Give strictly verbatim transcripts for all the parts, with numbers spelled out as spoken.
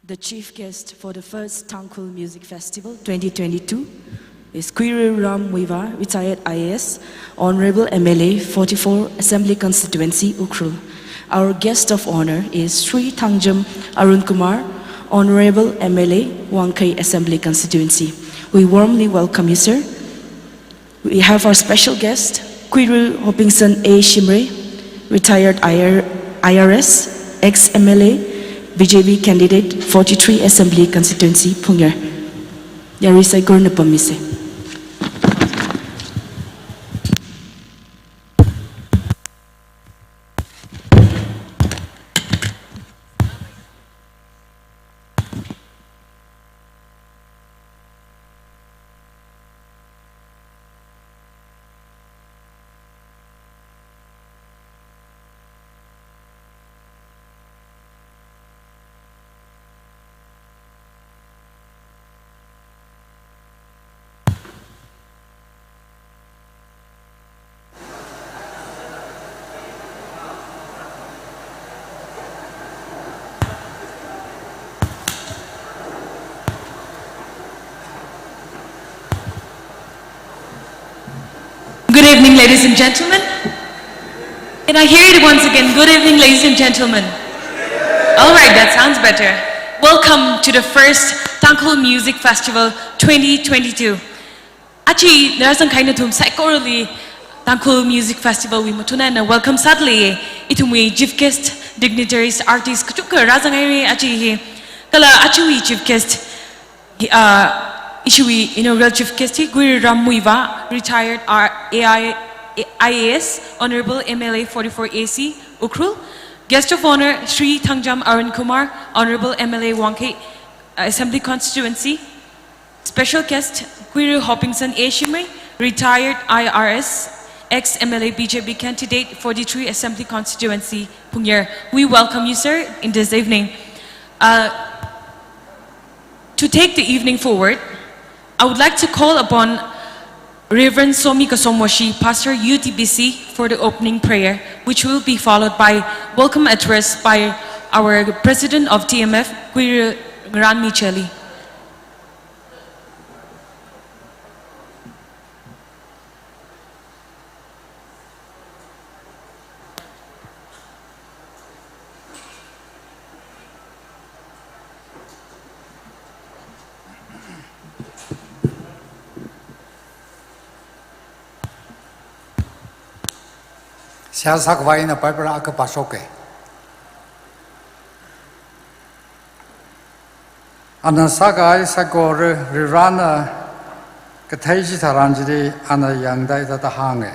The chief guest for the first Tangkhul Music Festival twenty twenty-two is Kuiru Ram Muivah, retired I A S, Honorable M L A, forty-four Assembly Constituency, Ukhrul. Our guest of honor is Shri Thangjam Arun Kumar, Honorable M L A, Wangkhei Assembly Constituency. We warmly welcome you, sir. We have our special guest, Kuiru Hopingson A Shimray, retired I R, I R S, ex-M L A, B J P candidate, forty-three Assembly Constituency, Phungyar. Yarui saikorana pamisa. Good evening, ladies and gentlemen. Can I hear it once again? Good evening, ladies and gentlemen. All right, that sounds better. Welcome to the first Tangkhul Music Festival twenty twenty-two. Aja rāzangkahai nathum saikorali Tangkhul Music Festival wui mathuna eina welcome sādalei. Ithumwui chief guest, dignitaries, artists kachungkha rāzanghaira aja hi. Kala ajawui chief guest hi, ah, ishiwui inaugural chief guest hi Kuiru Ram Muivah, retired R-, A I, I A S, Honorable M L A forty-four A C, Ukhrul. Guest of honor, Shri Thangjam Arun Kumar, Honorable M L A Wangkhei, uh, Assembly Constituency. Special guest, Kuiru Hopingson A Shimray, retired I R S, ex-M L A B J P candidate, forty-three Assembly Constituency, Phungyar. We welcome you, sir, in this evening. Uh, to take the evening forward, I would like to call upon Reverend Somi Kasomwoshi, Pastor U T B C, for the opening prayer, which will be followed by welcome address by our President of T M F, Kuiru Ngarānmi Chelly. Seihā sākhavai ina Bible akha pāshoka. Ana sākahai saikora Varivarāna kathei chitharan chili ana yangda hithāda hānga.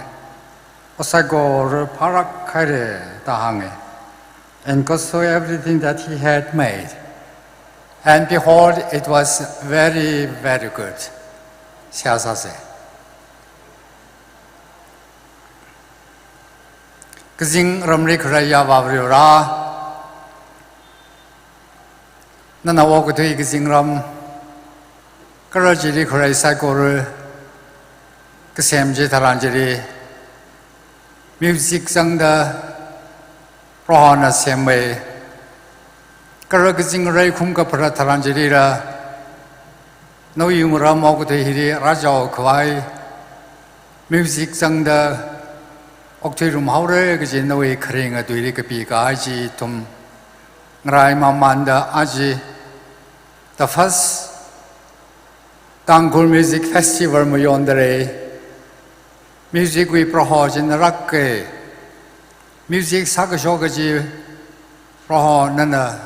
O saikora phālāk haira da hānga. And God saw everything that he had made. And behold, it was very, very good. Seihā sāsa. Kazingramli khaleiya Avā Varivarā, nana okathui kazingram, kala chili khalei saikora kasem chitharan chili, music zangda Prohona semmi, kala kazing ngarei khum kapharā tharan chilila, nawui wungram okathui hili rāchao khavai, music zangda okthuirum haora kaji nawui kharinga tuili kapikahai chi ithum ngarai mamānda aja the first Tangkhul Music Festival mayondalei. Music wui Proho chi nana rāka. Music sākashok kaji Proho nana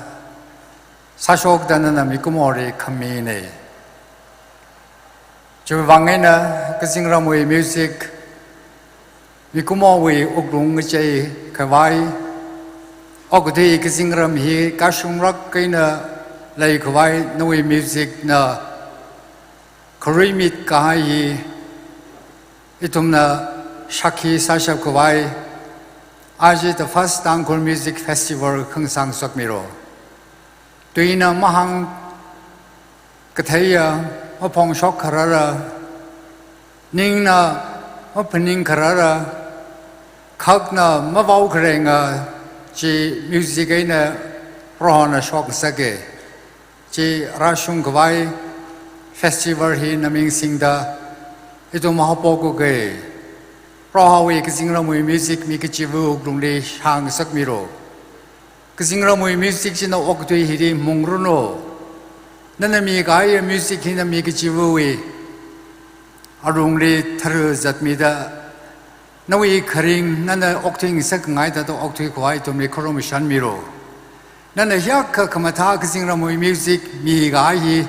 sāshokda nana mikumoli khamina. Chiwuivang eina kazingramwui music mikumowui wuklung ngachei khavai, okathui kazingram hi kashunglāk eina leikhavai nawui music na kharuimit kahai hi ithumna shākhi sāshap khavai, aja the first Tangkhul Music Festival khangasang shokmilo. Tuina mahāng katheiya maphongshok kharara, ningna maphaning kharara, khakna mavao kharenga chi music eina Prohona shokngasaka. Chi rāshungkhavai festival hi naming singda ithum haophok uke. Prohowui kazingramwui music mi kachiva wuklungli shāngasakmiro. Kazingramwui music china okathui hili mungranu. Nana mikahai music hina mi kachivawui alungli tharuzatmida, nawui kharing nana okthuingasakngaida okthuikhavai ithumli khurum shanmiro. Nana hiyākha khamathā kazingramwui music mikahai hi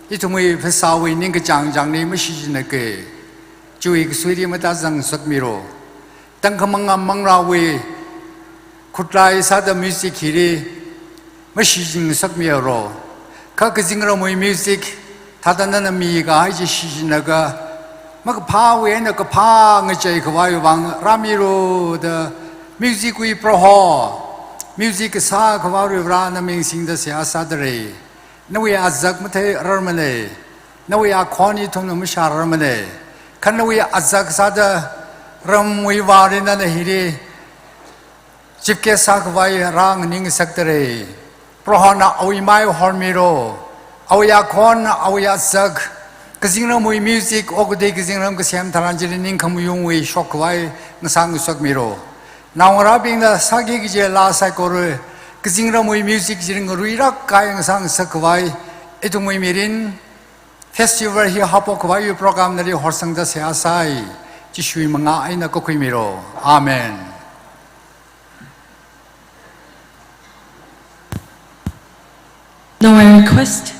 ithumwui phasāwui ningkachāng chāngli mashichinake. Chiwui kasuili matāzangngasakmiro. Tangkhamang amangrāwui khutlai sāda music hili mashichingasakmihaoro. Kha kazingramwui music thāda nana mikahai chi shichinlaga, makaphāwui eina kaphā ngacheikhavai vang rāmiro da, music wui Proho, music kasā Akhavā Varivarā naming singda seihā sādalei. Nawui azak matheirarmane, nawui akhon ithumna mashārarmane. Kha nawui azak sāda ramwui vāli nana hili chief guest sākhavai rānganing ngasakdalei. Prohona awui mai hormiro, awui akhon, awui azak, kazingramwui music, okathui kazingram kasem tharan chili ningkhamaungwui shokkhavai ngasāngasakmiro. Naongarābingna sāki kaji laa saikora kazingramwui music chili ngaruilāk kahai ngasāngasakkhavai, ithumwui mirin festival hi haophokkhavai program nali horsangda seihā sai. Jishuwui mangā eina kakhuimiro. Amen. Now I request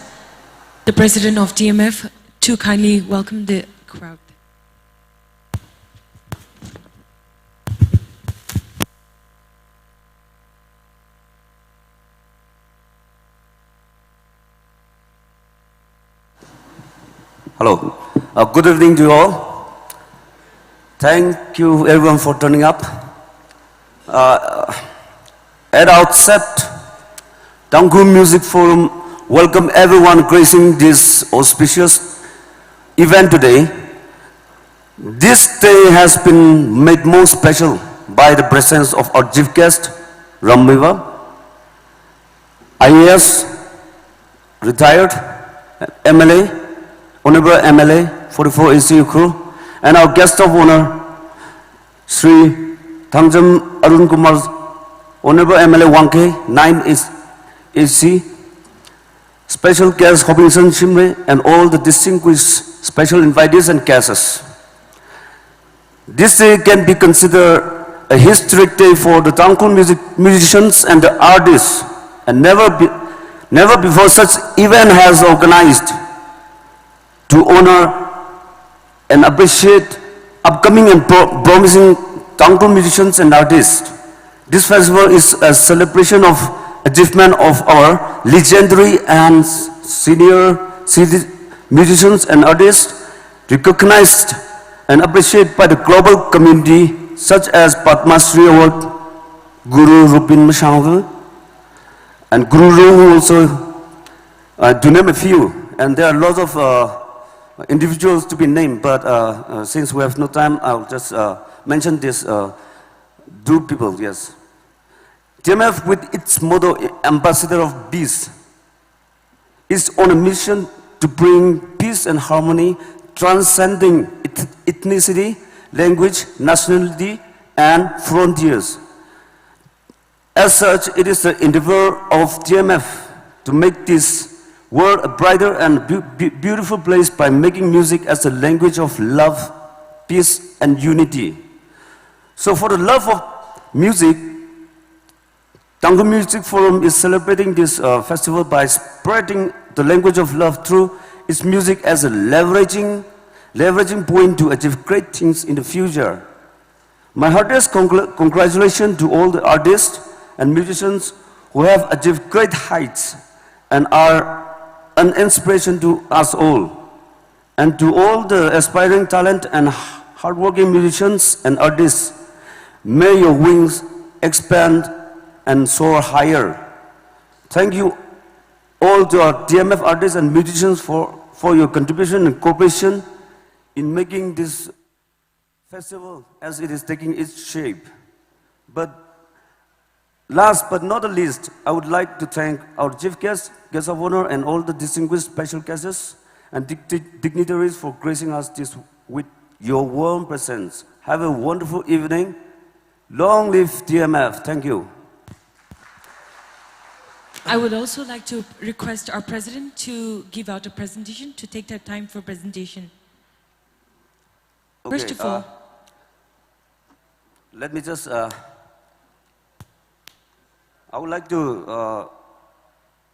the president of T M F to kindly welcome the crowd. Hello. Uh, good evening to you all. Thank you everyone for turning up. Uh, at outset, Tangkhul Music Forum welcome everyone gracing this auspicious event today. This day has been made more special by the presence of our chief guest, Rammiva, I A S, retired, M L A, Honorable M L A, forty-four A C Ukhrul, and our guest of honor, Shri Thangjam Arun Kumar, Honorable M L A one K, nine A C, special guest Hopingson Shimray, and all the distinguished special invitees and guests. This day can be considered a historic day for the Tangkhul music, musicians and the artists, and never be, never before such event has organized to honor and appreciate upcoming and pro-, promising Tangkhul musicians and artists. This festival is a celebration of achievement of our legendary and senior city musicians and artists, recognized and appreciated by the global community, such as Padma Shri Award, Guru Rupin Mashangvil, and Guru Ru also, uh, to name a few. And there are lots of, uh, individuals to be named, but, uh, uh, since we have no time, I'll just, uh, mention this, uh, two people, yes. T M F, with its motto, Ambassador of Peace, is on a mission to bring peace and harmony, transcending eth-, ethnicity, language, nationality, and frontiers. As such, it is the endeavor of T M F to make this world a brighter and beau-, beau-, beautiful place by making music as a language of love, peace, and unity. So, for the love of music, Tangkhul Music Forum is celebrating this, uh, festival by spreading the language of love through its music as a leveraging, leveraging point to achieve great things in the future. My heartiest congr-, congratulations to all the artists and musicians who have achieved great heights and are an inspiration to us all. And to all the aspiring talent and hardworking musicians and artists, may your wings expand and soar higher. Thank you all to our T M F artists and musicians for, for your contribution and cooperation in making this festival as it is taking its shape. But Last but not the least, I would like to thank our chief guest, guest of honor, and all the distinguished special guests and dig-, dig-, dignitaries for gracing us this with your warm presence. Have a wonderful evening. Long live T M F. Thank you. I would also like to request our president to give out a presentation, to take that time for presentation. First Okay, of all, uh, let me just, uh, I would like to, uh,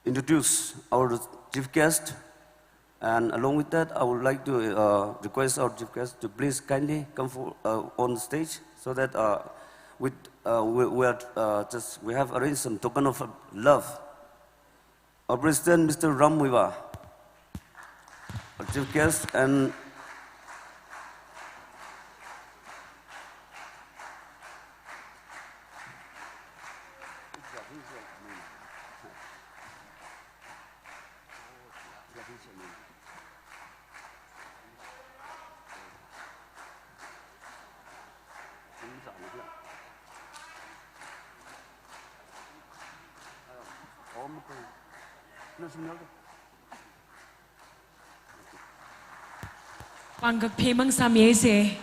introduce our chief guest, and along with that, I would like to, uh, request our chief guest to please kindly come for, uh, on stage so that, uh, with, uh, we, we are, uh, just, we have arranged some token of love. Our President, Mister Ram Muivah, our chief guest, and Pāng kakphē mang sāmi se.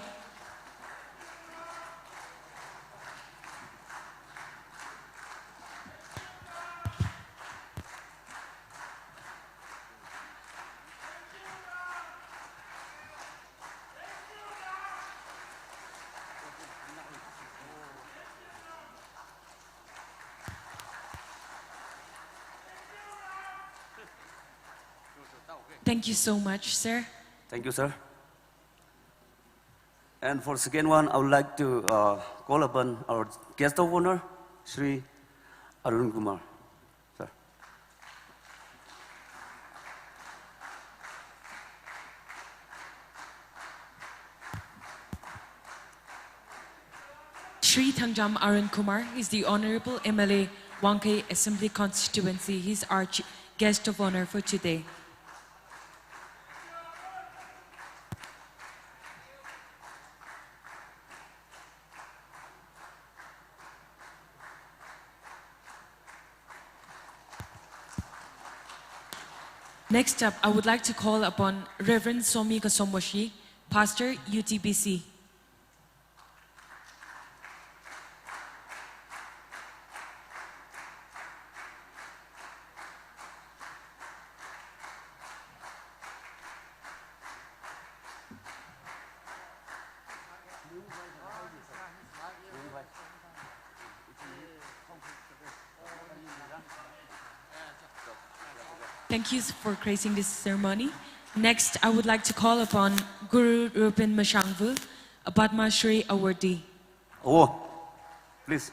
Thank you so much, sir. Thank you, sir. And for second one, I would like to, uh, call upon our guest of honor, Shri Arun Kumar. Sir. Shri Thangjam Arun Kumar is the Honorable M L A Wangkhei Assembly Constituency. He's our ch-, guest of honor for today. Next up, I would like to call upon Reverend Somi Kasomwashi, Pastor, U T B C. Thank you for gracing this ceremony. Next, I would like to call upon Guru Rupin Mashangvu, a Padma Shri awardee. Oh, please.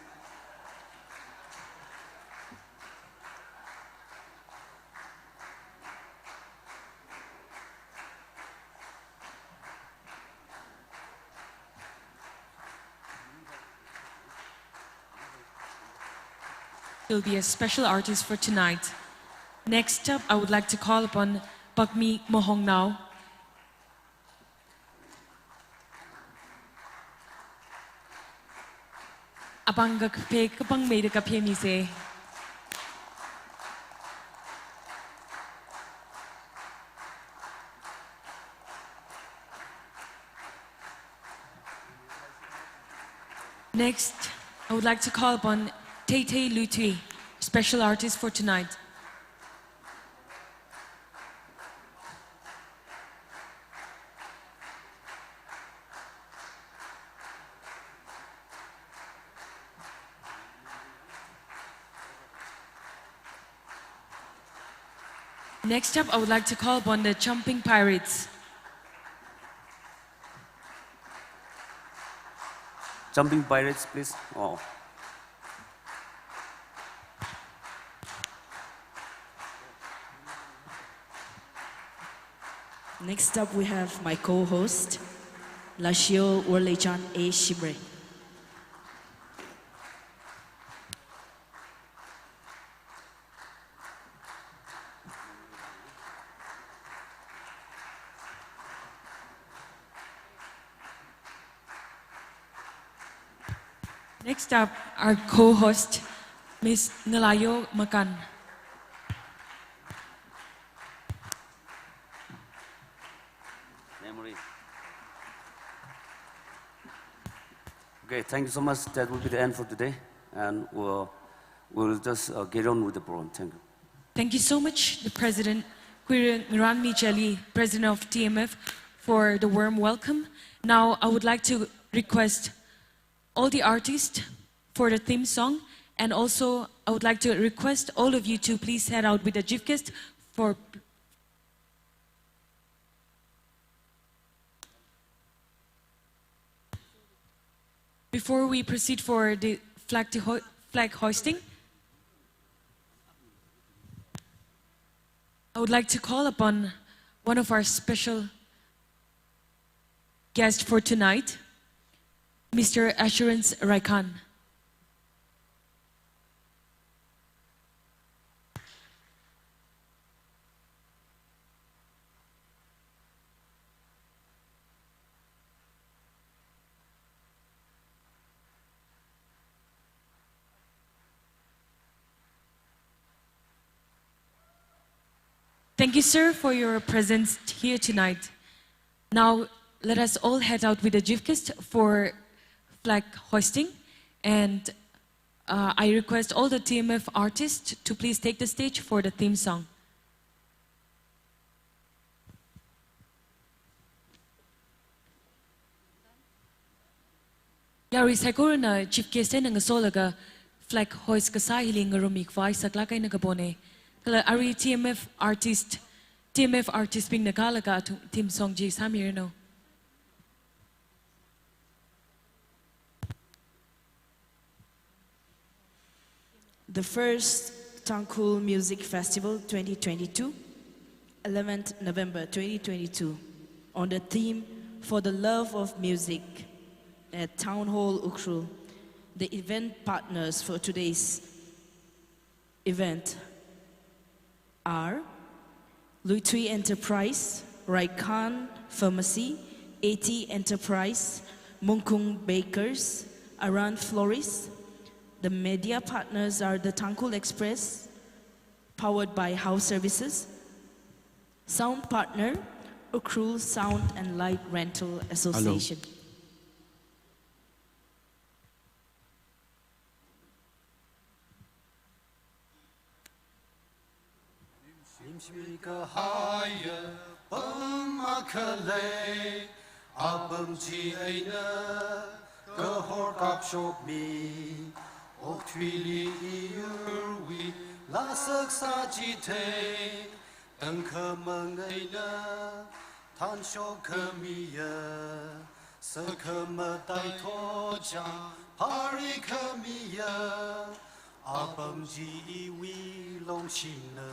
He'll be a special artist for tonight. Next up, I would like to call upon Pakmi Mahongnao. Apāng kakphē, kapāng meida kaphē mi se. Next, I would like to call upon Teitei Luthui, special artist for tonight. Next up, I would like to call upon the Jumping Pirates. Jumping Pirates, please. Oh. Next up, we have my co-host, Lashio Worlechan A Shimray. Next up, our co-host, Miss Ngalayo Makan. Memory. Okay, thank you so much. That will be the end for today, and we'll, we'll just uh, get on with the program. Thank you. Thank you so much, the President, Kuiren Miranmi Chali, President of T M F, for the warm welcome. Now, I would like to request all the artists for the theme song, and also I would like to request all of you to please head out with the chief guest for Before we proceed for the flag, ho flag hoisting, I would like to call upon one of our special guests for tonight, Mister Assurance Raikhan. Thank you, sir, for your presence here tonight. Now, let us all head out with the chief guest for flag hoisting. And uh, I request all the T M F artists to please take the stage for the theme song. Yarui saikorana chief guest eina ngasolaga flag hoist kasā hili ngarummi khavai saklāk eina kapona. Kala arui T M F artist, T M F artist bingna kālaga theme song chi sāmiranu. The first Tangkhul Music Festival twenty twenty-two, eleventh November twenty twenty-two, on the theme For the Love of Music at Town Hall Ukhrul. The event partners for today's event are Luithui Enterprise, Raikhan Pharmacy, eighty Enterprise, Mungkung Bakers, Aran Florist. The media partners are the Tangkhul Express, powered by House Services. Sound partner, Ukhrul Sound and Light Rental Association. Nimshimi kahaiya apam akha lei, apam chi eina kahor kapshokmi, okathuili iyurwui laa saksā chithei, tangkhamang eina thanshok khamiya, sakhamatai thotchang phāri khamiya, apam chi iwui longshina.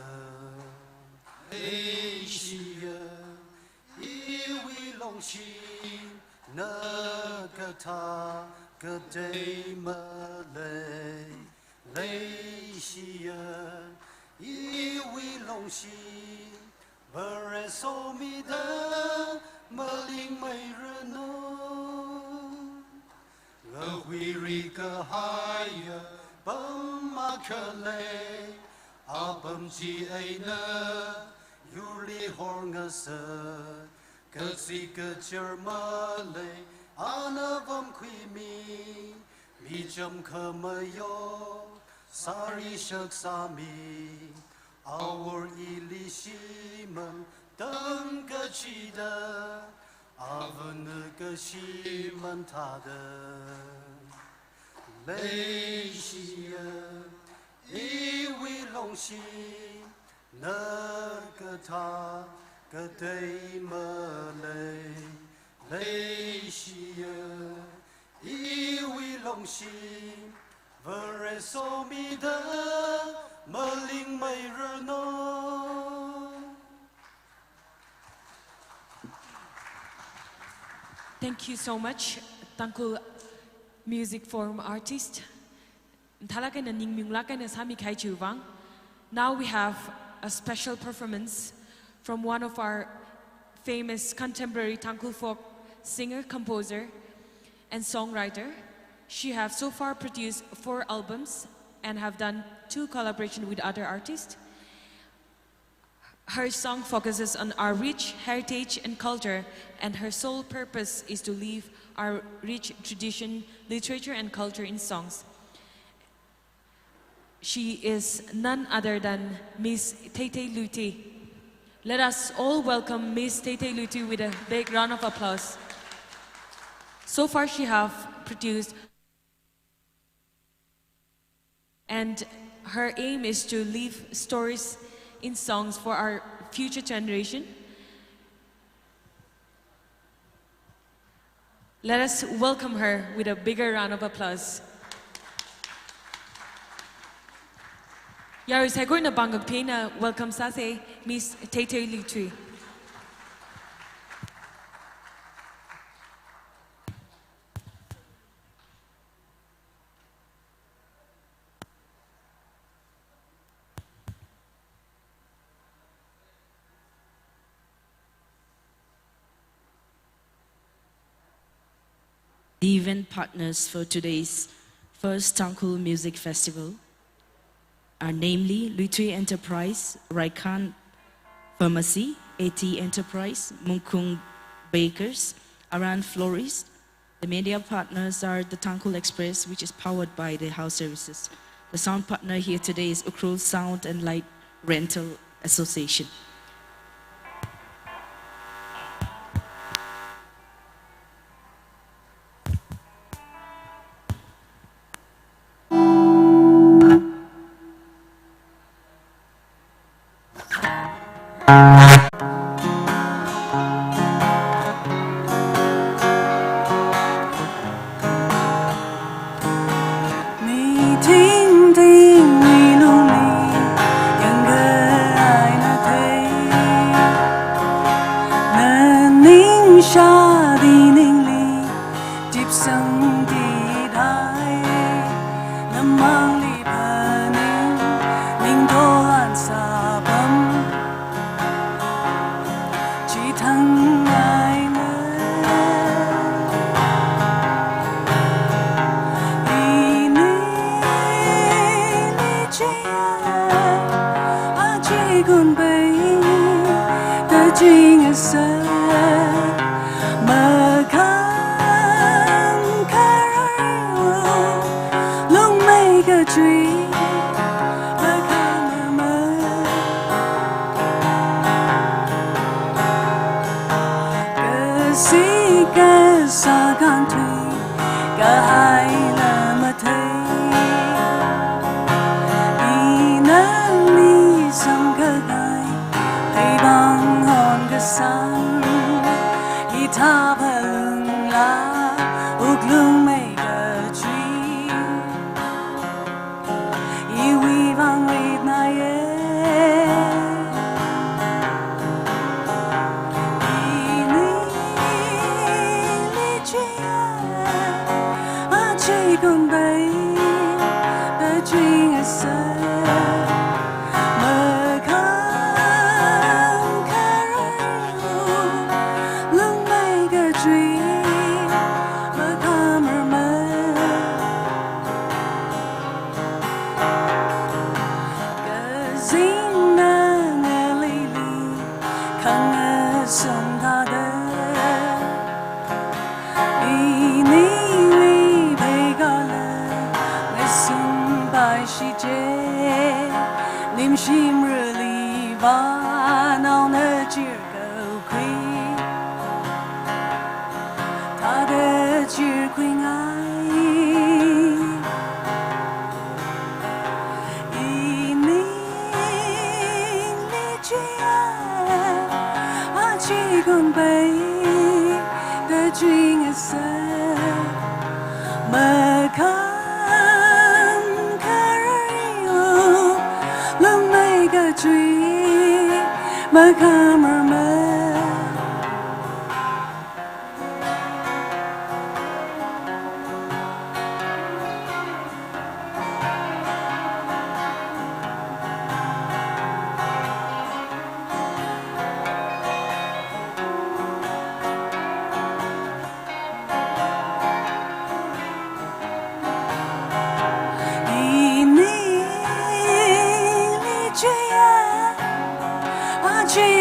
Leishiya, iwui longshina kathā katei malei. Leishiya, iwui longshi Vare somida malingmeiranu. Ngahuiri kahaiya apam akha lei, apam chi eina yurli horngasak, kazip kazār malei, ana vamkhuimi, micham khamayo, sāri shaksāmi, awor ili shimān tangkachida, avana kashimān thāda. Leishiya, iwui longshina kathā katei malei. Leishiya, iwui longshi Vare somida malingmeiranu. Thank you so much, Tangkhul Music Forum artist. Mathālāk eina ningmaunglāk eina sāmikahai chiwui vang. Now we have a special performance from one of our famous contemporary Tangkhul folk singer, composer, and songwriter. She have so far produced four albums, and have done two collaboration with other artists. Her song focuses on our rich heritage and culture, and her sole purpose is to live our rich tradition, literature, and culture in songs. She is none other than Miss Theithei Luithui. Let us all welcome Miss Theithei Luithui with a big round of applause. So far, she have produced, and her aim is to leave stories in songs for our future generation. Let us welcome her with a bigger round of applause. Yarui saikorana pāng kaphina welcome sāsa, Miss Theithei Luithui. The event partners for today's first Tangkhul Music Festival are namely Luithui Enterprise, Raikhan Pharmacy, A T Enterprise, Mungkung Bakers, Aran Florist. The media partners are the Tangkhul Express, which is powered by the House Services. The sound partner here today is Ukhrul Sound and Light Rental Association.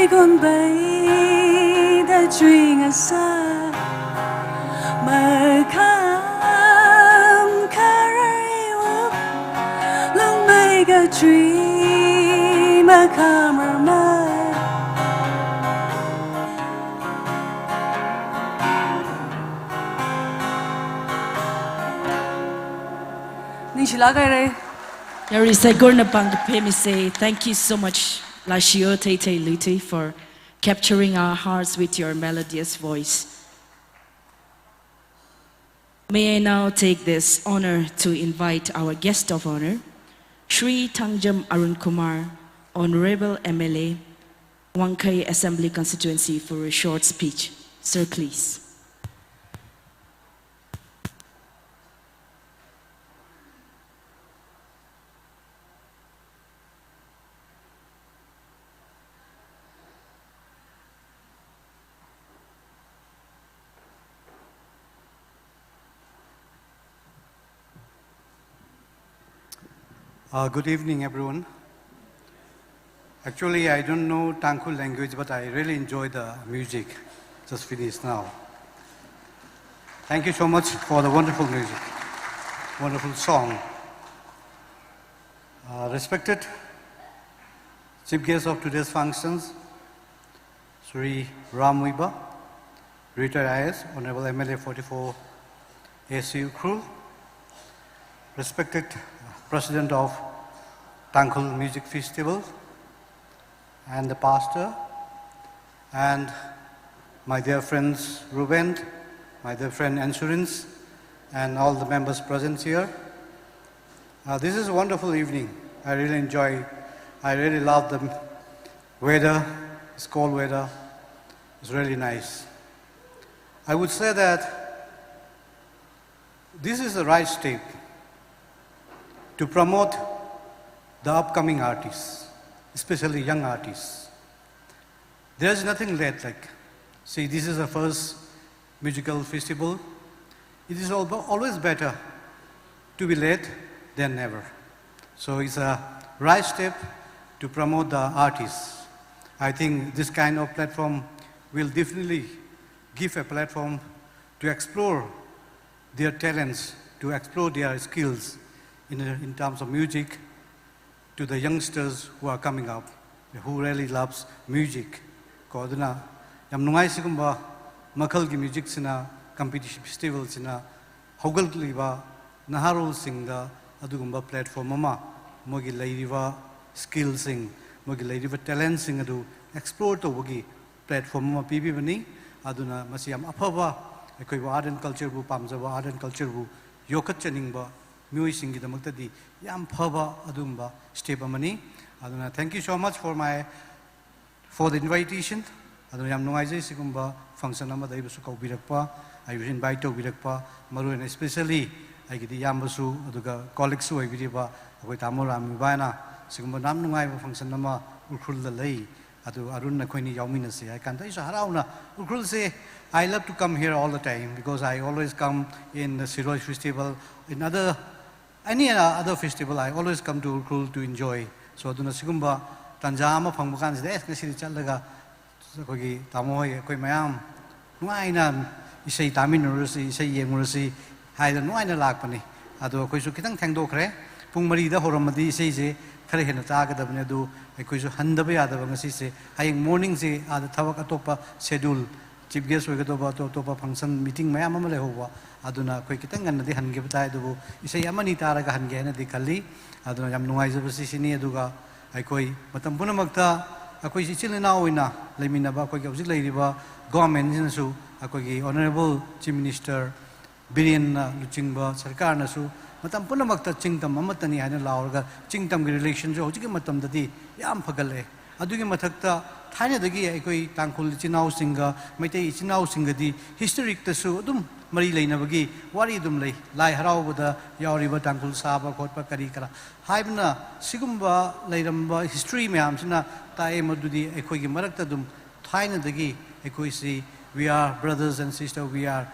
Kunbeida chui ngasā, makham kharar iwup, lungmei kachui makham ramai. Ningshilāk haira. Yarui saikorana pāng kaphā mi sāi. Thank you so much, Lashiyo Teitei Luti, for capturing our hearts with your melodious voice. May I now take this honor to invite our guest of honor, Shri Thangjam Arun Kumar, Honorable M L A, Wangkhei Assembly Constituency, for a short speech. Sir, please. Uh, good evening, everyone. Actually, I don't know Tangkhul language, but I really enjoy the music. Just finished now. Thank you so much for the wonderful music, wonderful song. Uh, respected chief guest of today's functions, Shri Ram Muivah, retired I A S, Honorable M L A forty-four A C Ukhrul, respected President of Tangkhul Music Festival, and the pastor, and my dear friends Ruben, my dear friend Insurance, and all the members present here. Uh, this is a wonderful evening. I really enjoy. I really love the weather. It's cold weather. It's really nice. I would say that this is the right step to promote the upcoming artists, especially young artists. There's nothing late, like, see, this is the first musical festival. It is al-, always better to be late than never. So it's a right step to promote the artists. I think this kind of platform will definitely give a platform to explore their talents, to explore their skills in, in terms of music, to the youngsters who are coming up, who really loves music. Ko aduna, yam nungai sigumba makhalgi music sina, competition festival sina, haugalliva naharolsingda adugumba platform ama, mogi leiriva skills sing, mogi leiriva talent sing adu explore tobagi platform ama pibibani. Aduna masi yam aphava, akhoi art and culture bu pamjava, art and culture bu yokatchaningba miyoisinggidamakta di yam phava adumba step amani. Aduna, thank you so much for my, for the invitation. Aduna yam nungaijai sigumba function amada ibusu kaubirakpa, ibusu invite taubirakpa, maru and especially aigidi yambasu, aduga colleagues su aibiriba, akhoi Tamo Ram Muivahna, sigumba nam nungaiba function ama Ukhrulda lei, adu Arun nakhoini yauminasi, I can't, isu harauna, Ukhrul se, I love to come here all the time because I always come in the Shirui festival, in other, any other festival, I always come to Ukhrul to enjoy. So, aduna sigumba tanja ama phangba kansida, eh, ngasidi chatlaga, akhoi Tamo hoi, akhoi mayam, nungaina isei taminrasi, isei yengrasi, haida nungaina lakpani. Ado akhoisu khitang thengdokhare. Pung marida horamadi iseise khare hena tagada bani ado akhoisu handaba yadaba ngasise. Hayeng morning se ada thabak atopa schedule, chief guest oiga atopa, ato-, atopa function meeting mayam ama leihova. Aduna akhoi khitang ngannadi hange batai adubu isei amani taraga hange nadi khali. Aduna yam nungaijaba sisini aduga akhoi matam punamakta akhoi ichil inao ina leiminaba akhoi hojik leiriba government sinasu akhoigi Honorable Chief Minister Birenna luchingba sarkarnasu matam punamakta chingtam amatani haina laoraga chingtamgi relation jo hojikki matamdadi yam phagale. Adugi mathakta thainadagi akhoi Tangkhul ichinaosingga, Meitei ichinaosingga di historic tasu adum mari leinabagi wari adum lei. Lai haraobada yaoriba Tangkhul saba khotpa kari kara. Haibana sigumba leiramba history mayam sina tae madudi akhoigi marakta adum thainadagi akhoisi we are brothers and sisters, we are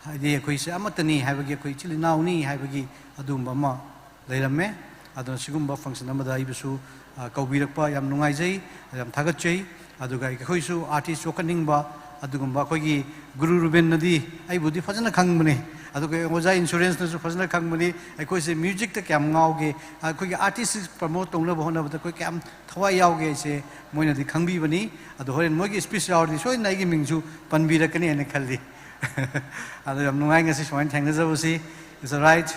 Haidi akhoise amatani haibagi, akhoi ichil inaoni haibagi adumba ama leirame. Aduna sigumba function amada ibusu, ah, kaubirakpa yam nungaijai, yam thagatjai. ꯑꯗꯨꯒ ꯑꯩꯈꯣꯏꯁꯨ artist ꯌꯣꯛꯈꯠꯅꯤꯡꯕ, ꯑꯗꯨꯒꯨꯝꯕ ꯑꯩꯈꯣꯏꯒꯤ ꯒꯨꯔꯨ ꯔꯨꯕꯦꯟꯅꯗꯤ ꯑꯩꯕꯨꯗꯤ ꯐꯖꯅ ꯈꯪꯕꯅꯤ, ꯑꯗꯨꯒ ꯑꯣꯖꯥ ꯏꯟꯁꯨꯔꯦꯟꯁꯅꯁꯨ ꯐꯖꯅ ꯈꯪꯕꯅꯤ꯫ ꯑꯩꯈꯣꯏꯁꯦ ꯃ꯭ꯌꯨꯖꯤꯛꯇ ꯀꯌꯥꯝ ꯉꯥꯎꯒꯦ, ꯑꯩꯈꯣꯏꯒꯤ artist promote ꯇꯧꯅꯕ ꯍꯣꯠꯅꯕꯗ ꯑꯩꯈꯣꯏ ꯀꯌꯥꯝ ꯊꯋꯥꯏ ꯌꯥꯎꯒꯦ ꯍꯥꯏꯁꯦ ꯃꯣꯏꯅꯗꯤ ꯈꯪꯕꯤꯕꯅꯤ꯫ ꯑꯗꯣ ꯍꯣꯔꯦꯟ ꯃꯣꯏꯒꯤ speech ꯌꯥꯎꯔꯗꯤ ꯁꯣꯏꯗꯅ ꯑꯩꯒꯤ ꯃꯤꯡꯁꯨ ꯄꯟꯕꯤꯔꯛꯀꯅꯤ ꯍꯥꯏꯅ ꯈꯜꯂꯤ꯫ ꯑꯗꯣ ꯌꯥꯝ ꯅꯨꯡꯉꯥꯏ ꯉꯁꯤ ꯁꯨꯃꯥꯏꯅ ꯊꯦꯡꯅꯖꯕꯁꯤ꯫ It's a right.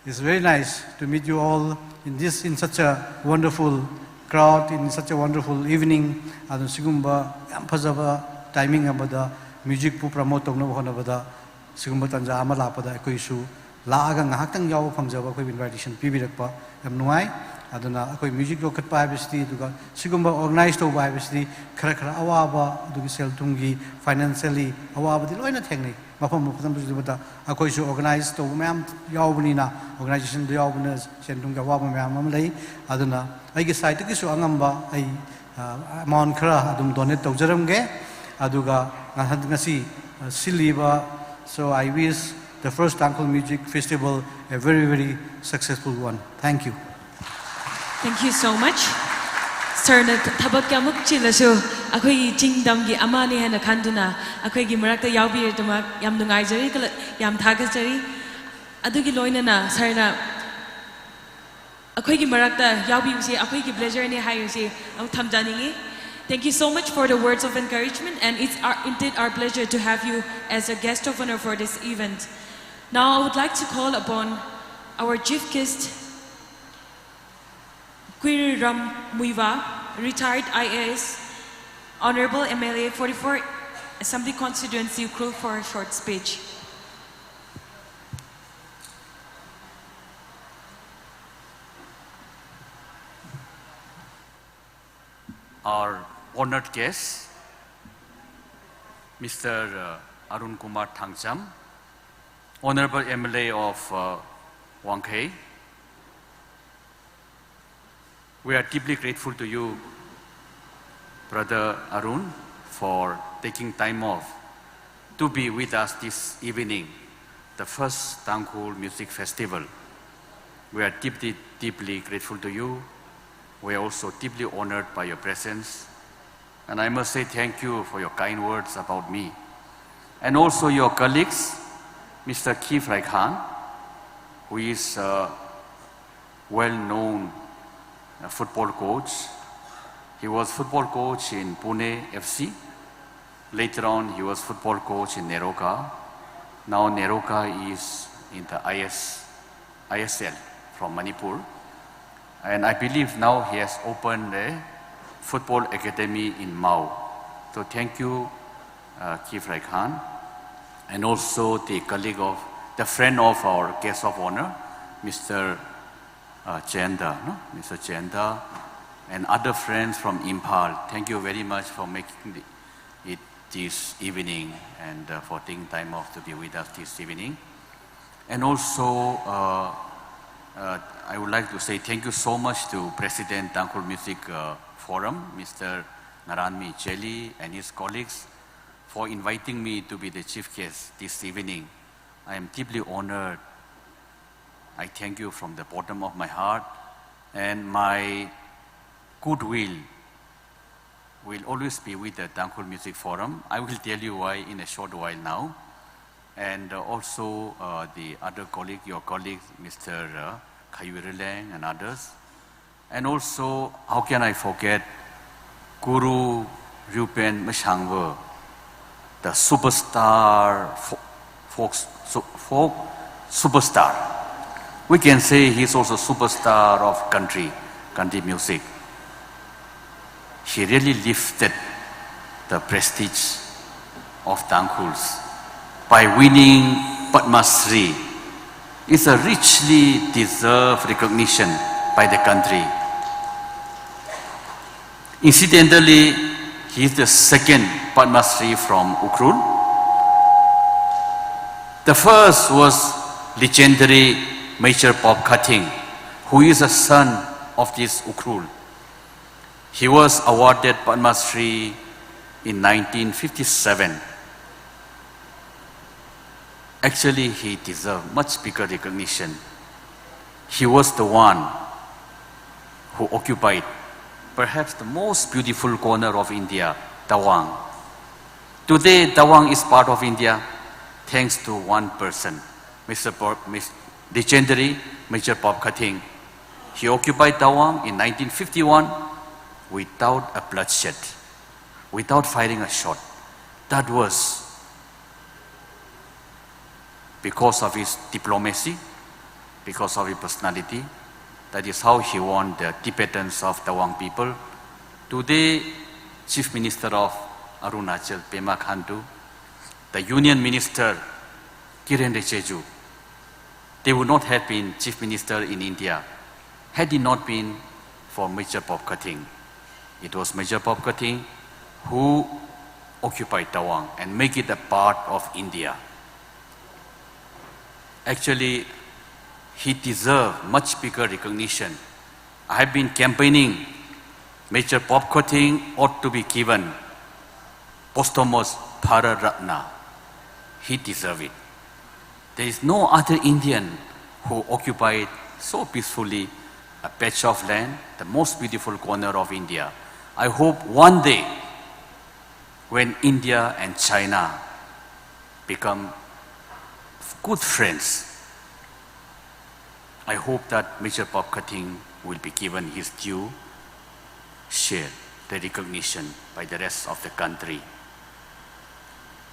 It's very nice to meet you all in this, in such a wonderful crowd, in such a wonderful evening. ꯑꯗꯨ ꯁꯤꯒꯨꯝꯕ ꯌꯥꯝ ꯐꯖꯕ timing ꯑꯃꯗ ꯃ꯭ꯌꯨꯖꯤꯛꯄꯨ promote ꯇꯧꯅꯕ ꯍꯣꯠꯅꯕꯗ ꯁꯤꯒꯨꯝꯕ ꯇꯥꯟꯖꯥ ꯑꯃ ꯂꯥꯛꯄꯗ ꯑꯩꯈꯣꯏꯁꯨ ꯂꯥꯛꯑꯒ ꯉꯥꯏꯍꯥꯛꯇꯪ ꯌꯥꯎꯕ ꯐꯪꯖꯕ, ꯑꯩꯈꯣꯏꯕꯨ invitation ꯄꯤꯕꯤꯔꯛꯄ ꯌꯥꯝ ꯅꯨꯡꯉꯥꯏ꯫ ꯑꯗꯨꯅ ꯑꯩꯈꯣꯏ ꯃ꯭ꯌꯨꯖꯤꯛ ꯌꯣꯛꯈꯠꯄ ꯍꯥꯏꯕꯁꯤꯗꯤ, ꯑꯗꯨꯒ ꯁꯤꯒꯨꯝꯕ organize ꯇꯧꯕ ꯍꯥꯏꯕꯁꯤꯗꯤ ꯈꯔ ꯈꯔ ꯑꯋꯥꯕ, ꯑꯗꯨꯒꯤ ꯁꯦꯜ ꯊꯨꯝꯒꯤ, financially ꯑꯋꯥꯕꯗꯤ ꯂꯣꯏꯅ ꯊꯦꯡꯅꯩ꯫ ꯃꯐꯝ ꯃꯐꯝꯗꯨꯗ ꯑꯩꯈꯣꯏꯁꯨ organize ꯇꯧꯕ ꯃꯌꯥꯝ ꯌꯥꯎꯕꯅꯤꯅ, organizationꯗ ꯌꯥꯎꯕꯅ ꯁꯦꯟ ꯊꯨꯝꯒꯤ ꯑꯋꯥꯕ ꯃꯌꯥꯝ ꯑꯃ ꯂꯩ꯫ ꯑꯗꯨꯅ ꯑꯩꯒꯤ sideꯇꯒꯤꯁꯨ ꯑꯉꯝꯕ ꯑꯩ, ꯑ, amount ꯈꯔ ꯑꯗꯨꯝ donate ꯇꯧꯖꯔꯝꯒꯦ꯫ ꯑꯗꯨꯒ ꯉꯍꯥꯟ ꯉꯁꯤ, ꯑ, ꯁꯤꯜꯂꯤꯕ, so I wish the first Tangkhul Music Festival a very, very successful one. Thank you. Thank you so much. Sirna th-, ꯊꯕꯛ ꯀꯌꯥꯃꯨꯛ ꯆꯤꯜꯂꯁꯨ ꯑꯩꯈꯣꯏꯒꯤ ꯆꯤꯡꯗꯝꯒꯤ ꯑꯃꯅꯤ ꯍꯥꯏꯅ ꯈꯟꯗꯨꯅ ꯑꯩꯈꯣꯏꯒꯤ ꯃꯔꯛꯇ ꯌꯥꯎꯕꯤꯔꯗꯃꯛ ꯌꯥꯝ ꯅꯨꯡꯉꯥꯏꯖꯔꯤ, ꯀꯂ-, ꯌꯥꯝ ꯊꯥꯒꯠꯆꯔꯤ꯫ ꯑꯗꯨꯒꯤ ꯂꯣꯏꯅꯅ sirꯅ ꯑꯩꯈꯣꯏꯒꯤ ꯃꯔꯛꯇ ꯌꯥꯎꯕꯤꯕꯁꯦ ꯑꯩꯈꯣꯏꯒꯤ pleasureꯅꯤ ꯍꯥꯏꯕꯁꯦ ꯑꯃꯨꯛ ꯊꯝꯖꯅꯤꯡꯉꯤ꯫ Thank you so much for the words of encouragement, and it's our, indeed our pleasure to have you as a guest of honor for this event. Now I would like to call upon our chief guest, Kuiriram Muivah, retired I A S, Honorable M L A, forty-four Assembly Constituency, Ukhrul, for a short speech. Our honored guest, Mister, uh, Arun Kumar Thangcham, Honorable M L A of, uh, Wangkhei. We are deeply grateful to you, Brother Arun, for taking time off to be with us this evening, the first Tangkhul Music Festival. We are deeply, deeply grateful to you. We are also deeply honored by your presence. And I must say thank you for your kind words about me. And also your colleagues, Mister Keith Raikhan, who is, uh, well-known, uh, football coach. He was football coach in Pune F C. Later on, he was football coach in NEROCA. Now NEROCA is in the I S, I S L from Manipur. And I believe now he has opened a football academy in Mao. So thank you, uh, Keith Raikhan. And also the colleague of, the friend of our guest of honor, Mister uh, Jayanta, no? Mister Jayanta, and other friends from Imphal. Thank you very much for making the, it this evening and, uh, for taking time off to be with us this evening. And also, uh, uh, I would like to say thank you so much to President Tangkhul Music, uh, Forum, Mister Ngaranmi Cheli and his colleagues for inviting me to be the chief guest this evening. I am deeply honored. I thank you from the bottom of my heart, and my goodwill will always be with the Tangkhul Music Forum. I will tell you why in a short while now. And, uh, also, uh, the other colleague, your colleague, Mister, uh, Khayu Rileng and others. And also, how can I forget Guru Reuben Mashangwa, the superstar fo-, folk, so, folk superstar. We can say he's also superstar of country, country music. He really lifted the prestige of Tangkhuls by winning Padma Shri. It's a richly deserved recognition by the country. Incidentally, he is the second Padma Shri from Ukhrul. The first was legendary Major Bob Khathing, who is a son of this Ukhrul. He was awarded Padma Shri in nineteen fifty-seven. Actually, he deserved much bigger recognition. He was the one who occupied Perhaps the most beautiful corner of India, Tawang. Today, Tawang is part of India thanks to one person, Mister Por-, Mis-, legendary Major Pop Khathing. He occupied Tawang in nineteen fifty-one without a bloodshed, without firing a shot. That was because of his diplomacy, because of his personality. That is how he won the Tibetans of Tawang people. Today, Chief Minister of Arunachal, Pema Khandu, the Union Minister, Kiren Rijiju, they would not have been Chief Minister in India had it not been for Major Pop Khathing. It was Major Pop Khathing who occupied Tawang and make it a part of India. Actually, he deserved much bigger recognition. I have been campaigning, Major Pop Khathing ought to be given posthumous Bharat Ratna. He deserved it. There is no other Indian who occupied so peacefully a patch of land, the most beautiful corner of India. I hope one day when India and China become good friends, I hope that Major Pop Khathing will be given his due share, the recognition by the rest of the country.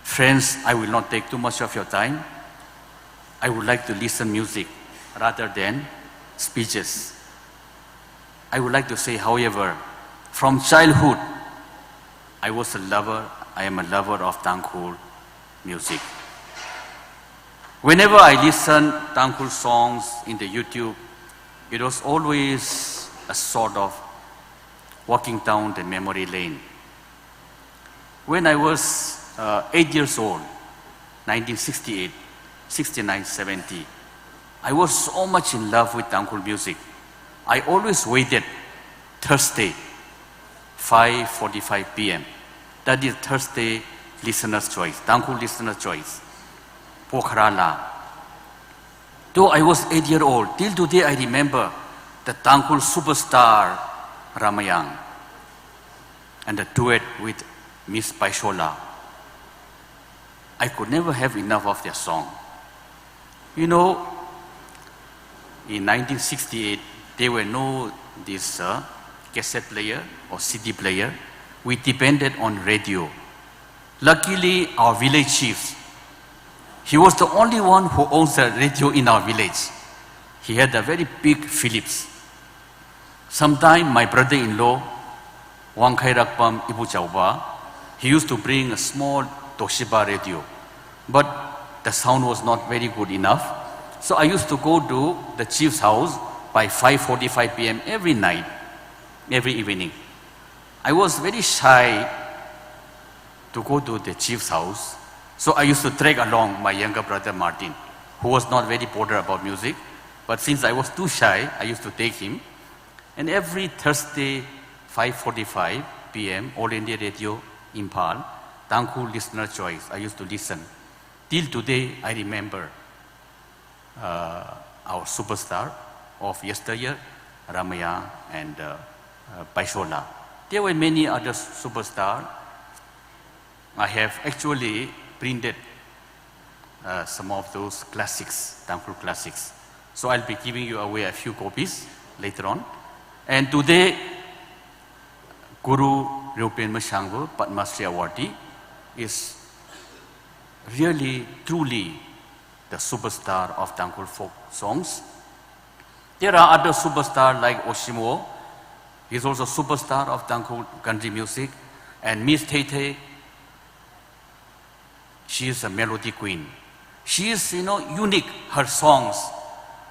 Friends, I will not take too much of your time. I would like to listen music rather than speeches. I would like to say, however, from childhood, I was a lover, I am a lover of Tangkhul music. Whenever I listen Tangkhul songs in the YouTube, it was always a sort of walking down the memory lane. When I was, uh, eight years old, nineteen sixty-eight, sixty-nine, seventy, I was so much in love with Tangkhul music. I always waited Thursday, five forty-five P M. That is Thursday Listener's Choice, Tangkhul Listener's Choice, Pokhara La. Though I was eight year old, till today I remember the Tangkhul superstar Ramayang and the duet with Miss Paishola. I could never have enough of their song. You know, in nineteen sixty-eight, there were no this, uh, cassette player or C D player. We depended on radio. Luckily, our village chief, he was the only one who owns a radio in our village. He had a very big Philips. Sometime my brother-in-law, Wangkhai Rakpam Ibuchauba, he used to bring a small Toshiba radio, but the sound was not very good enough. So I used to go to the chief's house by five forty-five P M every night, every evening. I was very shy to go to the chief's house, so I used to drag along my younger brother Martin, who was not very bothered about music. But since I was too shy, I used to take him. And every Thursday, five forty-five P M, All India Radio, Imphal, Tangkhul Listener Choice, I used to listen. Till today, I remember, uh, our superstar of yesteryear, Ramayang and, uh, uh, Paishola. There were many other superstar. I have actually printed, uh, some of those classics, Tangkhul classics. So I'll be giving you away a few copies later on. And today, Guru Reupien Mashangvu, Padma Shri awardee, is really, truly the superstar of Tangkhul folk songs. There are other superstar like Oshimwo. He's also superstar of Tangkhul country music. And Miss Theithei, she is a melody queen. She is, you know, unique, her songs.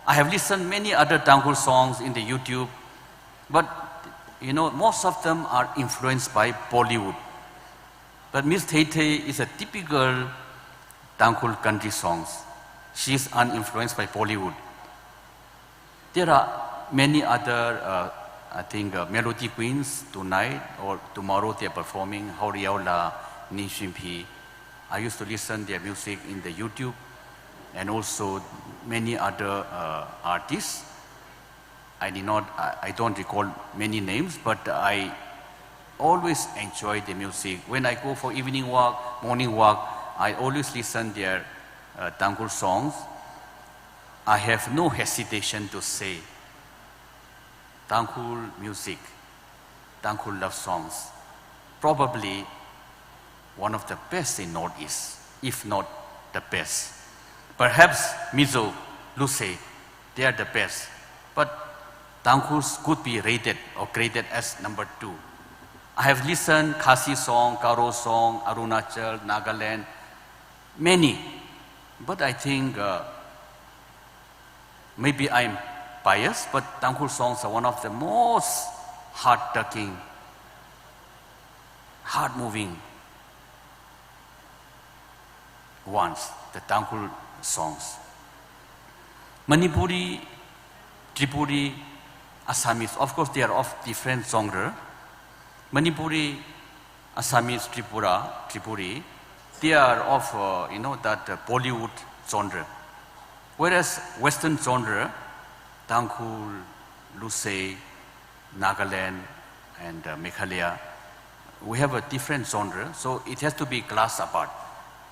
I have listened many other Tangkhul songs in the YouTube, but, you know, most of them are influenced by Bollywood. But Miss Theithei is a typical Tangkhul country songs. She is uninfluenced by Bollywood. There are many other, uh, I think, uh, melody queens tonight or tomorrow they are performing, Haoriaola, Ningshimphi. I used to listen their music in the YouTube and also many other, uh, artists. I did not, I, I don't recall many names, but I always enjoy the music. When I go for evening walk, morning walk, I always listen their, uh, Tangkhul songs. I have no hesitation to say Tangkhul music, Tangkhul love songs, probably one of the best in Northeast, if not the best. Perhaps Mizo, Lusei, they are the best. But Tangkhuls could be rated or graded as number two. I have listened Khasi song, Garo song, Arunachal, Nagaland, many. But I think, uh, maybe I'm biased, but Tangkhul songs are one of the most heart-touching, heart-moving ones, the Tangkhul songs. Manipuri, Tripuri, Assamese, of course, they are of different genre. Manipuri, Assamese, Tripura, Tripuri, they are of, uh, you know, that, uh, Bollywood genre. Whereas Western genre, Tangkhul, Lusei, Nagaland, and, uh, Meghalaya, we have a different genre, so it has to be classed apart.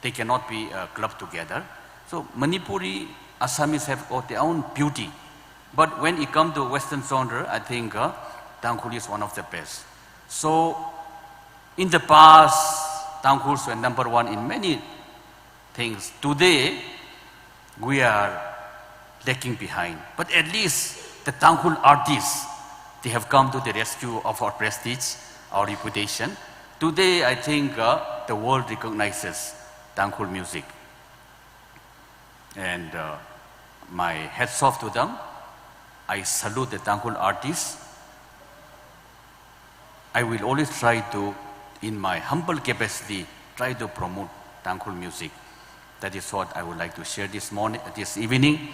They cannot be, uh, clubbed together. So Manipuri, Assamese have got their own beauty. But when it comes to Western genre, I think, uh, Tangkhul is one of the best. So, in the past, Tangkhuls were number one in many things. Today, we are lagging behind. But at least the Tangkhul artists, they have come to the rescue of our prestige, our reputation. Today, I think, uh, the world recognizes Tangkhul music. And, uh, my hats off to them. I salute the Tangkhul artists. I will always try to, in my humble capacity, try to promote Tangkhul music. That is what I would like to share this morning, this evening.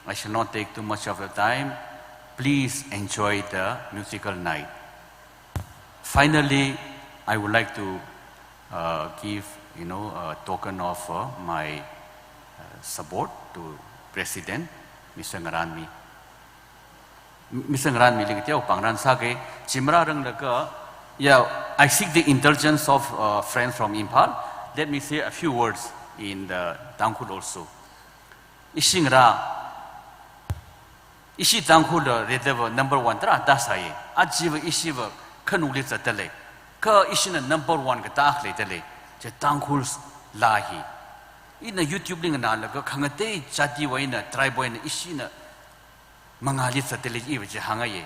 I shall not take too much of your time. Please enjoy the musical night. Finally, I would like to, uh, give, you know, a token of, uh, my, uh, support to President, Mister Ngaranmi. M-, Mister Ngaranmili kateokha pāngran sāga, chi marāranglakha, yeah, I seek the indulgence of, uh, friends from Imphal. Let me say a few words in the Tangkhul also. Ishi ngarā, ishi Tangkhul la redava number one tarāda sāya. Ajava ishiva khanukli zatdalei. Kha ishina number one katā akha leidalei. Chi Tangkhul laa hi. Ina YouTube li nganālaga khangatei jatiwui eina, tribe wui eina ishina mangāli zatdalei iva chi hāngngaiya.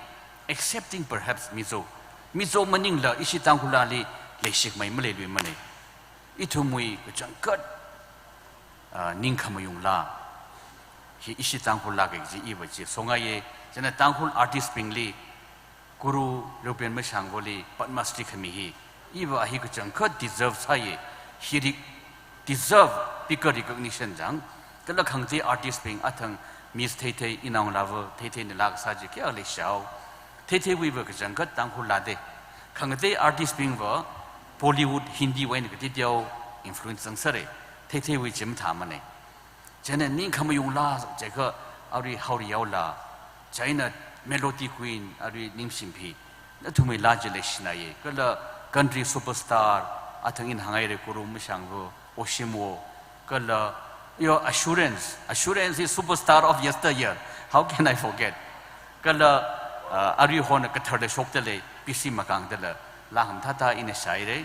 Excepting perhaps Mizo. Mizo maningla ishi Tangkhul laali leishikmei maleiluimanei. Ithumwui kachangkhat, ah, ningkhamayung laa hi ishi Tangkhul laa kaji iva chi songaiya. Chieina Tangkhul artist bingli, Guru Reverend Mashangvoli Padma Shri khami hi, iva hi kachangkhat deserve sāya. Hi ri-, deserve bigger recognition chang. Kala khangatei artist bing athang Miss Theithei, Inao Lava Theithei na laa kasā chi kayākha leishao. Theitheiwuiva kachangkhat Tangkhul laade. Khangatei artist bingva Bollywood, Hindi wui eina kateo influence zangsera. Theitheiwui chi mathāmanei. Chieina ningkhamayung laa, chiakha arui Haorayao laa, chieina Melody Queen, arui Ningshimphi, nathumwui laa chi leishinaiya. Kala country superstar, athang ina hānghaira Guru Mashangva, Oshimwo, kala, your Assurance, Assurance is superstar of yesteryear. How can I forget? Kala, uh, arui hon katharda shokdalei, P C Makang dala, laa khamathāthā ina shāhaira.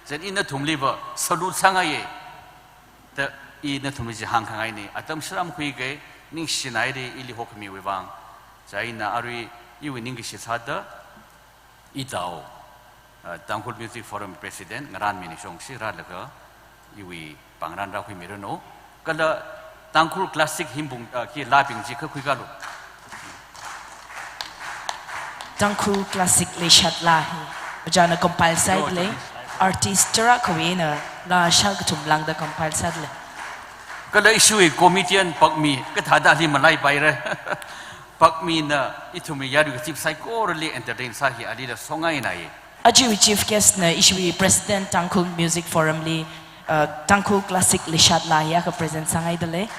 Chieina ina nathumliva salute sāngaiya. Da i nathumli chi hāngkhangainei, atam sharām khuiga, ningshinaira ili hokhamiwui vang. Chieina arui iwui ningkashi sāda, itao, uh, Tangkhul Music Forum President Ngaranmi na shongsi rālaga, iwui pāngran rākhuimiranu. Kala Tangkhul classic himbung, uh, khi laabing chi kha khuikalu. Tangkhul classic leishat laa hi ojāna compile sāhaidalei. Artist tarākhawui eina laa shākathum lāngda compile sādalei. Kala ishiwui comedian Pakmi, kathāda ali malaipaira. Pakmi na ithumwui yarui kazip saikorali entertain sā hi alila songainai. Ajawui chief guest na ishiwui President Tangkhul Music Forum li, uh, Tangkhul classic leishat laa hi akha present sāngaidalei.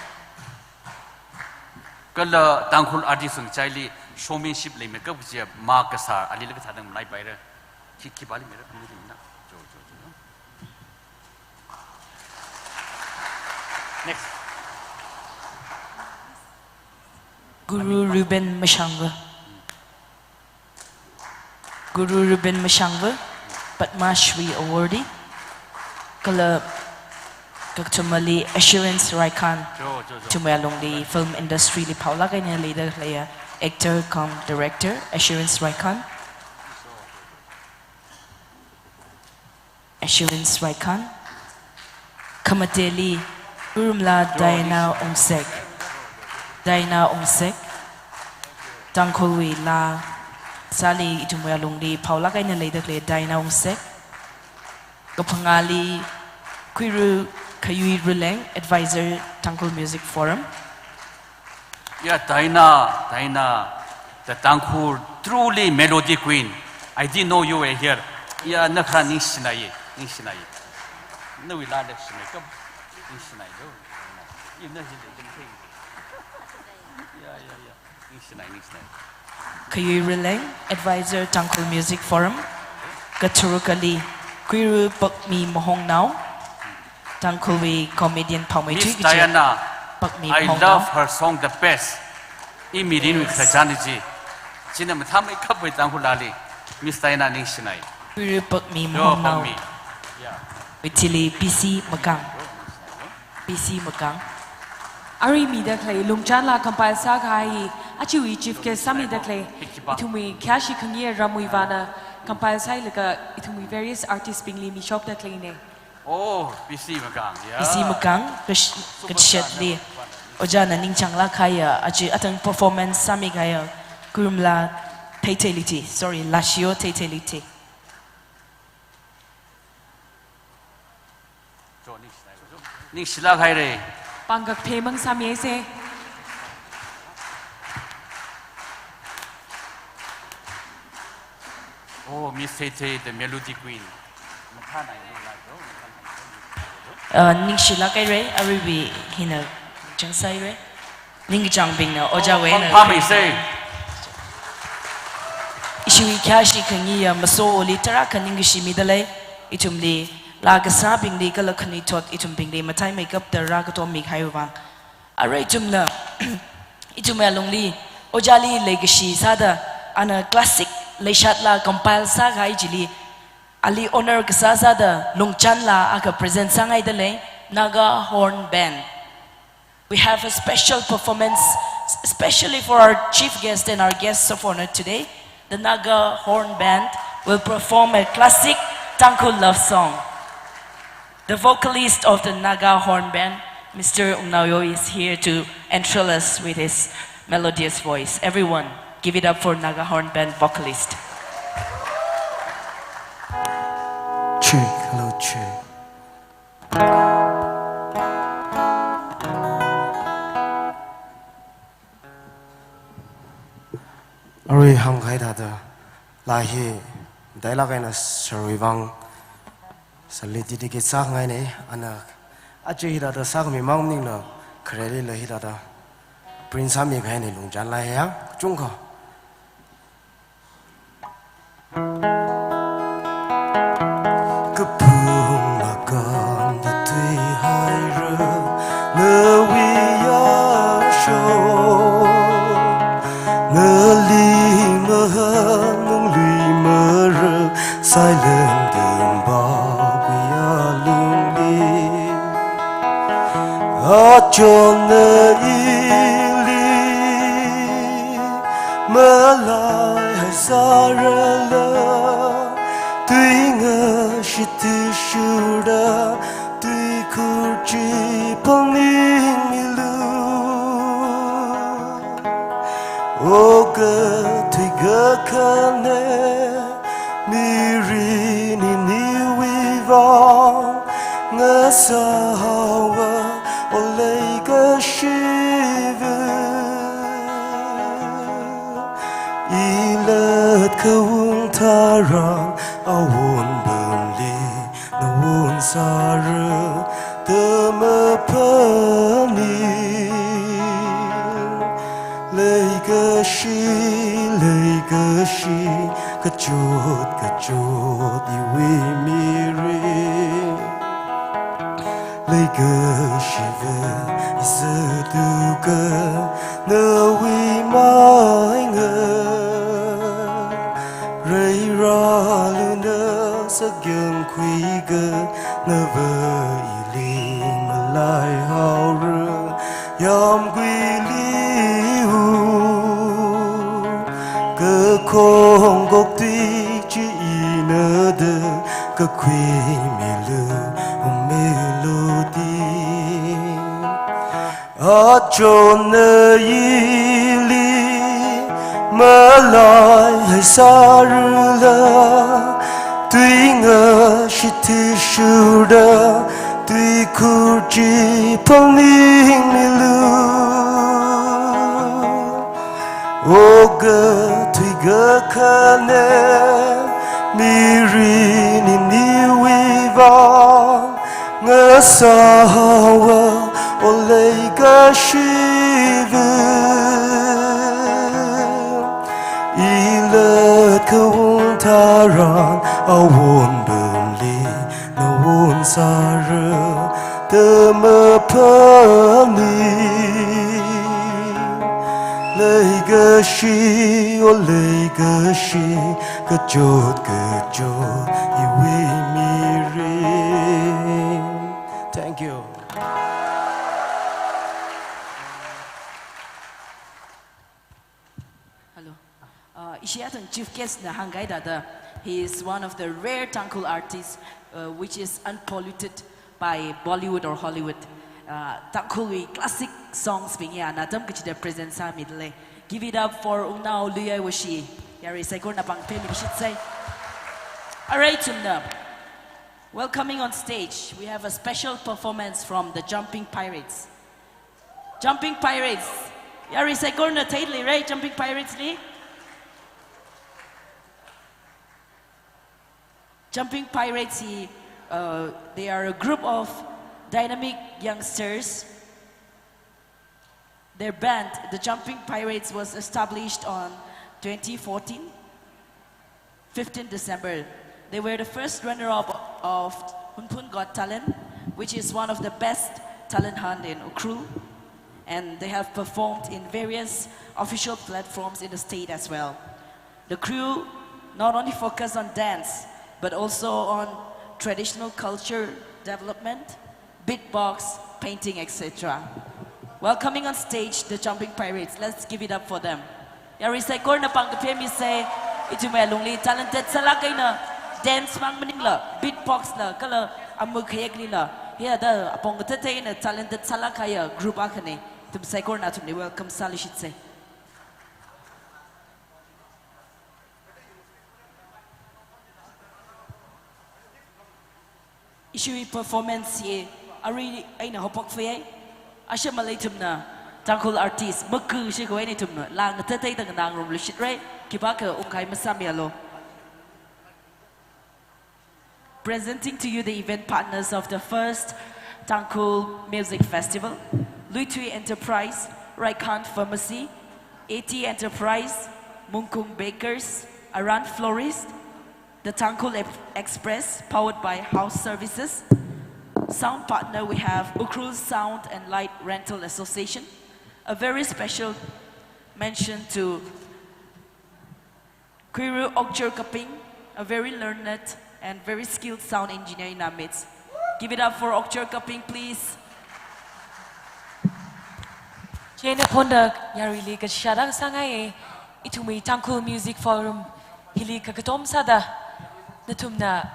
Kala Tangkhul artist ngachaili Showmanship leimeikap kaji ma kasā, alila kathāda malaipaira. Khi, khipāli mira, amni limna. Jo, jo, jo. Next. Guru Reuben Mashangva. Guru Reuben Mashangva, Padma Shri Awardee. Kala kakathumali Assurance Raikhan. Jo, jo, jo. Ithumwui alungli film industry li phaolāk eina leida khaleiya actor cum director Assurance Raikhan. Assurance Raikhan. Khamateli, Kurumla Diana Ungsek. Diana Ungsek. Tangkhulwui laa sāli ithumwui alungli phaolāk eina leida khalei Diana Ungsek. Kaphangāli, Khuiru Khayui Ruleng, Advisor, Tangkhul Music Forum. Yeah, Diana, Diana, the Tangkhul truly melody queen. I didn't know you were here. Yeah, na khara ningshinai, ningshinai. Nawui laa leishimeikap ningshinai do. Ina hi le ding thing. Yeah, yeah, yeah. Ningshinai, ningshinai. Khayui Ruleng, Advisor, Tangkhul Music Forum. Katharukali, Khuiru Pakmi Mahongnao. Tangkhulwui comedian phaomei Miss thui kachi Diana, Pakmi I Mahongnao. Love her song the best. I mirin with Yes. Khristachān chi. China mathāmeikapwui Tangkhul laali. Miss Diana ningshinai. Khuiru Pakmi Yo, Mahongnao. Pakmi. Yeah. Withili P C Makang. P C Makang. Arui mida khalei Lungchanla compile sākahai, ajawui chief guest sāmida khalei, Pikiba. Ithumwui khayāshi khangayi ramwui vāna compile sāhailaga ithumwui various artist bingli mishokda khaleina. Oh, P C Makang, yeah. P C Makang, kash-, Super kashatli. Star. Ojāna ningchānglāk kahaiya, aja athang performance sāmikahaiya, Kurumla Theithei Luithei, sorry, Lashiyo Theithei Luithei. Ningshilāk haira. Pangkak phemang sāmisa. Oh, Miss Theithei, the melody queen. Uh, ningshilāk haira, aruiwui hina chang sāhaira. Ningkachāngbingna ojāwui eina. Pāmei sei. Ishiwui khayāshi khangayiya masoli tarākha ningkashi midalei. Ithumli, laa kasābingli kala khanuithot ithumbingli mathāmeikapta rākatommi kahaiwui vāng. Arui ithumna, ithumwui alungli, ojāli leikashi sāda, ana classic leishatla compile sākahai chili, ali honor kasā sāda Lungchanla akha present sāngaidalei, Naga Horn Band. We have a special performance, especially for our chief guest and our guests of honor today. The Naga Horn Band will perform a classic Tangkhul love song. The vocalist of the Naga Horn Band, Mister Ungnaoyo, is here to enthrall us with his melodious voice. Everyone, give it up for Naga Horn Band vocalist. Check, hello, check. Arui hāngkahai thāda, laa hi, dailāk eina sārwui vāng, sāli dedicate sāngaina, ana, aja hithāda sākhami mang maningla, khareli la hithāda, print sāmikahaina Lungchanla ya, chungkha. Kaphung makan da tui haira, nawui yāsho. Nali mahan nungli mara, silent and bawui alungli. Achonna ili malaihai sārala, tui ngashit tui shurda, tui khurchi pangning milu. O kathui kakhane, mirin iniwui vāng, ngasāhaowa, o leikashiva. Ilat khaung tharan, awon pamli, nawon sāra, da maphaning, leikashi Kachot kachot iwui mirin, leikashiva izatuka nawui mainga. Reiraluna sakyangkhuiga nava ili malaihaora, yamguili u kakhongkok tui chi ina da kakhuimilu, umilu di. Achonna ili malaihaisārala, tuinga shithishurda, tuikhur chi phaningmilu. Oga tuiga khane, mirin ini iwui vang ngasāhaowa, o leikashiva. Ilat khaung tharan awon pamli nawon sāra da maphani. Leikashi, o leikashi, kachot kachot iwui mirin. Thank you. Hello. Uh, ishi athang chief guest na hāngkahai thāda, he is one of the rare Tangkhul artists, uh, which is unpolluted by Bollywood or Hollywood. Uh, Tangkhulwui classic songs bing hi ana atam kachida present sāmidalei. Give it up for Wungnao Luiyai Woshi. Yarui saikorana pāng phemishitsei. Arui ithumna, welcoming on stage, we have a special performance from the Jumping Pirates. Jumping Pirates. Yarui saikorana theilirei Jumping Pirates li. Jumping Pirates hi, uh, they are a group of dynamic youngsters. Their band, the Jumping Pirates, was established on twenty fourteen, fifteen December. They were the first runner-up of Hunphun Got Talent, which is one of the best talent hunt in Ukhrul, and they have performed in various official platforms in the state as well. The crew not only focus on dance, but also on traditional culture development, beatbox, painting, et cetera. Welcoming on stage the Jumping Pirates. Let's give it up for them. Yarui saikorana pāng kaphemmisei, ithumwui alungli talented sālāk eina dance mang maningla, beatbox la, kala amuk khayeklila, hithāda apong kateiteina talented sālāk kahaiya group akhane. Ithum saikorana athumli welcome sāluishitsei. Ishiwui performance hi arui eina haophokphayei. Ashee malei ithumna Tangkhul artist maku shikhavai eina ithumna lāng kateiteida nganārumluishitrei, khipākha ungkahai masāmialu. Presenting to you the event partners of the first Tangkhul Music Festival, Luithui Enterprise, Raikant Pharmacy, A T Enterprise, Mungkung Bakers, Aran Florist, the Tangkhul Ex-, Express, powered by House Services. Sound partner, we have Ukhrul Sound and Light Rental Association. A very special mention to Khuiru Okchor Kaping, a very learned and very skilled sound engineer in our midst. Give it up for Okchor Kaping, please. Chieina phonda yaruili kashada sāngaiye, ithumwui Tangkhul Music Forum hili kakatom sāda, nathumna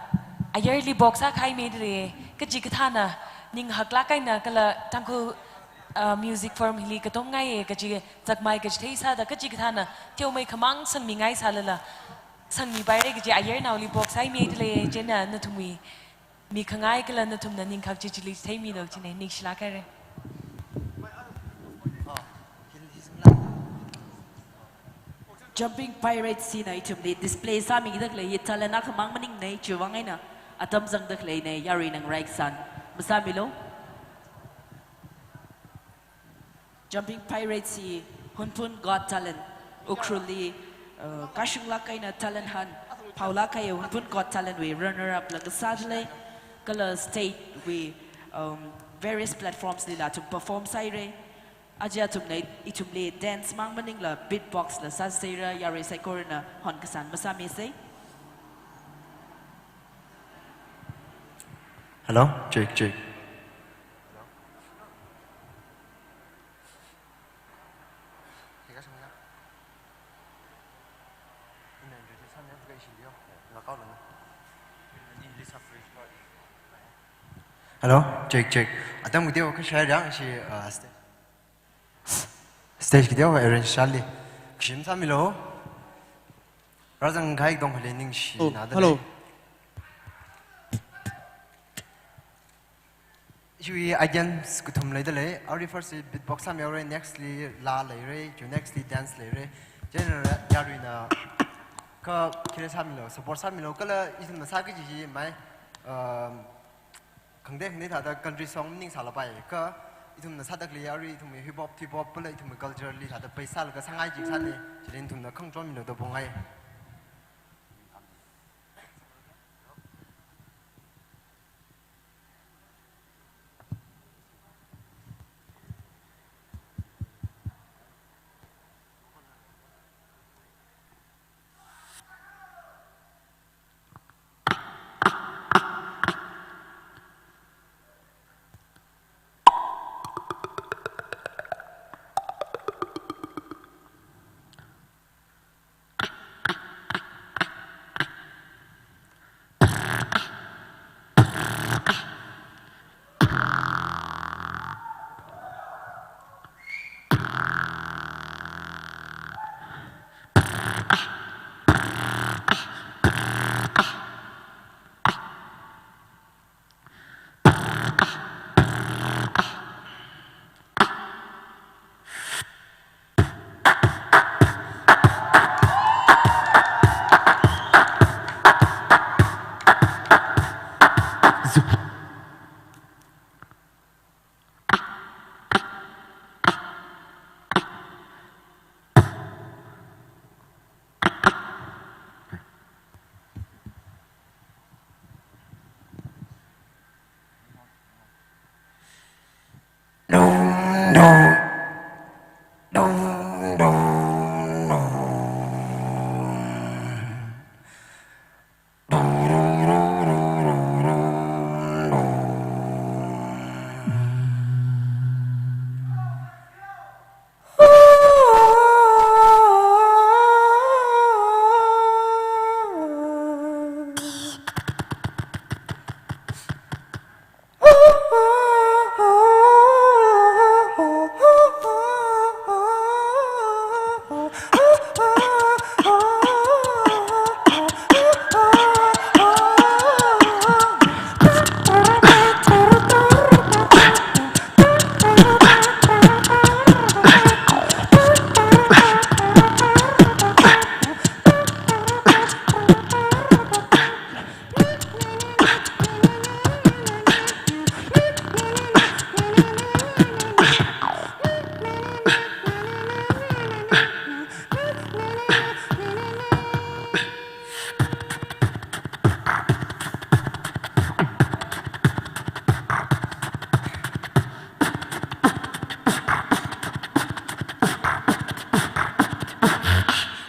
ayarli box akha haimidalei, kachikathāna ning haklāk eina kala Tangkhul, uh, Music Forum hili katomngaiye kaji zakmai kachithei sāda, kachikathāna teomeikhamang sangmingai sālala, sangmipairei kaji ayarnaoli box haimidalei, chieina nathumwui mikhangai kala nathumna ningkhak chi chili theimilu jine, ningshilāk haire. Jumping Pirates hina ithumli display sāmidakhalei hi talent akhamang maningne, chiwui vang eina atam zangdakhaleine, yaruina ngarāikasang masāmilu. Jumping Pirates hi Hunphun Got Talent, Ukhrulli Uh, kashunglāk eina talent hunt, phaolāk kahai Hunphun Got Talent wui runner up la kasā lei, kala state wui, um, various platforms lila athum perform sāhaira. Aja athumna ithumli dance mang maningla beatbox la sāserra, yarui saikorana hon kasān masāmisei. Hello, check, check. Hello, check, check. Atam video ka share yang shi, uh, stage. Stage video arrange sāli. Kashim sāmilo. Rāzang kahai dong hali ningshi. Oh, na da hello. Lei. Shui items kathum leida lei. Arui first li beatbox sāmihaora, next li laa leira, chu next li dance leira. General yaruina kha khire sāmilo, support sāmilo, kala ithumna sā kaji hi mai, um, khangatei khangatei thāda country song maning sālapai. Kha ithumna sāda khalei arui ithumwui hip hop, hip hop pala ithumwui culture li thāda pai sālaga sāngai ji sāni, chilin ithumna khangachon milo da pongai.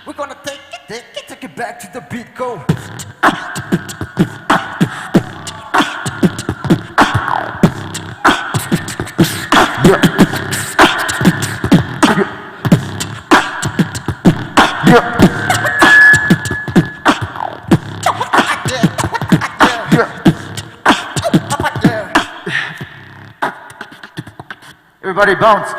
We're gonna take it, take it, take it back to the beat, go. Everybody bounce.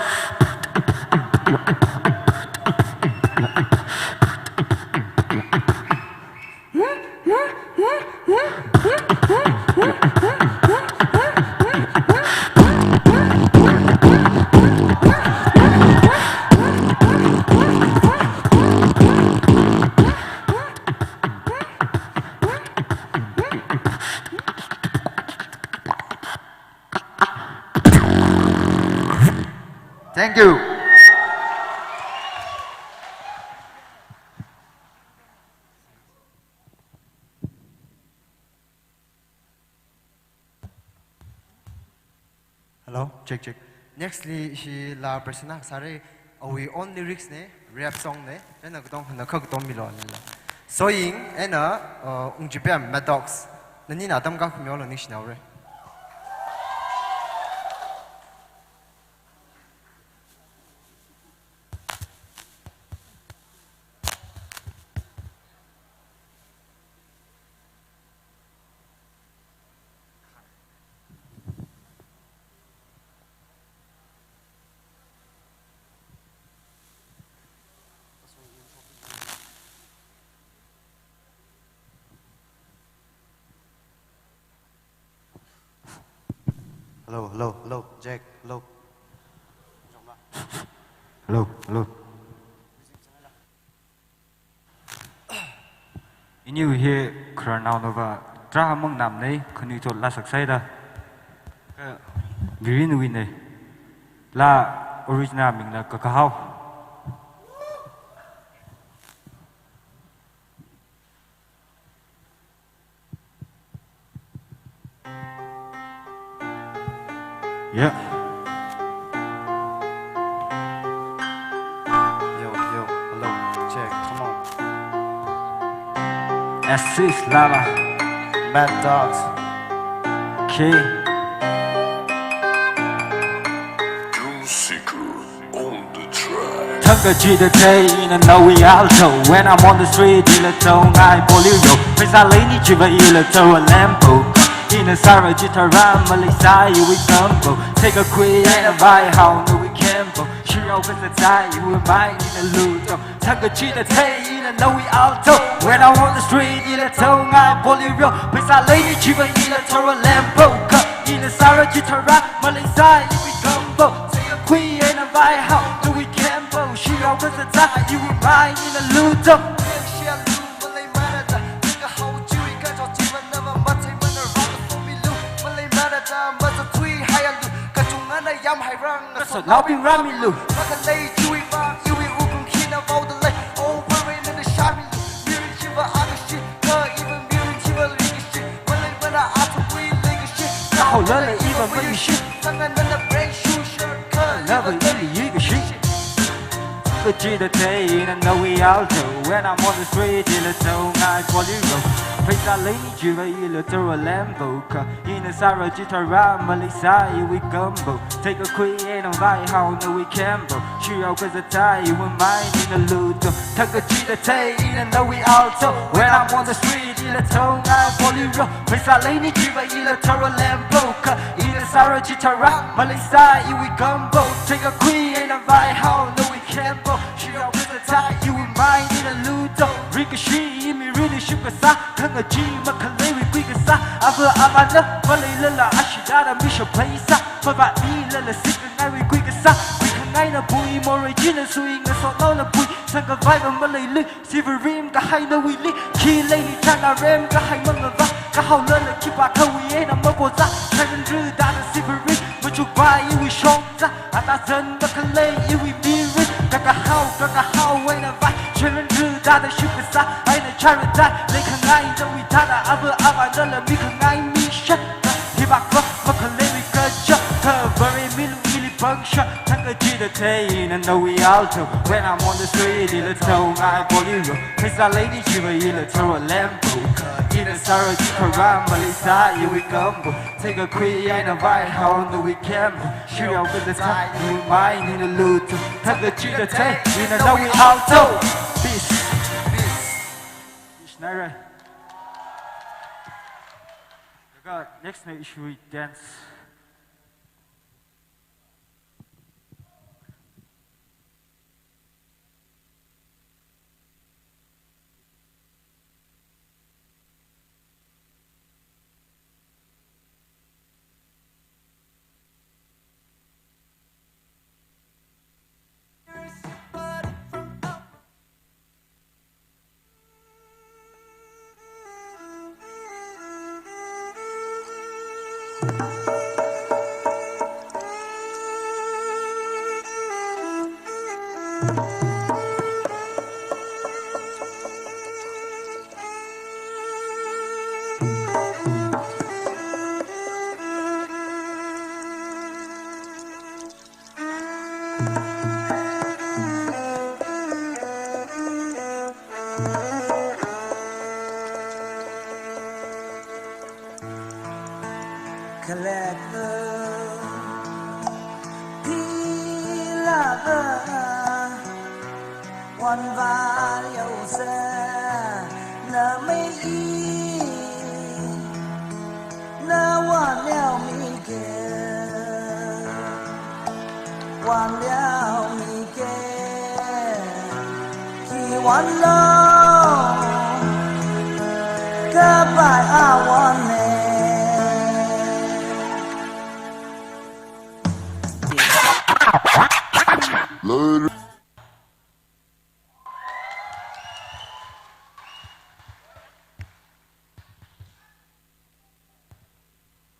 Thank you. Hello, check, check. Nextly, ishi laa present sāra, awui own lyrics na, rap song na, chieina katong hana kha katom milo. Soying, eina, uh, Ungchipem, Mad Dogs. Nani na atam kakhuimilu, ningshinaora. Hello, hello, hello, check, hello. Hello, hello. Iniwui hi khararnaonava tarākha manganāmana, khanuithot laa saksaida. Kha Virinwuina. Laa original mingna Kakahao. Yeah. Yo, yo, hello, check, come on. Assist Lava. Mad Dogs. Okay. Doom Seeker on the track. Thangkachida thei ina nawui alto. When I'm on the street, ila thongai Bolero. Pheisā leini chiva ila thora Lambo. Ina sāra chitharan maleisai iwui gumbo. Theikakhui eina vaihao nawui kembo. Shirao kazat sai iwui mai ina Ludo. Thangkachida thei ina nawui alto. When I'm on the street, ila thongai Bolero. Pheisā leini chiva ila thora Lambo. Kha ina sāra chitharan maleisai iwui gumbo. Theikakhui eina vaihao nawui kembo. Shirao kazat sai iwui mai ina Ludo. Ngasotnaobing rāmilu. Makhalei chiwui vang, iwui wuklung khina vaodalei. Over eina nana shāmilu. Mirin chiva akhashi, kha iva mirin chiva leikashi. Maleimana athumwui leikashi. Kahaolala iva mayushi. Sanga nana brand shoe shirt, kha lava iva ili yuikashi. Kachida thei ina nawui alto. When I'm on the street, ila thongai Bolero. Pheisā leini chiva ila thora Lambo. Kha ina sāra chitharan maleisai iwui gumbo. Theikakhui eina vaihao nawui kembo. Shirao kazat sai iwui mai ina Ludo. Thangkachida thei ina nawui alto. When I'm on the street, ila thongai Bolero. Pheisā leini chiva ila thora Lambo. Kha ina sāra chitharan maleisai iwui gumbo. Theikakhui eina vaihao nawui kembo. Shirao kazat sai iwui mai ina Ludo. Ringkashi mirinli shim kasā. Khangachee makhaleiwui kui kasā. Ava avāna maleilala ashee dada misha pheisā. Mavātmilala singkangaiwui kui kasā. Kuikhangaina pui morei china sui, ngasotnaona pui. Sangkhavaiva maleilui. Siva rimkahai nawuili, khi leili chāna remkahai mangava, kahaolala khipākhawui eina makhoza, chānrida siva rim, machukvai iwui shongza, atazan makhalei iwui mirin, kakahao, kakahao eina vai, chānrida shim kasā, eina chārada, leikhangai nawui thāda, ava avānala mikhangai mishan, hibakva, makhaleiwui kaja, kavare milu ili pangshā, thangkachida thei ina nawui alto. When I'm on the street, ila thongai Bolero. Pheisā leini chiva ila thora Lambo. Ina sāra chitharan maleisai iwui gumbo. Theikakhui eina vaihao nawui kembo. Shirao kazat sai iwui mai ina Ludo. Thangkachida thei ina nawui alto. Peace. Peace. Peace, nara. Laga next na ishiwui dance. Khalek, thilava, wanvāyao se, na mei, na wanliao mi ke, wanliao mi ke, khi wanlo, kapai awan ne.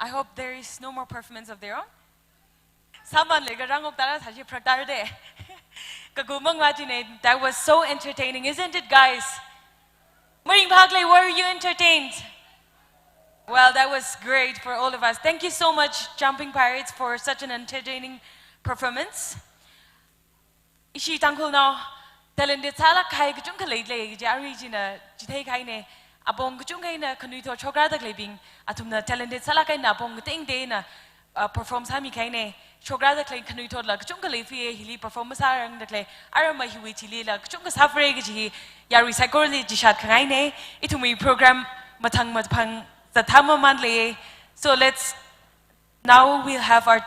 I hope there is no more performance of their own. Saman le garang ok tara saji pratarde. Kagumang majine, that was so entertaining, isn't it, guys? Maring Bhagle, were you entertained? Well, that was great for all of us. Thank you so much, Jumping Pirates, for such an entertaining performance. Ishi Tangkhulnao talented sālāk kahai kachungkha leilei kaji arui china chitheikahaine. Apong kachungkha eina khanuithot shokra da khaleibing, athumna talented sālāk eina apong katengte eina, uh, perform sāmikahaine. Shokra da khalei khanuithotla kachungkha leifie, hili perform masārang da khalei, aramma hiwui thilila kachungkha sāfare kaji hi yarui saikorali chishat khangaine. Ithumwui program mathang maphang zatham maman lei. So let's Now we'll have our,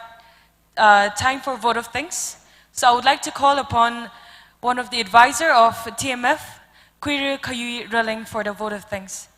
uh, time for vote of thanks. So I would like to call upon one of the advisor of T M F, Kuiru Kayui Raleng, for the vote of thanks.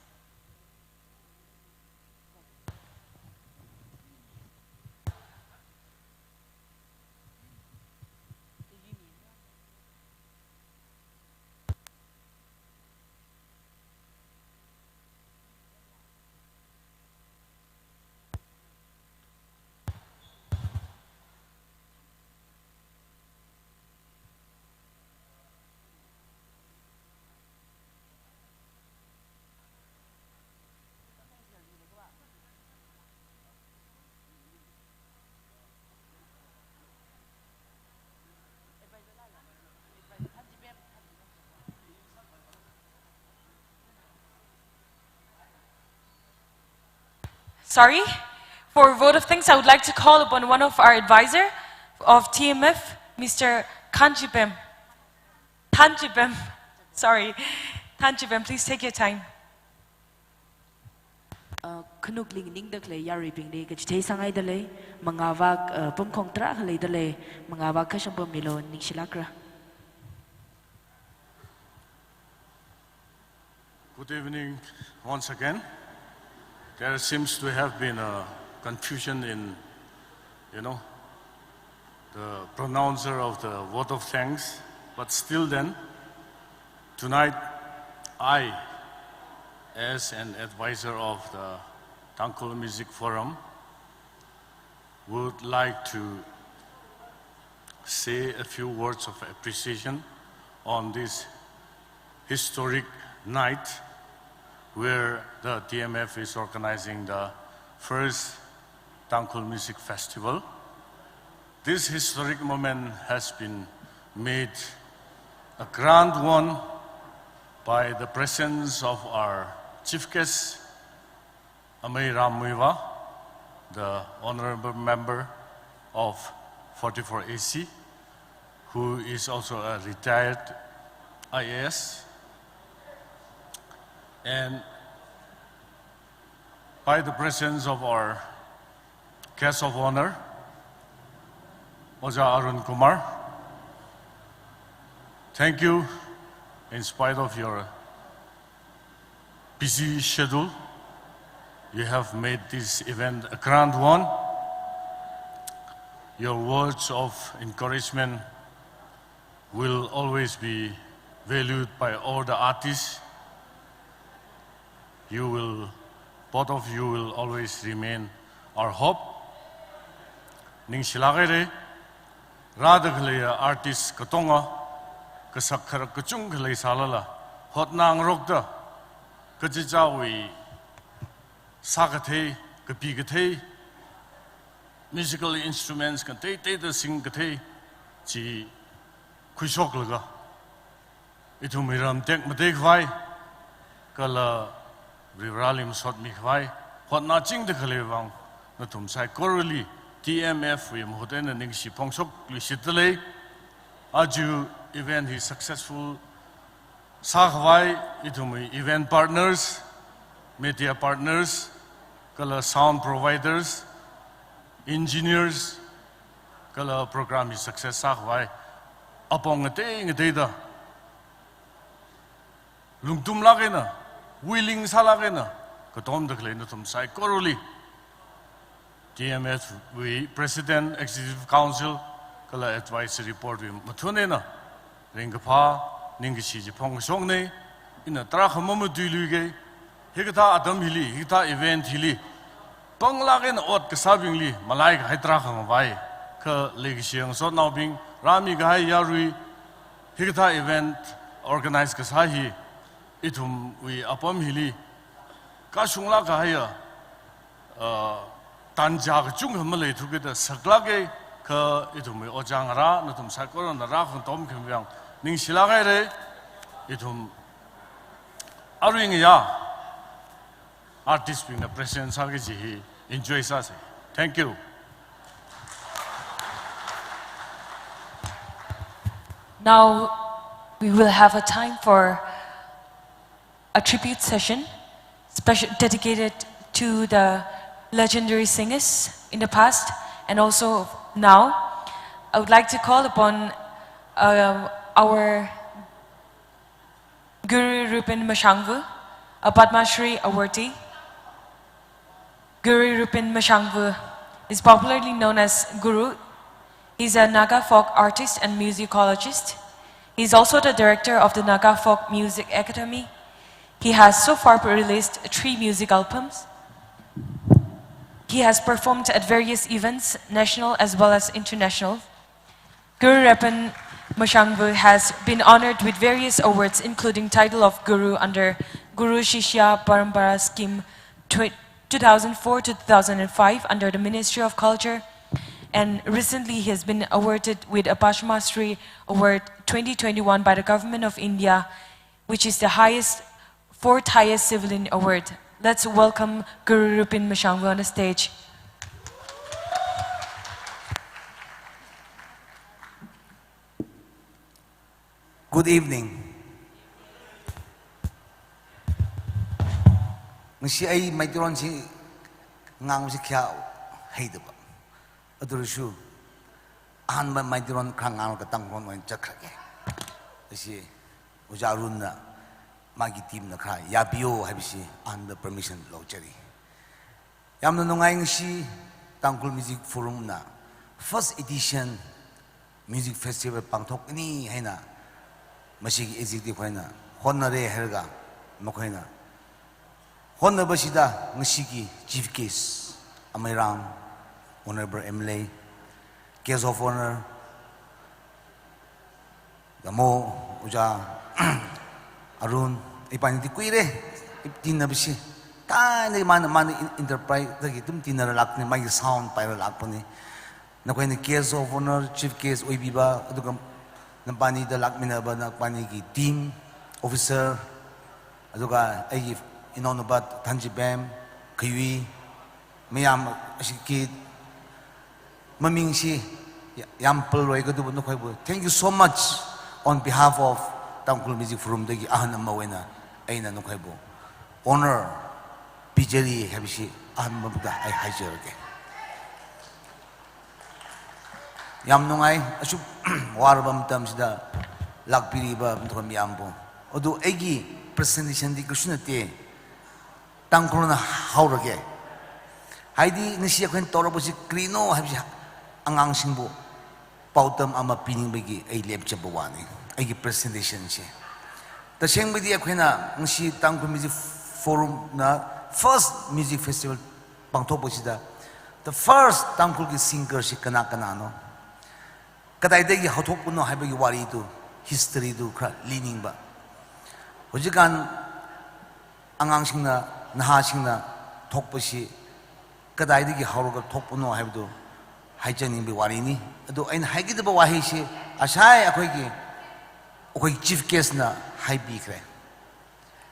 Sorry? For vote of thanks, I would like to call upon one of our advisor of T M F, Mister Khanchipem. Thanchipem. Sorry. Thanchipem, please take your time. Uh, khanukli nganingda khalei yaruibingli kachithei sāngaida lei, mangāvak, uh, pumkhong tarākha leida lei, mangāvak kashang pammilu, ningshilākra. Good evening once again. There seems to have been a confusion in, you know, the pronouncer of the vote of thanks, but still then, tonight, I, as an advisor of the Tangkhul Music Forum, would like to say a few words of appreciation on this historic night where the T M F is organizing the first Tangkhul Music Festival. This historic moment has been made a grand one by the presence of our chief guest, Amei Rammuivah, the honorable member of forty-four A C, who is also a retired I A S, and by the presence of our guest of honor, Oja Arun Kumar. Thank you, in spite of your busy schedule, you have made this event a grand one. Your words of encouragement will always be valued by all the artists. You will, both of you will always remain our hope. Ningshilāk haira, rāda khaleiya artist katonga, kasak kharak kachungkha leisālala, hotnangarokta, kachichāwui sākathei, kapikathei, musical instruments kateiteida singkathei chi khuishoklaga, ithumwui ram tekmatei khavai, kala Varivarāli masotmi khavai hotnachingda khalei vang, nathum saikorali T M F wui mahut eina ningshi phongshokluishitdalei. Aja event hi successful sākhavai ithumwui event partners, media partners, kala sound providers, engineers, kala program hi success sākhavai apong ngatei ngateida lungtumlāk eina, willing sālāk eina, katomda khalei nathum saikorali T M F wui President, Executive Council, kala Advisory Board wui mathun eina ringkaphā ningkashi chi phongkashokna. Ina tarākha mamatuiluikei, hikathā atam hili, hikathā event hili panglāk eina ot kasābingli malaikahai tarākha ngavai. Kha leikashi ngasotnaobing, rāmikahai yarui, hikathā event organize kasā hi ithumwui apam hili kashunglāk kahaiya, uh, tanja kachungkha maleithuki da saklāka. Kha ithumwui ojā ngarā, nathum saikorana rākhangatom khamiwui vang ningshilāk haira. Ithum arui ngayā artist bingna present sāki kaji hi enjoy sāsa. Thank you. Now we will have a time for a tribute session special, dedicated to the legendary singers in the past and also now. I would like to call upon, um, our Guru Rupin Mashangvu, a Padma Shri awardee. Guru Rupin Mashangvu is popularly known as Guru. He's a Naga folk artist and musicologist. He's also the director of the Naga Folk Music Academy. He has so far released three music albums. He has performed at various events, national as well as international. Guru Rupin Mashangvu has been honored with various awards, including title of Guru under Guru Shishya Parampara Scheme tw-, two thousand four to two thousand five under the Ministry of Culture, and recently he has been awarded with a Padma Shri Award twenty twenty-one by the Government of India, which is the highest, fourth highest civilian award. Let's welcome Guru Rupin Mashangvu on the stage. Good evening. Ngashi ai Meiteiloan chi ngāngsi khayā heidaba. Athurashu, ahan Meiteiloan khara ngānglaga Tangkhul eina chākharake. Ashi Ojā Arunna, magi teamna khara yāpiyo haibishi ahanli permission locharei. Yamna nungai ngashi Tangkhul Music Forumna first edition music festival pangthokni haina mashiki executive hoina honnare hairga makhoina honnabashida ngashiki chief guest, Amei Ram, Honorable M L A, guest of honour, Damo, Ojā Arun, ibanidi kuire, ip tinnabashi. Thānai mana, mana in-, enterprise dagi tum tinnaralākni, magi sound pairalākpani. Nakhoina guest of honour, chief guest oipiba, aduga nabanida lākminaba, nabaniki team, officer, aduga aiki inaonaba Thanjibem, Kayui, mayam ashiki, mamingshi ya-, yampalroi kadubu nakhoibu. Thank you so much on behalf of Tangkhul Music Forum dagi ahan amawena eina nakhoibu honour picharei haibishi ahan amada ai haicharake. Yam nungai, ashuk warabam tamsida lākpiriba mthon yambu. Odu aiki presentation di kashunate, Tangkhulna haorake. Haidi ngashi akhoina taurakpashi karino haibishi angangsingbu paotam ama piningbagi ai lepchappa wane. Aiki presentation chi. Tasengmadi akhoina ngashi Tangkhul Music Forumna first music festival pangthokpashida, the first Tangkhulki singer shi kana kanano, kadaidagi haothokpano haibagi wari tu, history tu khara liningba. Hujikhan angangsingna, nahāsingna thokpashi kadaidagi haoraga thokpano haiba tu haichāningbi warini. Adu eina haikida ba wahaishi, ashai akhoiki, akhoi chief guest na haibikhare.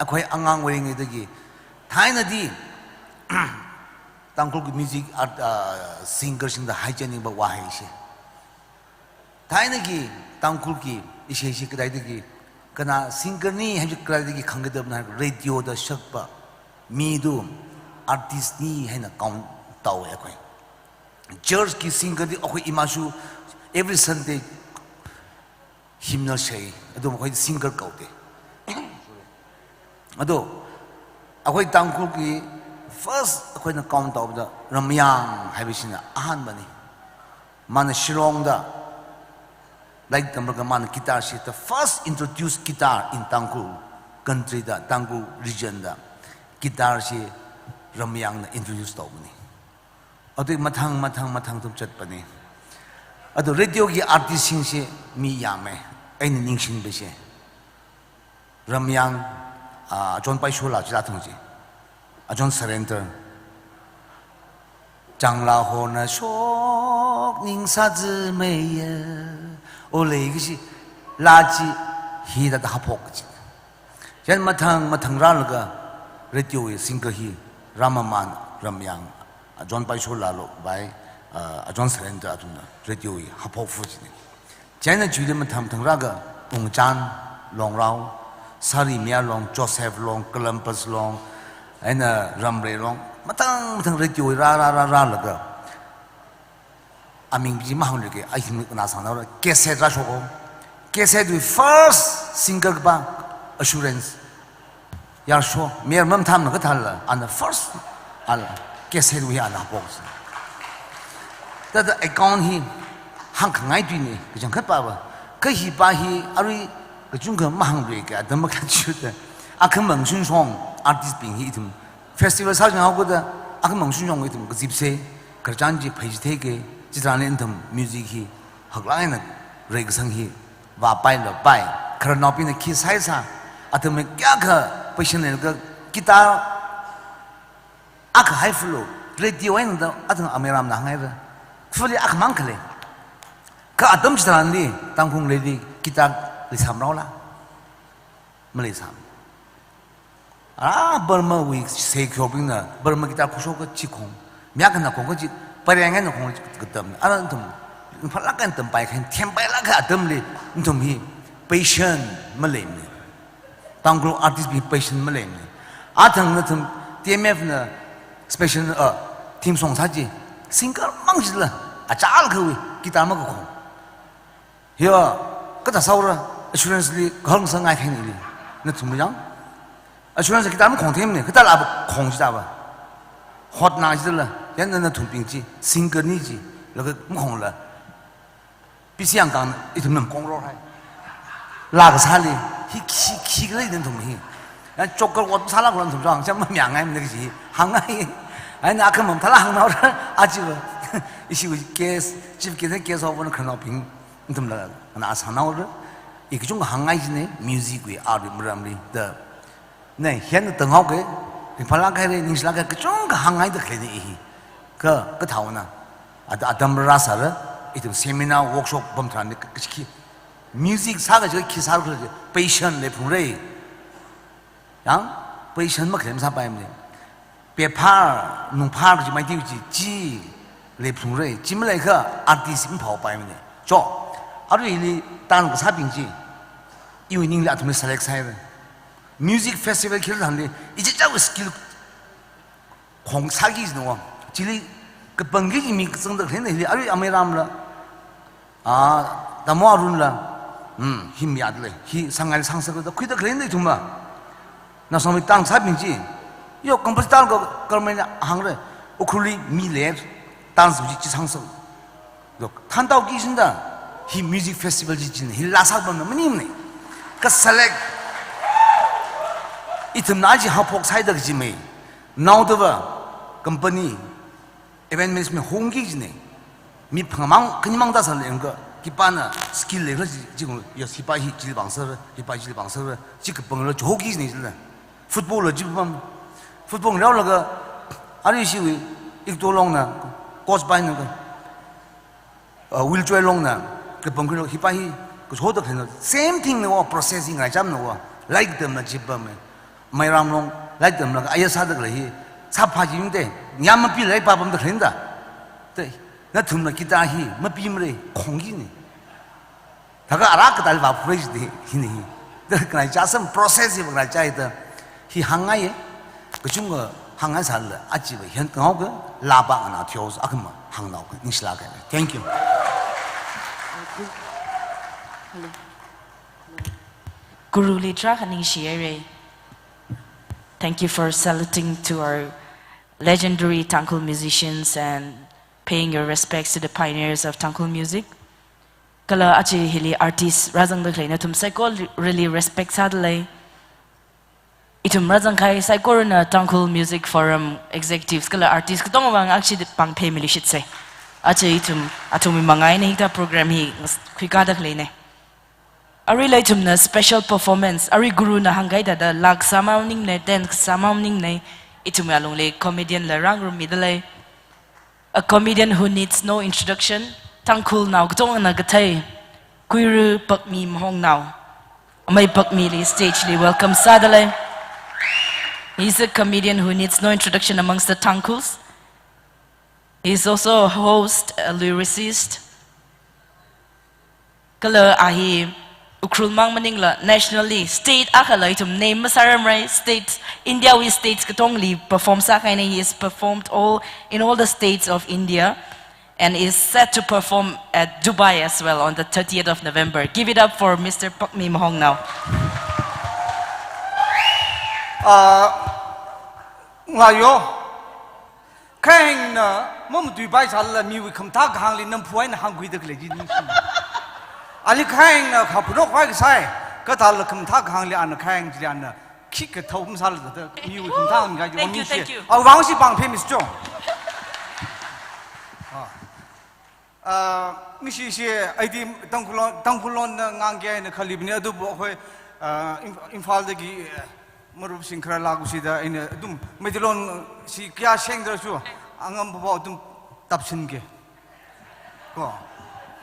Akhoi angang oiringaidagi, thainadi Tangkhulki music art, ah, singer singda haichāningva vāhaisei. Thainaki Tangkhulki ishei chi kadaidagi, kana singer ni haichi kadaidagi khangkadapna, radio da shakpa mi tu artist ni haina count tau e akhoi. Church ki singer di akhoi imashu every Sunday hymnal shei, ado akhoi singer kaute. Ado, akhoi Tangkhulki first akhoina count taoda Ramyang haibishina ahanbani. Mana Shillong da, like, tamlaga mana guitar shi, the first introduce guitar in Tangkhul country da, Tangkhul region da, guitar shi Ramyangna introduce taobani. Ado mathang, mathang, mathang tum chatpani. Ado radio ki artist singshi mi yāme, eina ningshinbishei. Ramyang, ah, John Paishola chila thung chi. Ah, John Surrender. Changla hona shok ningsa zimeiya. Ole kishi, la chi, hithāda haphok chi. Chieina mathang, mathang rālaga radio wui singer hi rāmaman Ramyang, ah, John Paishola lo vai, ah, John Surrender athumna radio wui haphok fu chine. Chieina chuili mathang mathang rālaga Ungchan Longrao, Sari Mia Long, Joseph Long, Columbus Long, eina Ramrei Long, mathang mathang radio wui rā, rā, rā, rālaga. Aming chi mahāngluike, ai himna sānaora, cassette rāshoko. Cassette wui first singer pa Assurance. Yarsho, mayar mamthamna kathāla, ana first, ala, cassette wui ana box. Thāda account hi hāngkhangai tuine, kachangkhat pava. Kha hipa hi, arui kachungkha mahāngluike, atam makhachuda. Akhamang shunshong, artist bing hi ithum. Festival sāchinghaokada, akhamang shunshong ithum kazipsei, khararchan chi pheichitheike, chitharanli ithum music hi, haklāk eina reikasang hi, vāpai lapai, khararnaobingna khi sāsā, athumna kayākha passion leilaga guitar akha hai fulu, radio eina da athum amei ramna hāngngaira. Fuli akhamang khalei. Kha atam chitharanli, Tangkhul leili guitar leisāmraola. Maleisāma. Ah, Burma wui seikhyobingna, Burma guitar khuishoka chi khong. Mi akhana khong kachi, pariang eina khong katamna. Ara nathum, phalak eina tampaikha, thempailakha atamli, nathum hi, passion maleimane. Tangkhul artist bing passion maleimane. Athang nathum, T M F na, special, uh, theme song sā chi, singer mang chila, achālkhawui, guitar makakhong. Hiya, kathā sāora, Assurance li kahāng sāngai khaini li. Nathum yang. Assurance guitar makhong themne, kathāla khong chitava. Hotna chitala, yan na nathumbing chi, singer ni chi, laga makhongla. P C Yangkang ithum nam kong ro hai. La kasāli, hi khi, khi khalei nathum hi. Yan chokal ot sāla kula nathum chang, chang mamyangaimane kaji, hāngngai. Ai na akhamang thāla hāngnaora, achiva. Ishi case, chief case, case of one khararnaobing. Nathumla, ana sānaora, i kachungkha hāngngai chine, music wui, art wui maramli, da. Ne, hina tanghaoke, ringphālak haire, ningshilak hai, kachungkha hāngngaida khaleine i hi. Kha, kathāona. At-, atam rāsāra, ithum seminar, workshop, pamtharanli, ka-, kachi khi. Music sā kachi khi sāra, passion leiphungra. Yang, passion makhalei masāpaimane. Pephar, nungphar kaji mai tiu chi, chi leiphungra, chi maleikha artist maphāpaimane. Cho, aruili tan kasābing chi, iwui ningli athumli select sāhaira. Music festival khil thangli, ichichāwui skill khong sāki jino. Chili kapangki mi kazangda khaleina hili, arui amei ramla. Ah, Tamo Arunla, hmm, hi mayāda lei, hi sāngaili sāngasakda, khuida khaleina ithumva. Naosangwui tan sābing chi, yo, composer tan ko, karmaina hāngra, Ukhrulli mi lei, tan sābing chi sāngasak. Yo, thāntao ki shinda, hi music festival chi china, hi laa sāpamna maningmane. Ka select, ithumna chi haphok sāhaida kajimei, naodava, company, event management hongki jine. Mi phangamang, khanimang da sāleng ka, khipāna skill leikhala chi, chi kong, yes, hipa hi chili vāngsāra, hipa chili vāngsāra, chi kapangla chihoki jine chila. Football la chi pam. Football raolaga, ari shiwui, Ikto Longna, coach paina ka. Uh, Wilchoi Longna, kapang khalo, hipa hi, kachihoda khaleina. Same thing na wo, processing ngaichamna wo. Like them na chi pam. Mairam Long, like them la, aya sāda khalei hi, Sāpha jingde, nyam mapi lei pa pamda khrenda. Te, nathumna guitar hi, mapi mare, khongki ni. Thaka ara katal va pura jide, hini hi. Da kanai cha sam process hi kanai cha ida. Hi hāngngai ye. Kachungkha hāngngai sāla, achiva, hen ngau ka, laba ngana thios, akama, hāngnao ka, ningshila ka. Thank you. Guru li tarākha ningshihaire. Thank you for saluting to our legendary Tangkhul musicians and paying your respects to the pioneers of Tangkhul music. Kala aja hili artist rāzangda khalei nathum saikorali respect sādalei. Ithum rāzangkahai saikorana Tangkhul Music Forum executives kala artist katonga vang ashi pāng phemili shitse. Aja ithum athumwui mangā eina hithā program hi ngas-, khuikāda khaleine. Aruila ithumna special performance, arui guruna hāngkahai thāda lak sāmao ningne, dance sāmao ningne, ithumwui alungli comedian la rāngarummidalei. A comedian who needs no introduction, Tangkhulnao katongana kathei, Kuiru Pakmi Mahongnao. Amei Pakmili stage li welcome sādalei. He's a comedian who needs no introduction amongst the Tangkhuls. He's also a host, a lyricist. Kala a hi Ukhrul mang maningla nationally, state akhala ithum name masārarmara, state, India wui states katongli perform sākahaine. He has performed all, in all the states of India and is set to perform at Dubai as well on the thirtieth of November. Give it up for Mister Pakmi Mahongnao. Ah, ngayo. Khayangna, mamatui bai sālala miwui khamathā kahāngli namphu eina hāngkhuida khalei chi ningshi. Ali khayangna kha phunok vai kasai, kathāla khamathā kahāngli ana khayang chili ana khikha thao masālala da miwui khamathā hāngkahai chi. Thank you, ningshi. Thank you. Awui vang ashi pāng phemiso. Ah. Ah, ningshishi, aidi Tangkhul lon, Tangkhul lon ngangkahai eina khalibani, adubu akhoi, ah, Imp-, Imphalda ki, eh, marupsing kharā lākhaoshida eina adum Meitei lon si kayā shengdrasu, angam papa adum tapsinke. Ko.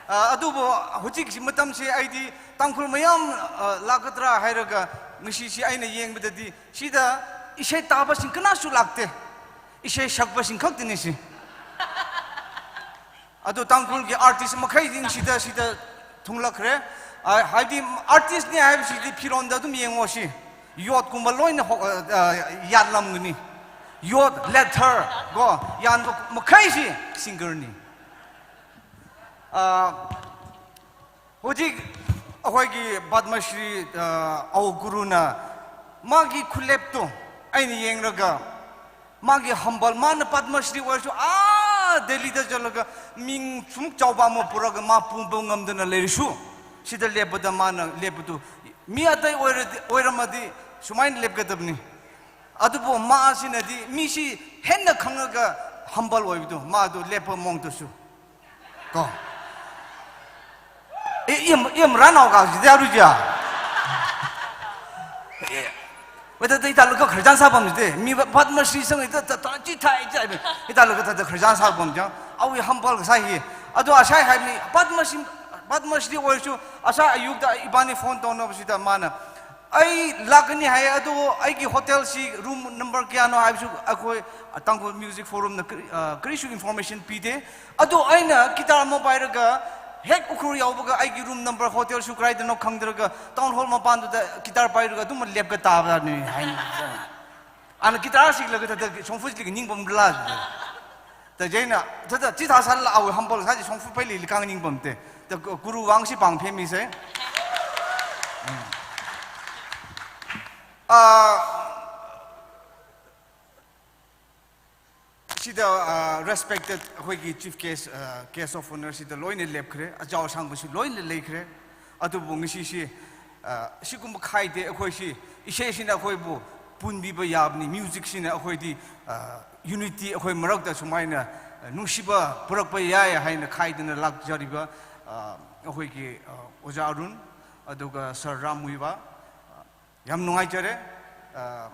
Ah, adubu hujik si matamsi aidi Tangkhul mayam, ah, lākadra hailaga ningshishi eina yangmidadi, sida ishei tāpasing kanāsu lākte. Ishei shakpasing khak tini si. Ado Tangkhul ki artist makhai ding sida, sida thunglakre. Ah, haidi artist ni haibasi di phironda adum yango si. Yot kumba loina hok, ah, ah, yatlamgani. Yot, letter, go, yan go, makhai si singer ni. Ah, hujik akhoi ki Padma Shri, ah, awui guruna magi khulepto eina yanglaga, magi humble, mana Padma Shri oisu, ah, Delhi da zalaga ming sum chauba mo puraga ma pumbo ngamdana leisu. Sida lepda mana lepdo. Mi atai oira-, oiramadi sumain lepkadabni. Adubu ma sinadi, mi si henna khangaga humble oido, ma do lepa mongdosu. Ko. E, im, im ranau ka jide aru ja. E, wada dai ta luka kharjan sabam jide. Mi Padma Shri sang ita ta, ta, chi thai ja. Ita luka ta, ta kharjan sabam ja. Awui humble kasā hi. Ado ashai hai mi Padma Shri, Padma Shri oisu, ashai ayuk da ibani phone tongna sida mana. Ai lākani hai ado aiki hotel si room number kayāno haisu akhoi Tangkhul Music Forum na kri-, ah, karisu information pide. Ado aina guitar mapailaga, hek Ukhrul yaobaga aiki room number hotel su karaidano khangdraga, town hall mapanda guitar pailaga, adum lepkataba ni hai. Ana guitar silaga thāda, shongfa chili ningpamla. Ta jaina, thāda, chithā sālala awui humble sā chi shongfa paili likang ningpamte. Ta guru vang ashi pāng phemise. Hmm. Ah, sida, ah, respected akhoi ki chief guest, ah, guest of honor sida loina lepkhare, achao shangba si loina leikhare, adubu ningshishi, ah, sikumba khaite akhoi si, ishei sina akhoibu punbiba yabani, music sina akhoidi, ah, unity akhoi marakta sumaina, ah, nungshiba purakpa yaya haina khaidana lākjariba, ah, akhoi ki, ah, Oja Arun, aduga Sir Ramwui va, ah, yam nungai jare, ah,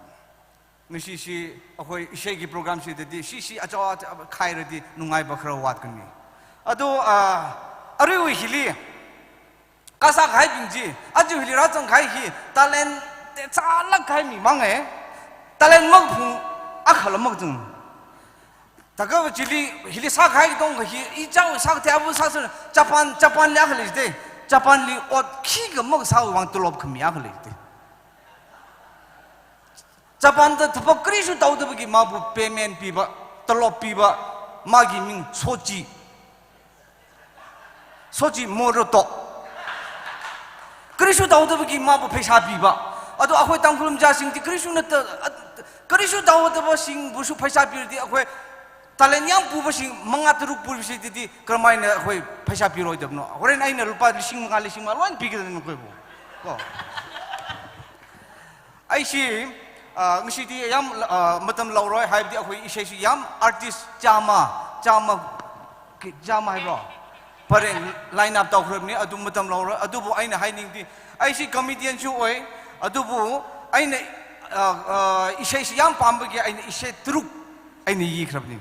Ningshishi akhoi ishei ki program sida di, shishi achao a, a, khairadi nungaiba khara vātkani. Ado, ah, aruiwui hili, kasā kahaibing chi, aja hili rāzangkahai hi, talent te chālāk kahai mi mang e, talent makaphung, Akhala makzang. Thākha chili, hili sākahai katonga hi, i chao sākathei abu sāsa, Japan, Japan li akha lei jite. Japan li ot khikha makasā vang tolop khami akha lei jite. Japan da thapa karisu tauda bagi mabu payment piba, tolop piba, magi ming Soichi. Soichi Moroto. Karisu tauda bagi mabu pheisā piba. Ado akhoi Tangkhul majāsingdi karisu nata, at-, karisu taudabasingbusu pheisā pirdi akhoi talent yāmpuibasing mangā taruk puibasingdi, di, karameina akhoi pheisā piroidabno. Horen eina lupā lishing mangā lishing mangā loin pikida nakhoi bu. Ko. Aishi, ah, ngashidi yam, ah, matam laoroi, haibadi akhoi isheishi yam artist chama, chama, ki-, chama haibro. Pareng line up taukharapni, adu matam laoroi, adubu eina hainingdi. Aishi comedian shu oi, adubu eina, ah, ah, isheishi yam pambagi eina ishei taruk eina yikharapni.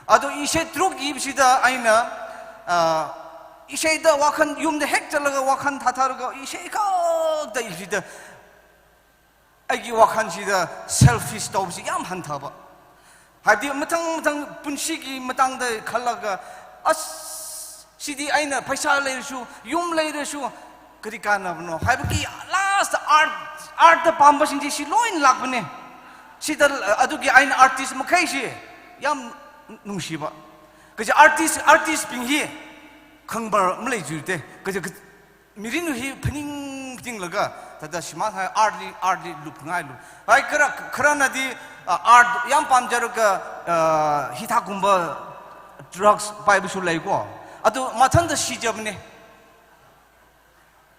Adu ishei taruk yibashida eina, ah, isheida wakhan yumda hek chalaga wakhan thatharaga ishei khada ishida aigi wakhanshida selfish tausi yam hanthaba. Haibadi mathang mathang punshiki matangda khalaga, as, shidi eina pheisā leirashu, yum leirashu, kari kanabno. Haibaki last art, art da pambasingdi shi loin lakbane. Shida, uh, adugi eina artist makhaishi yam nungshiba. Kaja artist, artist bing hi khangbar malei jute. Kaja, kaja mirin hi phaning phatinglaga, thāda shimān hai art li, art li lupngai lu. Hai kara, kara nadi, uh, art yam pamjaraga, uh, hithākumba drugs paibusu leiko. Adu mathānda shijabane.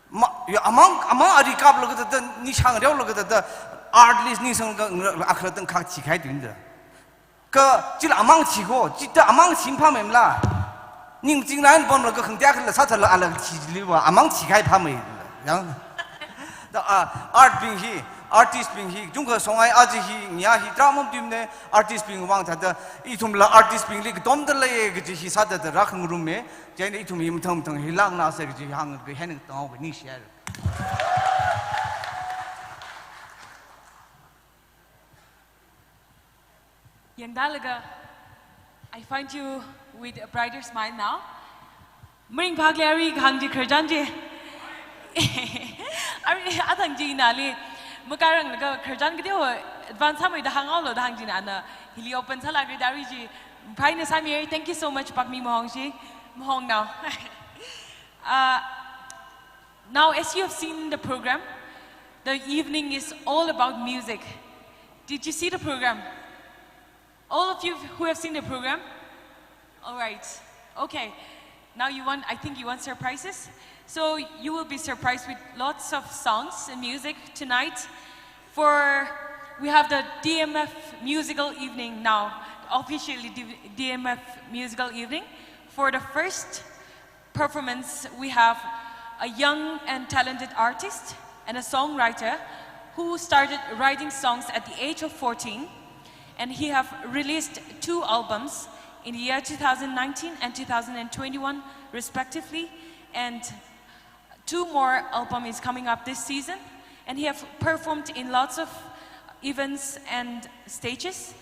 Ma, ya, amang, amang ari kaplaga thāda, nishang reolaga thāda, art li nisanglaga, akhala tangkhak chikahai tuinda. Kha chila amang chiko, chita amang ching phameimala. Ning chinglan pamlaga khangtia khala sāthala ala chiliva, amang chikahai phamei. Yang. Da, ah, art bing hi, artist bing hi, jungkha songai aji hi, nya hi, drama bing ne, artist bing vang thāda, ithumla artist bingli katomda lei kaji hi sāda da rakhangrumme, chieina ithum hi mathang mathang hi langna sa kaji hāngkahai ningtao kani share. Yangdalaga, I find you with a brighter smile now. Maringphakli ari kahāng chi khararchan chi. Ari athang chi nali makaranglaga khararchan kateowa advance sāmeida hānghaolu da hāng chi nana hili open sālākra da ari chi. Phaina sāmi, thank you so much, Pakmi Mahong shi. Mahong now. Uh, Now, as you have seen the program, the evening is all about music. Did you see the program? All of you who have seen the program? All right. Okay. Now you want, I think you want surprises. So you will be surprised with lots of songs and music tonight. For, we have the D M F musical evening now, officially D-, D M F musical evening. For the first performance, we have a young and talented artist and a songwriter who started writing songs at the age of fourteen, and he have released two albums in the year two thousand nineteen and two thousand twenty-one respectively, and two more album is coming up this season, and he have performed in lots of events and stages.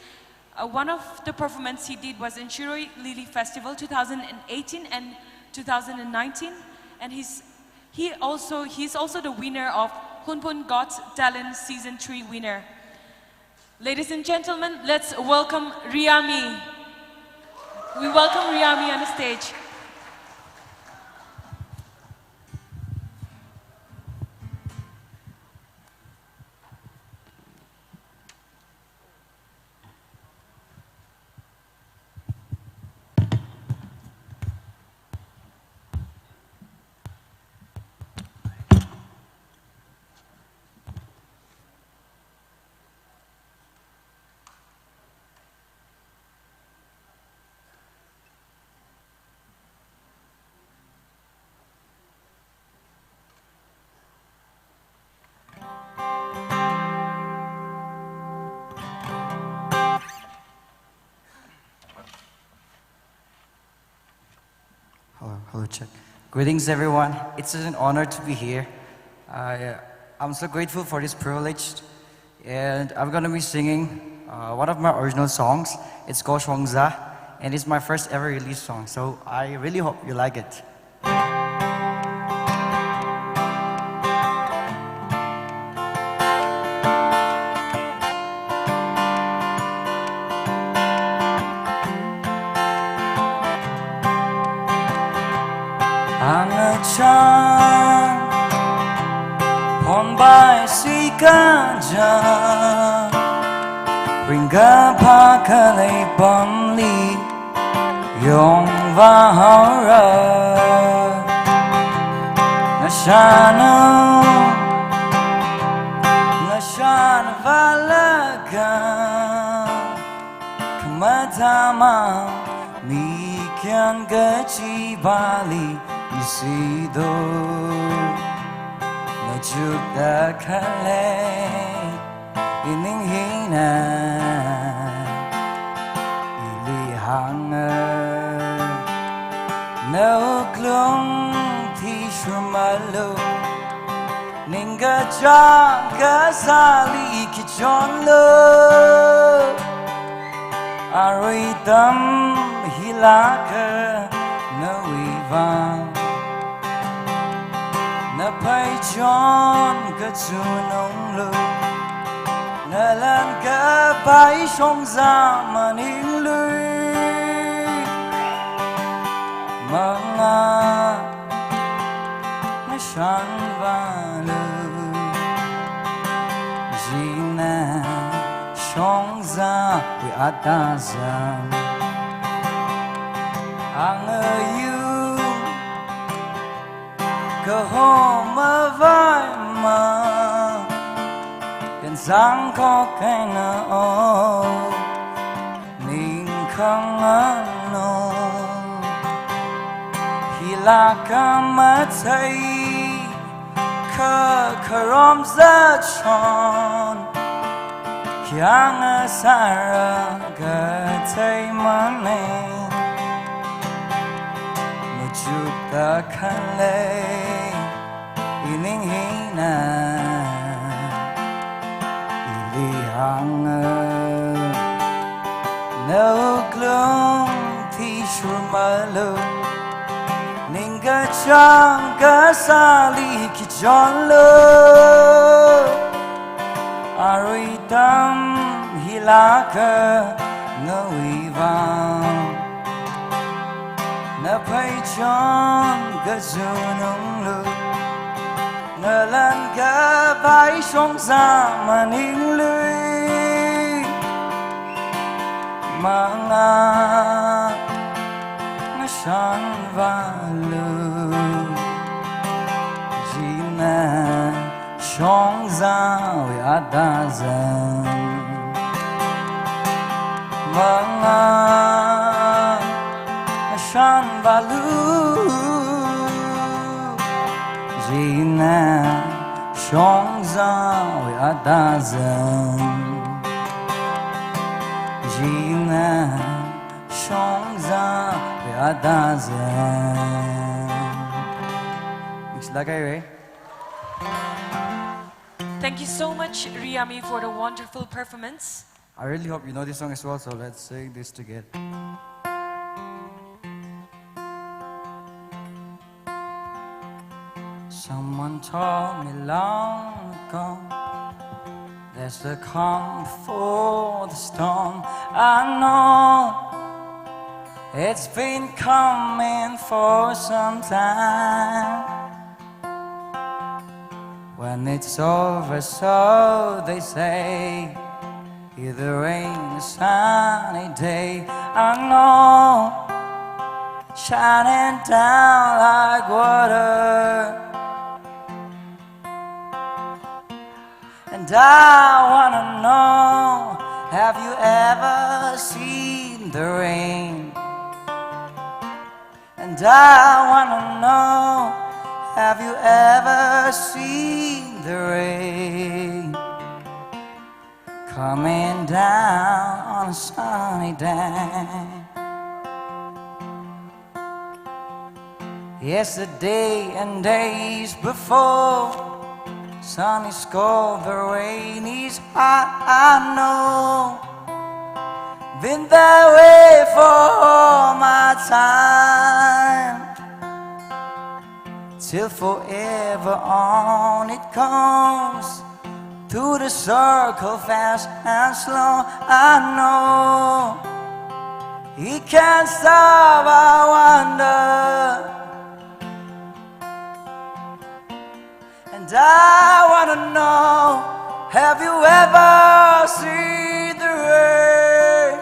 Uh, one of the performance he did was in Shirui Lily Festival two thousand eighteen and two thousand nineteen, and he's, he also, he's also the winner of Hunphun Got Talent Season three winner. Ladies and gentlemen, let's welcome Riami. We welcome Riami on the stage. Hello, hello, check. Greetings, everyone. It's an honor to be here. I, uh, I'm so grateful for this privilege, and I'm gonna be singing Uh, one of my original songs. It's called Shongza, and it's my first ever release song, so I really hope you like it. Ana chāng phonpai sikaja, ringkaphā khalei apamli yongvā haora. Nashāna, nashāna vālaga, khamathā mang mikyan kachivāli isido. Machukda khalei ining hina ili hānga, nawuklung thishurmalu, ningkachāng kasāli khi chonlu. Arui atam hilāka nawui vang, naphei chon kachununglu, nalan kapai shongza maninglu. Manga ngashanvālu, china shongzawui ata zang. Anga yu kahoma vaima, kansang khok eina o, ning khangano. Hilāka mathei kha kharom zachon, khayang sāra kathei manei. Machukda khalei ining hina ili hānga, nawuklung thishurmalu, ningkachāng kasāli khi chonlu. Arui atam hilāka nawui vang, naphei chon kachununglu, nalan kapai shongza maninglu. Manga ngashanvālu, china shongzawui ata zang. Manga ngashanvālu, china shongzawui ata zang. China shongzawui ata zang. Mix lagai re. Thank you so much, Riyami, for the wonderful performance. I really hope you know this song as well, so let's sing this together. Someone told me long ago, there's a calm before the storm. I know it's been coming for some time. When it's over, so they say, it'll rain a sunny day. I know, shining down like water. And I wanna know, have you ever seen the rain? And I wanna know, have you ever seen the rain coming down on a sunny day? Yesterday and days before, sun is cold, the rain is hot, I know. Been that way for all my time, till forever on it comes, through the circle, fast and slow. I know He can't stop, I wonder. And I wanna know, have you ever seen the rain?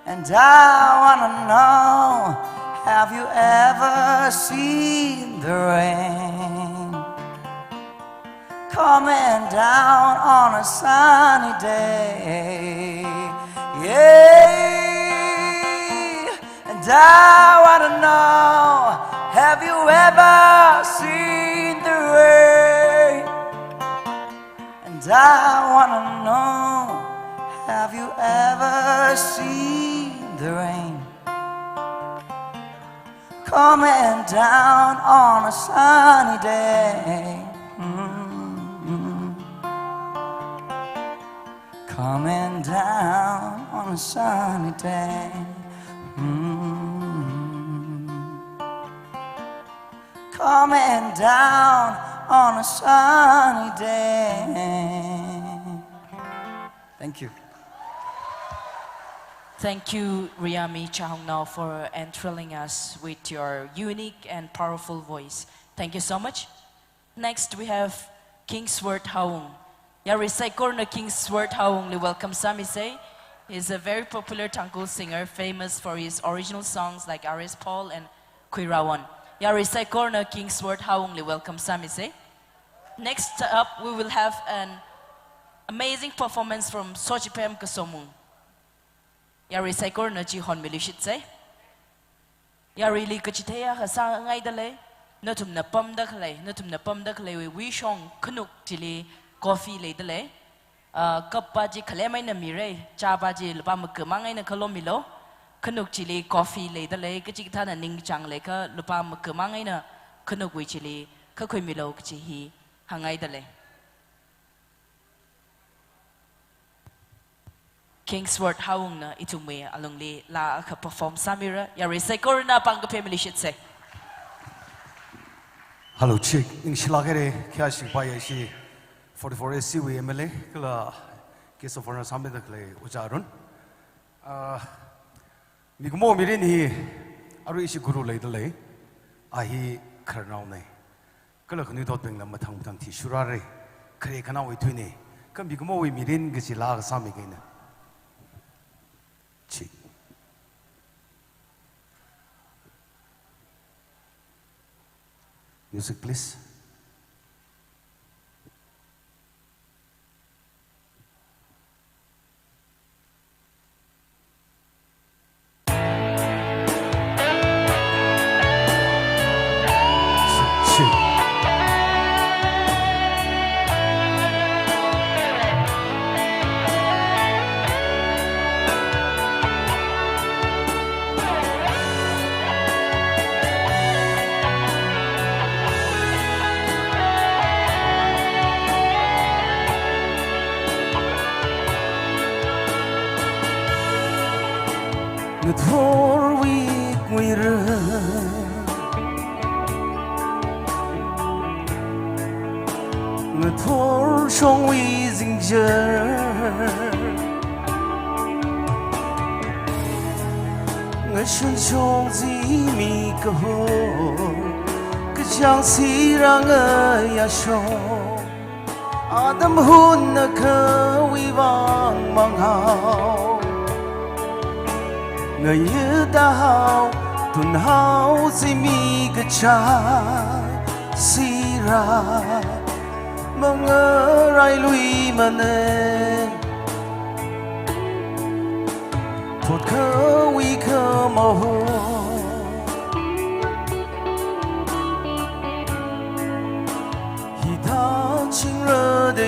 And I wanna know, have you ever seen the rain coming down on a sunny day? Yeah. And I wanna know, have you ever seen the rain? And I wanna know, have you ever seen the rain coming down on a sunny day? Mm-hmm. Coming down on a sunny day. Mm. Coming down on a sunny day. Thank you. Thank you, Riyami Chahongnao, for enthralling us with your unique and powerful voice. Thank you so much. Next, we have Kingsword Haung. Yarui saikorana Kingsword Haungli welcome sāmisa. He's a very popular Tangkhul singer, famous for his original songs like R S Paul and Khuirawan. Yarui saikorana Kingsword Haungli welcome sāmisa. Next up, we will have an amazing performance from Sochipem Kasomung. Yarui saikorana chi honmiluishitsa. Yaruili kachithei akha sāngaidalei, nathumna pamda khalei, nathumna pamda khaleiwui wuishong khanuk chili coffee leidalei. Ah, cup pa chi khalem eina mira, chā pa chi lupā maga mang eina khalommilu. Khanuk chili coffee leidalei, kachikathāna ningchāng leiakha lupā maga mang eina khanukwui chili khuikhuimilu kachi hi hāngngaidalei. Kingsword Haungna ithumwui alungli laa akha perform sāmira, yarui saikorana pāng kaphā miluishitsa. Hello, chik, ningshilāk haira, khayāshi pāya ishi forty-four A C wui M L A, kala guest of honour sāmida khalei Ojā Arun. Ah, mikumo mirin hi, arui ishi guru leidalei, a hi khararnaona. Kala khanuithotbingla mathang mathang thishurrāra, khare khanaowui tuina, kha mikumowui mirin kachi laa akha sāmikha ina. Chi. Music, please. Ngathor wik nguira, ngathor shongwui zingjar, ngashun shong zimi kaho, kachāng sirā ngayā shong. Atam hunna khawui vang manghao, ngayā tāhao, tunhao zimi kachāng sirā, mangarailuimana. Thot khawui khamaho, hithāchingra da i.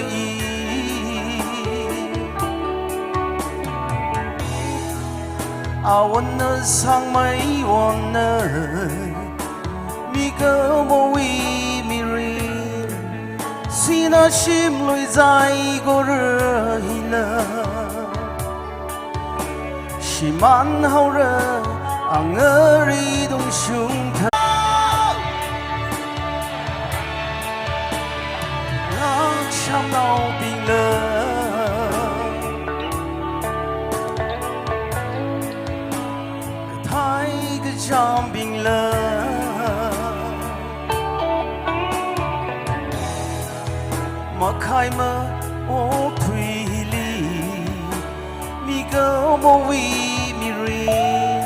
Awonna sangmei wonna, mikumowui mirin, sinā shimlui zai kora hina. Shimānhaora, angari tungshung tha. Ngashamnaobingla, kathei kachāmbingla, makhaima okathuili, mikumowui mirin,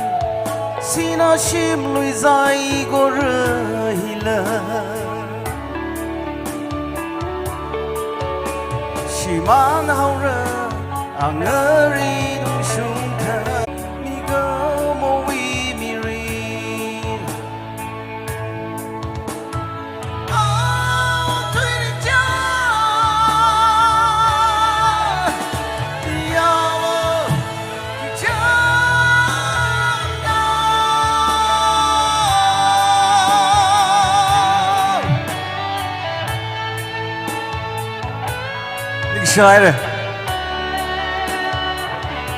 sinā shimlui zai kora hila. Shimānhaora, angari tungshung tha, mikumowui mirin.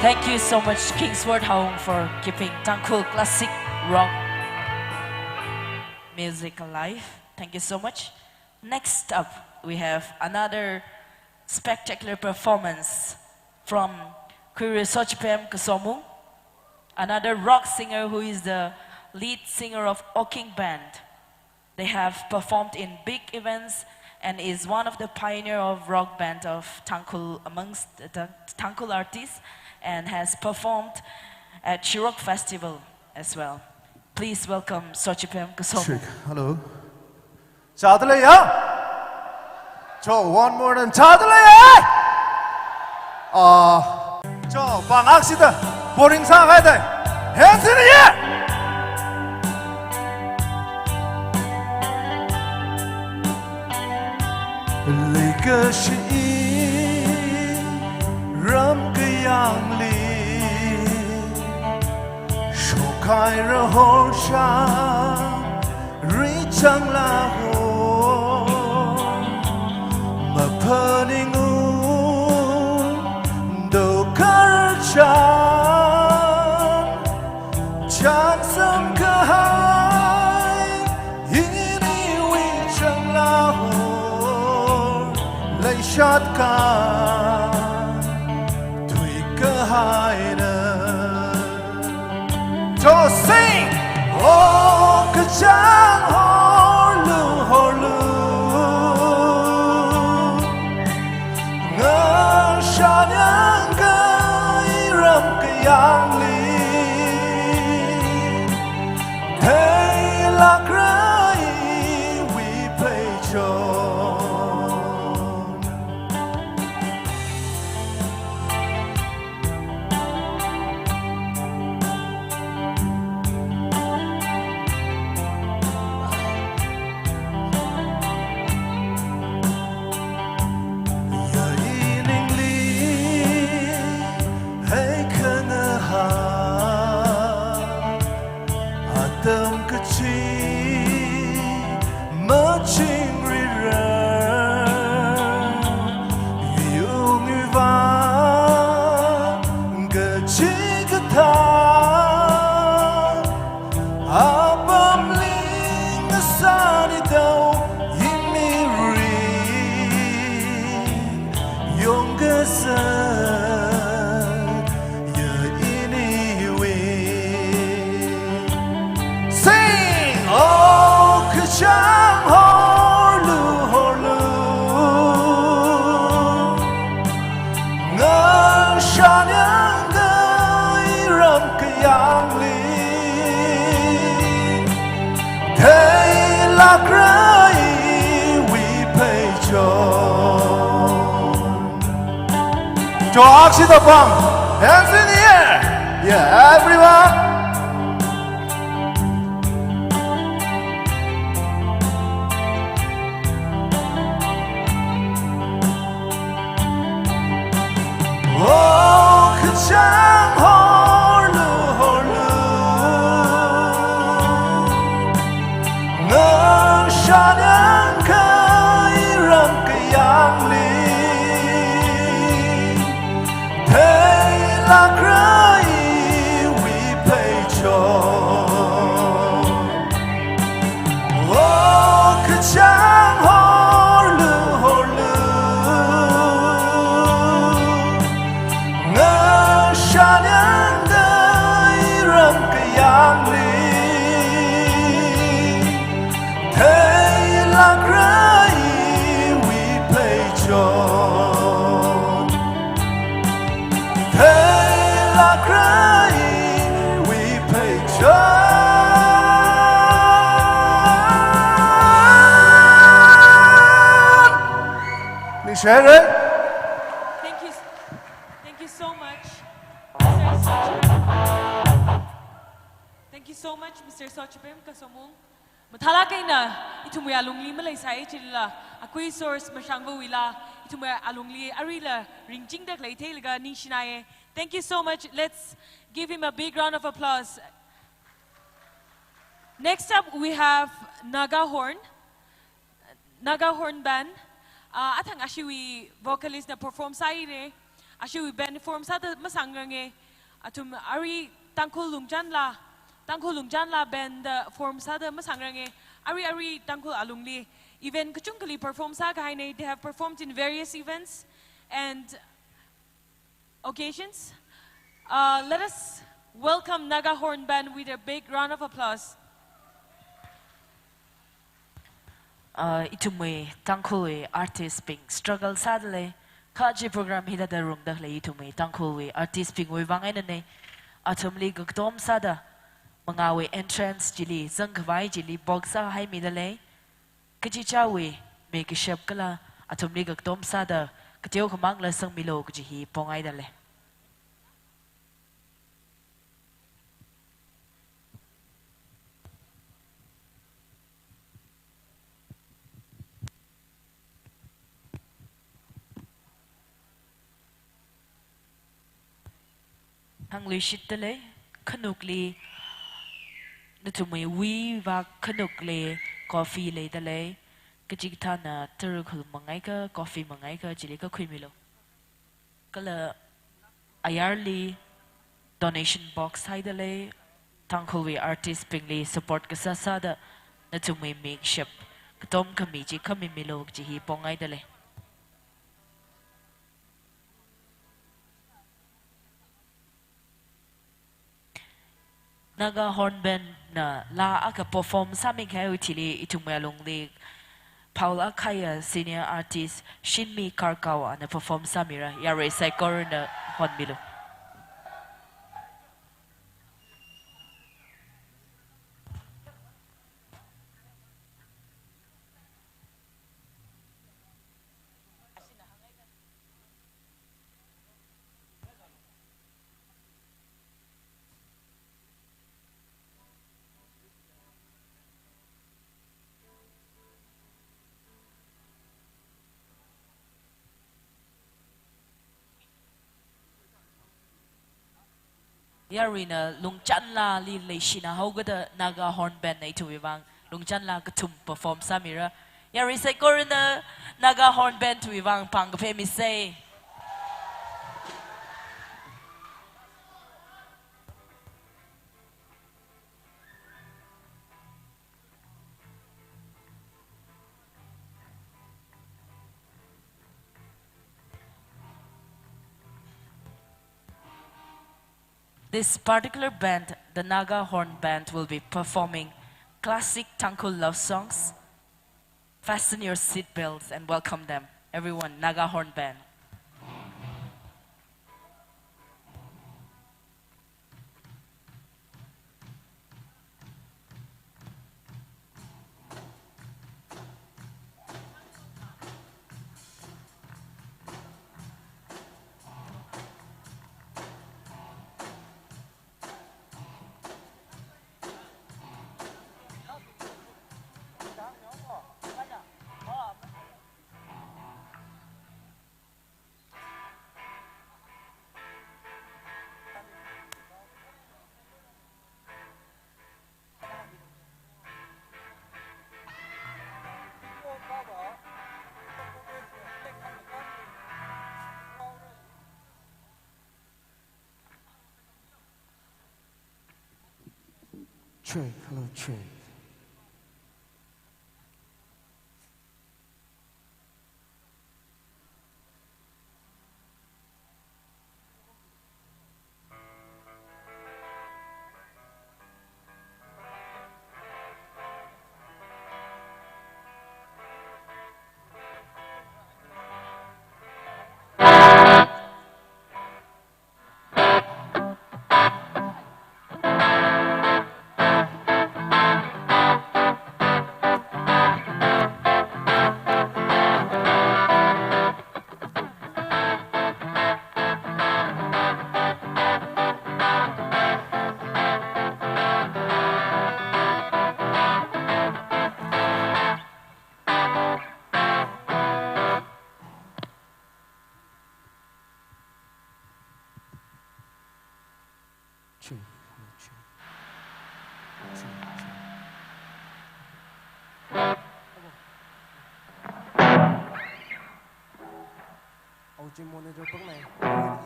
Thank you so much, Kingsword Haung, for keeping Tangkhul classic rock music alive. Thank you so much. Next up, we have another spectacular performance from Khuirei Sochipem Kasomung, another rock singer who is the lead singer of Oking Band. They have performed in big events and is one of the pioneer of rock band of Tangkhul, amongst the Tangkhul artists, and has performed at Shirok Festival as well. Please welcome Sochipem Kasomung. Check. Hello. Chādalei ya? Cho, one more time. Chādalei ya? Ah, cho, pāngakshida. Boring sāhaida. Hands in the air. Leikashi ram kayāngli, shokhai rahor shā, ri changla ho, maphaningu, dokar chan, chānsam kahai, iniwui changla ho, leishat ka, tui kahaina. Cho sing. O kachāng horlu horlu, ngashan yangkahai ram kayāngli, theilākra iwui pheichon. Ya iningli, hei khangaha, atam kachi, machingri ra, yungyuva, kachikathā, apamli ngasani dao, iniwui yongkasā, ya iniwui. Sing! O kachāng horlu horlu, ngashan yangkahai ram kayāngli, theilākra iwui pheichon. Cho, akshida pāng. Hands in the air. Yeah, everyone. O kachāng horlu horlu, ngashan yangkahai ram kayāngli, theilākra Alright. Thank you, thank you so much, Mister Sochibem. Thank you so much, Mister Sochibem Kasomung. Mathālāk eina ithumwui alungli maleisai chilila, akui source mashangvawuila, ithumwui alungli arila ringchingda khalei theilaga ningshinaiye. Thank you so much. Let's give him a big round of applause. Next up, we have Naga Horn. Naga Horn Band. Ah, athang ashiwui vocalist na perform sāhaire. Ashiwui band form sāda masangrange. Athum arui Tangkhul Lungchanla, Tangkhul Lungchanla band da form sāda masangrange. Arui arui Tangkhul alungli event kachungkhali perform sākahaine. They have performed in various events and occasions. Uh, let us welcome Naga Horn Band with a big round of applause. Uh, ithumwui Tangkhulwui artist bing struggle sādalei. Kha chi program hithāda rungda khalei ithumwui Tangkhulwui artist bingwui vang einane. Athumli kakatom sāda mangāwui entrance chili, zangkhavai chili box sāhaimidalei. Kachichāwui meikashap kala athumli kakatom sāda kateokhamangla sangmilu kaji hi pongaidalei. Hāngluishitdalei, khanukli, nathumwui wuivak khanukli coffee leidalei, kachikathāna tara̱ khulum mangaikha, coffee mangaikha, chili kakhuimilu. Kala ayarli donation box haidalei, Tangkhulwui artist bingli support kasā sāda, nathumwui meikashap katom khami chi khamimilu kaji hi pongaidalei. Naga Horn Band na laa akha perform sāmikahaiwui thili ithumwui alungli Paul Akhaya, senior artist, Shinmi Karkao ana perform sāmira, yarui saikorana honmilu. Yaruina Lungchanlali leishina haokada Naga Horn Band na ithumwui vang Lungchanla kathum perform sāmira. Yarui saikorana Naga Horn Band wui vang pāng kaphā misei. This particular band, the Naga Horn Band, will be performing classic Tangkhul love songs. Fasten your seat belts and welcome them. Everyone, Naga Horn Band. Check, hello, check. Auchi monitor paknai.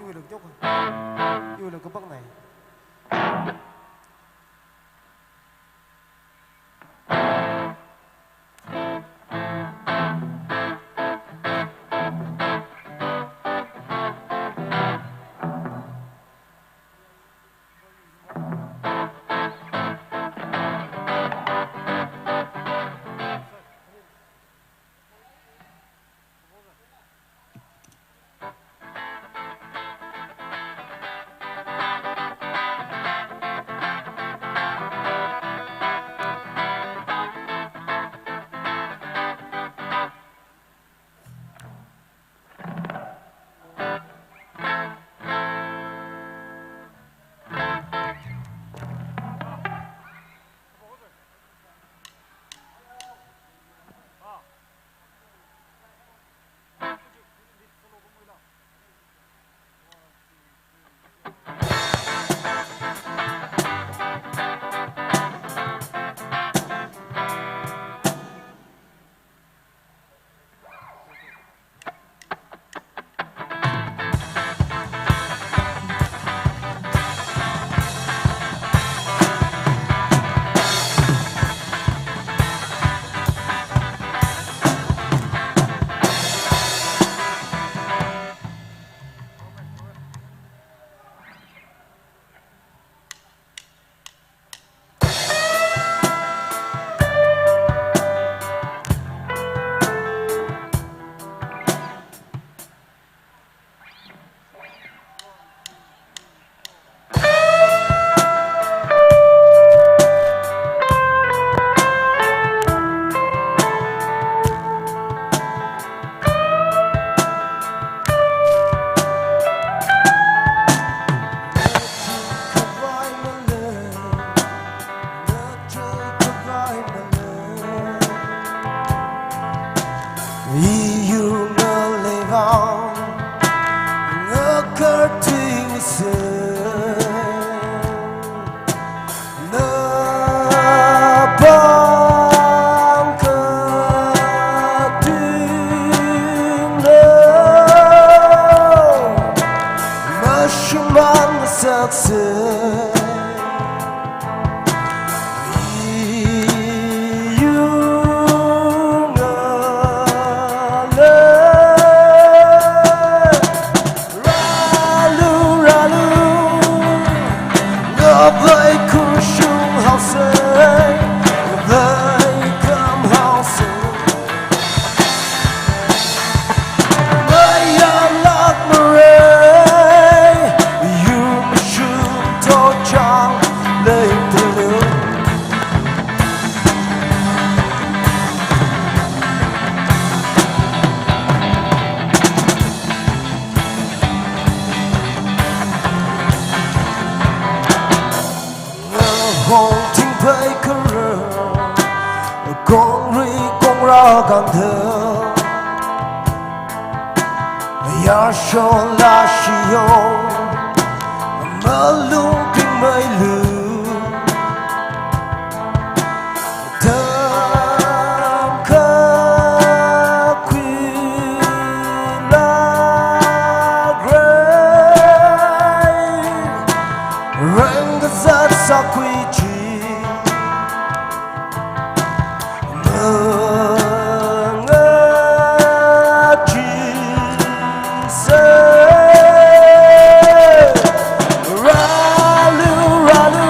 Iwui lung kyok. Iwui lung kapaknai. Hong thingphei kharā, kongrui kongra kangda, yāshon lāshiyong, malung pingmeilu, tamkha khuilākra, rengkazat sākhui chi, manga chi se. Rālu, rālu,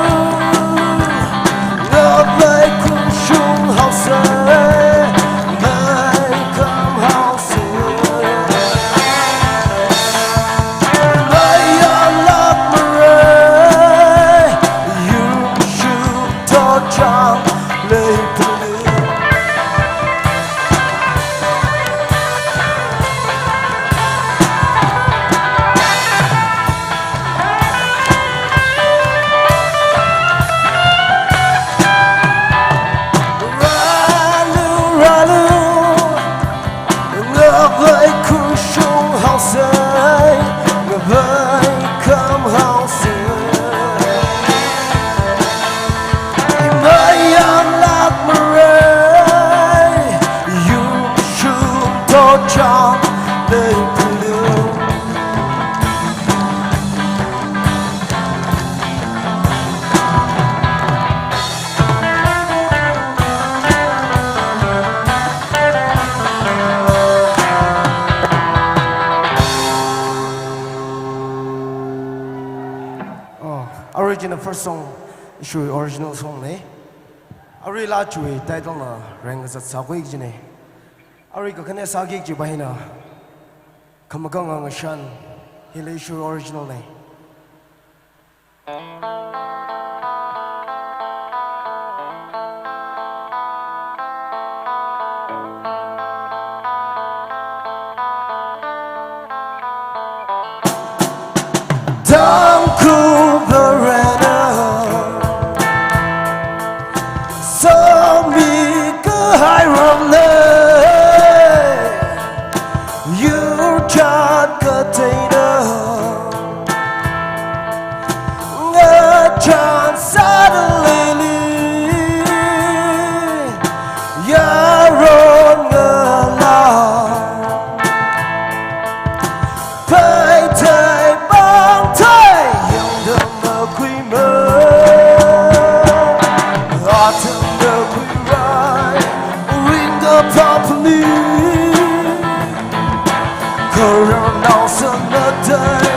Arui china first song, ishiwui original song na. Arui laa chiwui title na Rengkazat Sākhui kajina. Arui kakhane sāki kajipa hina Khamakang Ngashan, hila ishiwui original na. Tangkhul Varena, sāmi kahai ram na, yur chāt kateina, ngachān sāda leili, yaron ngalā. Phei thei pāng thei yangda makhuimei, atam da khuirai, ringda phāphāli. Kharar naosen matei,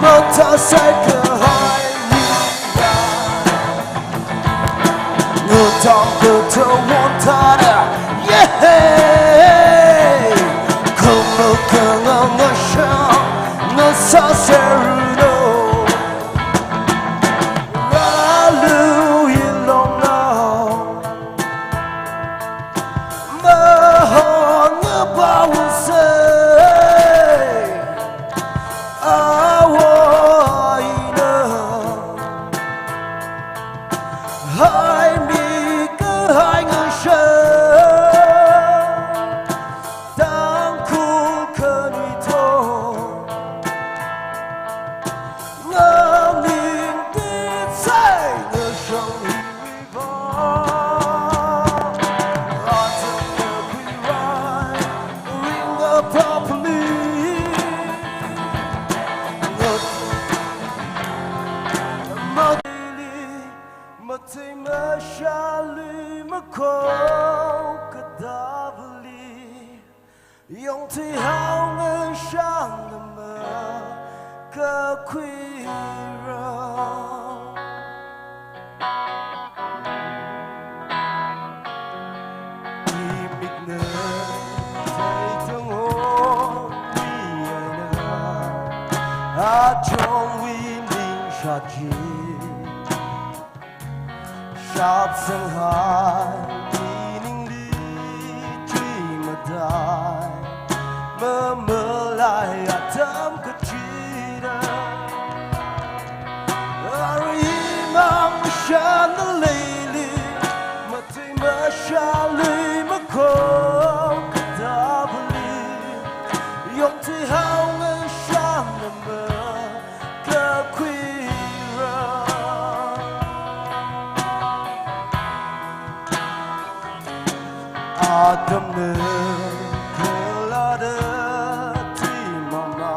mathāsai kahai mi. Ngatang kathawon thāda, yeah! Khamakang Ngashan, ngasāserranu. Ralu ilongnao, mahon ngapawun sei, awo ina. Haimi kahai Ngashan, Tangkhul khanuithot, nganingtit sai Ngashan hiwui vang. Atam da khuirai, ringda phāphāli. Ngat- Matei mashalui makhok kadavali, yongthui hao Ngashan nama kakhuira. Imikna theithang hongmi eina, achongwui ning shāki. Shapsang hai ningli chui matai, mamalai atam kachida. Arui mang shānda leili, matei mashalui makhok kadavali, yongthui hao Ngashan nama kakhuira. Atamna khalada tui mama,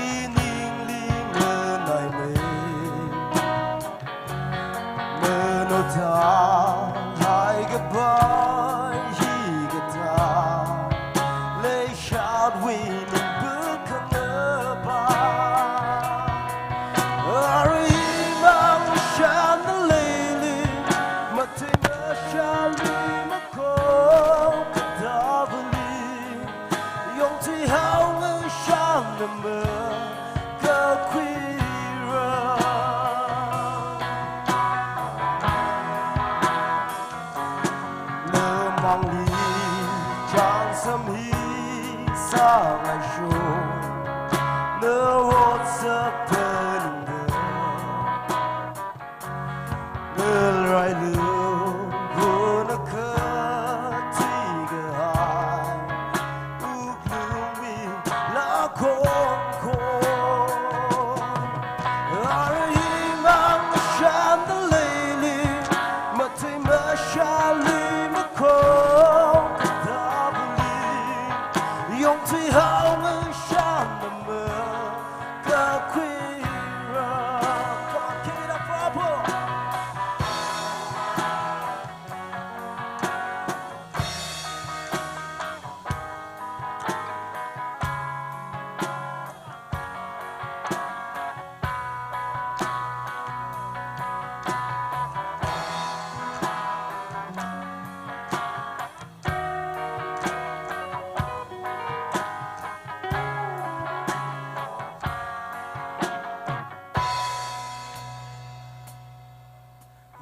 iningli nganaimei. Mano thāhai kapai hikathā, leishatwui ning pukhanapa. Arui mang shānda leili, matei mashalui makhok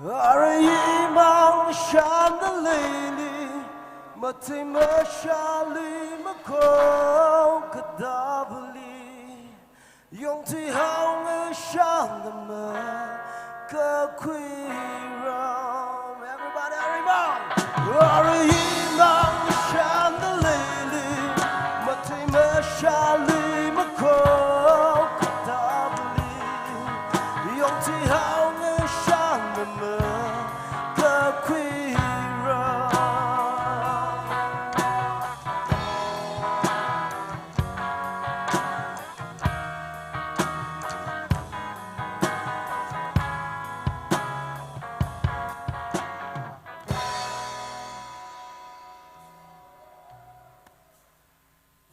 Arui mang shānda leili, mathei mashāli, makho katāvali, yongthui haonga shānda makakhuiram. Everybody, arui mang. Arui mang shānda leili, mathei mashāli, makho katāvali, yongthui haonga shānda makakhuiram.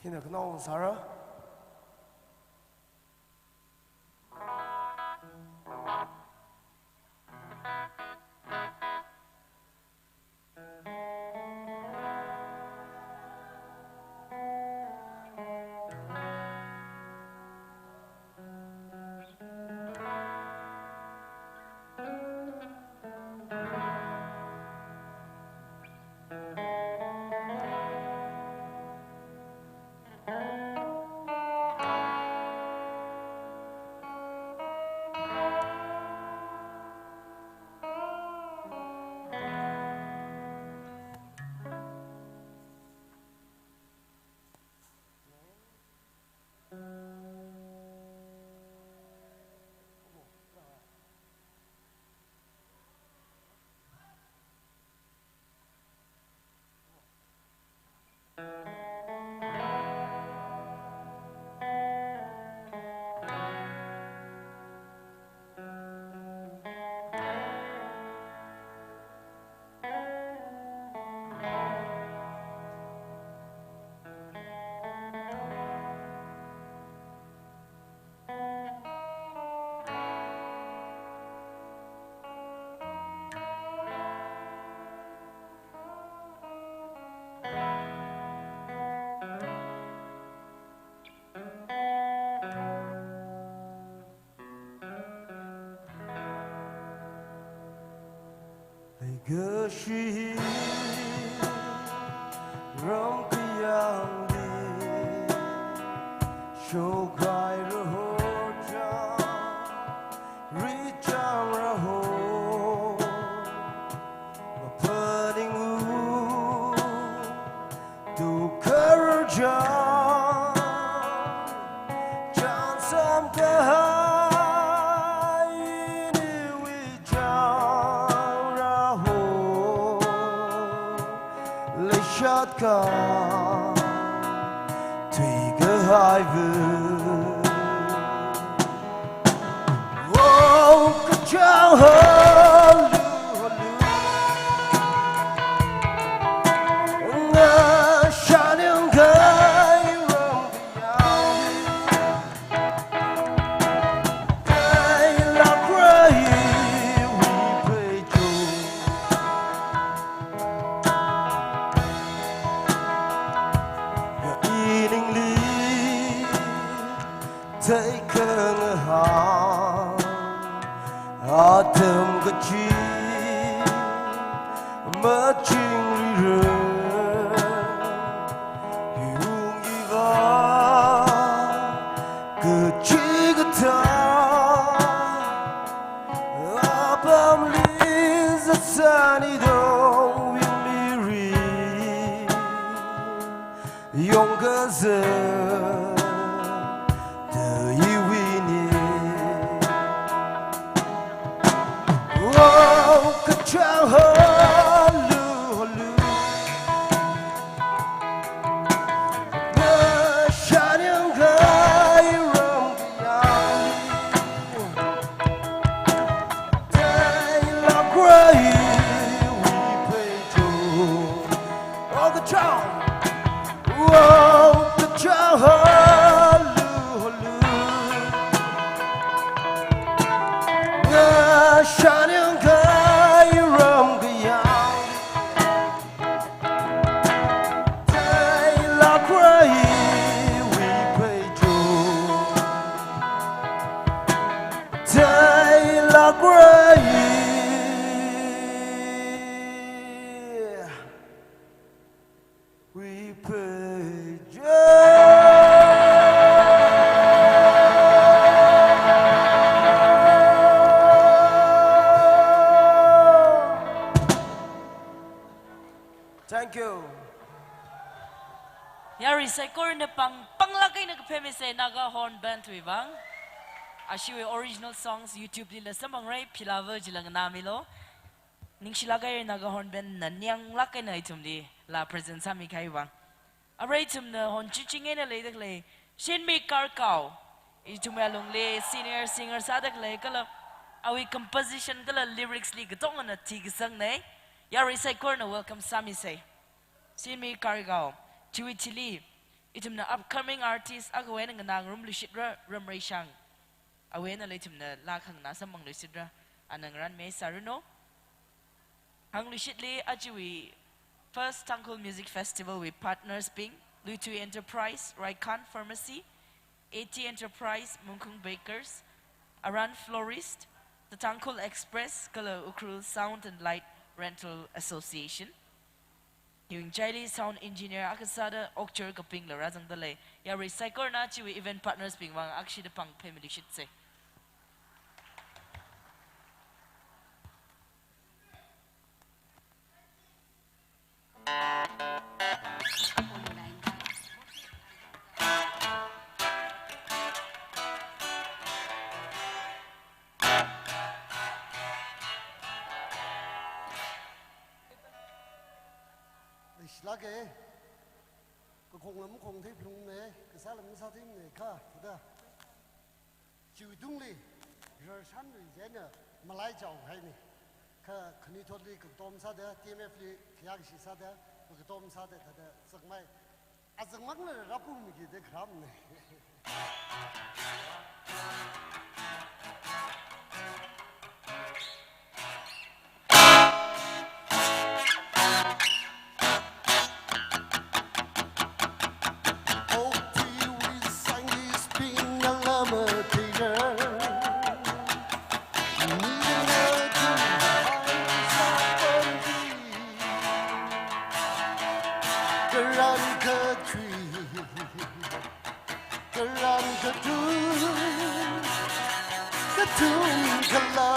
Hina khanong sāra. Leikashi ramkayāngli, shokhai raho chang, richang raho, maphaningu tukharjang, chānsam kahai iniwui chang raho, leishat kha thuikahaiva. Oh, kachang halu halu, ngashāning kahai ramkayāngli, kailāk raiwui pheichung, ya iningli theikhangaha atam kachi machingrira, hiwung hiva kachikathā apamli zatsani dong win miri yongkazā da iwui ni. Oh, kachang halu halu, ngashāning kahai ramkayāngli, kailāk raiwui pheichung. Oh, kachang. Oh, kachang halu halu, ngashāning kahai ramkayāng, kailāk raiwui pheichung, kailāk rai Saikorana pāng, pānglāk eina kaphemisei Naga Horn Band wui vāng. Ashiwui original songs YouTube lila samphangra, philava chila nganāmilu. Ningshilāk haira Naga Horn Band na ningyānglāk eina ithumlila present sāmikahai vāng. Arui ithumna hon chiching eina leidakhalei Shinmi Kargao, ithumwui alungli senior singer sādakhalei kala awui composition kala lyrics li katongana thikasangna. Yarui saikorana welcome sāmisei. Shinmi Kargao, chiwui thili ithumna upcoming artist akhawui eina nganā ngarumluishitra, Ramreishang. Awui einala ithumna laa khanganā samphangluishitra, ana ngarānmi sāranu. Hāngluishitli ajawui First Tangkhul Music Festival wui partners bing, Luithui Enterprise, Raikhan Pharmacy, A T Enterprise, Mungkhung Bakers, Aran Florist, The Tangkhul Express, kala Ukhrul Sound and Light Rental Association. Hiwui ngachaili sound engineer akha sāda Okchar Kapingla rāzangdalei. Yarui saikorana chiwui event partners bing vāng akshida pāng phemiluishitsei. Leishilāka, kakhongla makhong theiphalungmana, kasāla masātheimana kha, thāda. Chiwui tungli, rarshanlui jina, malai chaohaina. Kha khanuithotli kakatom sāda, T M F li khayākashi sāda, kakatom sāda, thāda, sakmai. Azangmangla rāpumiki da kharamna. Karan kathui, karan kathui, kathum kala,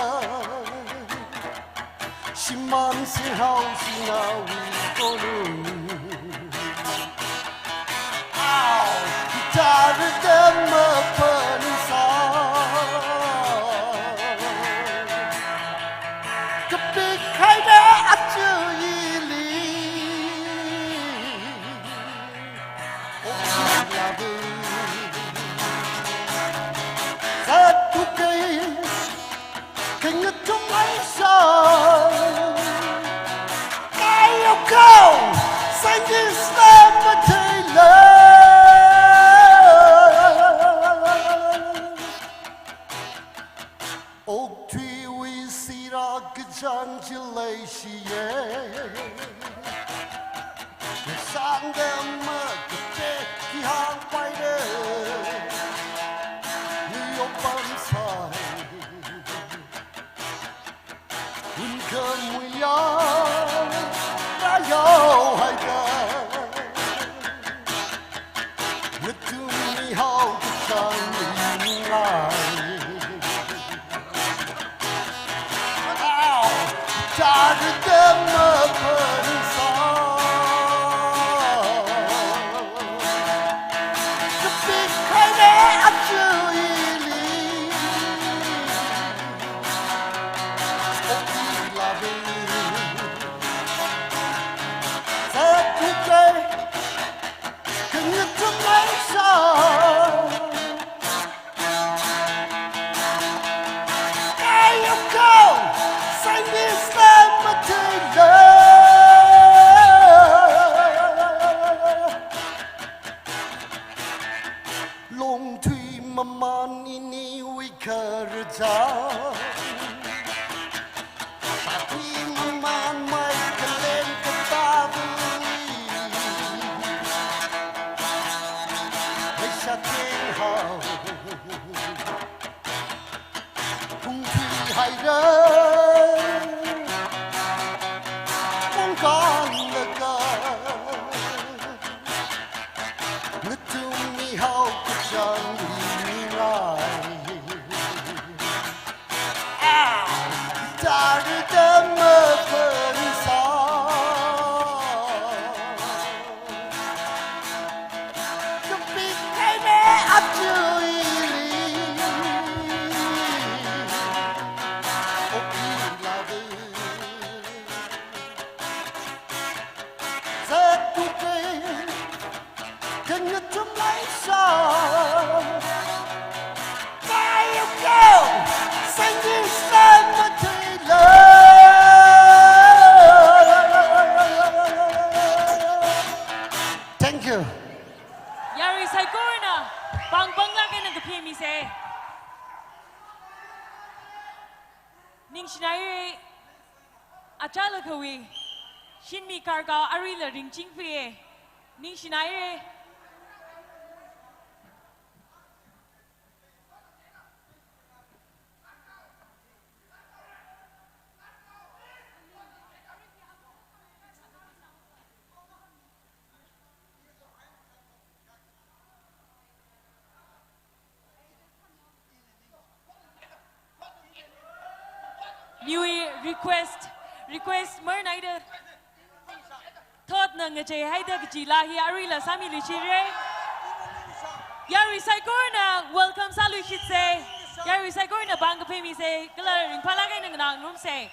shimān sihao sinawi kolu. Au, guitar dam mapansa. Kapik haira achu ili. Okthuiwui sira kachāng chi leishiya. Sangdam makatek kihāngpaira. Niyok pamsai. Unkhamuiya rāyao haida. Ngathum mihao kachāng ningai. Au, tarda mapansa. Kapik haira achu ili. Oki labi. Sāthukai. Kangathum maisā. Kayokao, scientist na matheila. Longthui maman iniwui khararchān. Sāthui maman mai kalen katāvui. Leisha kenghao. Phungthui haira. Pongkang laga. Ngathum mihao kachāng ningai. Ah, tarda mapansa. Ningshinaire, achālakhawui, Shinmi Kargao aruila ringchingphe, ningshinaire. Miwui request, request marnaida. Thotna ngacheihaida kaji laa hi aruila sāmiluishire. Yarui saikorana welcome sāluishitse. Yarui saikorana pāng kaphā misa, kala ringphālāk eina nganāngarumsa.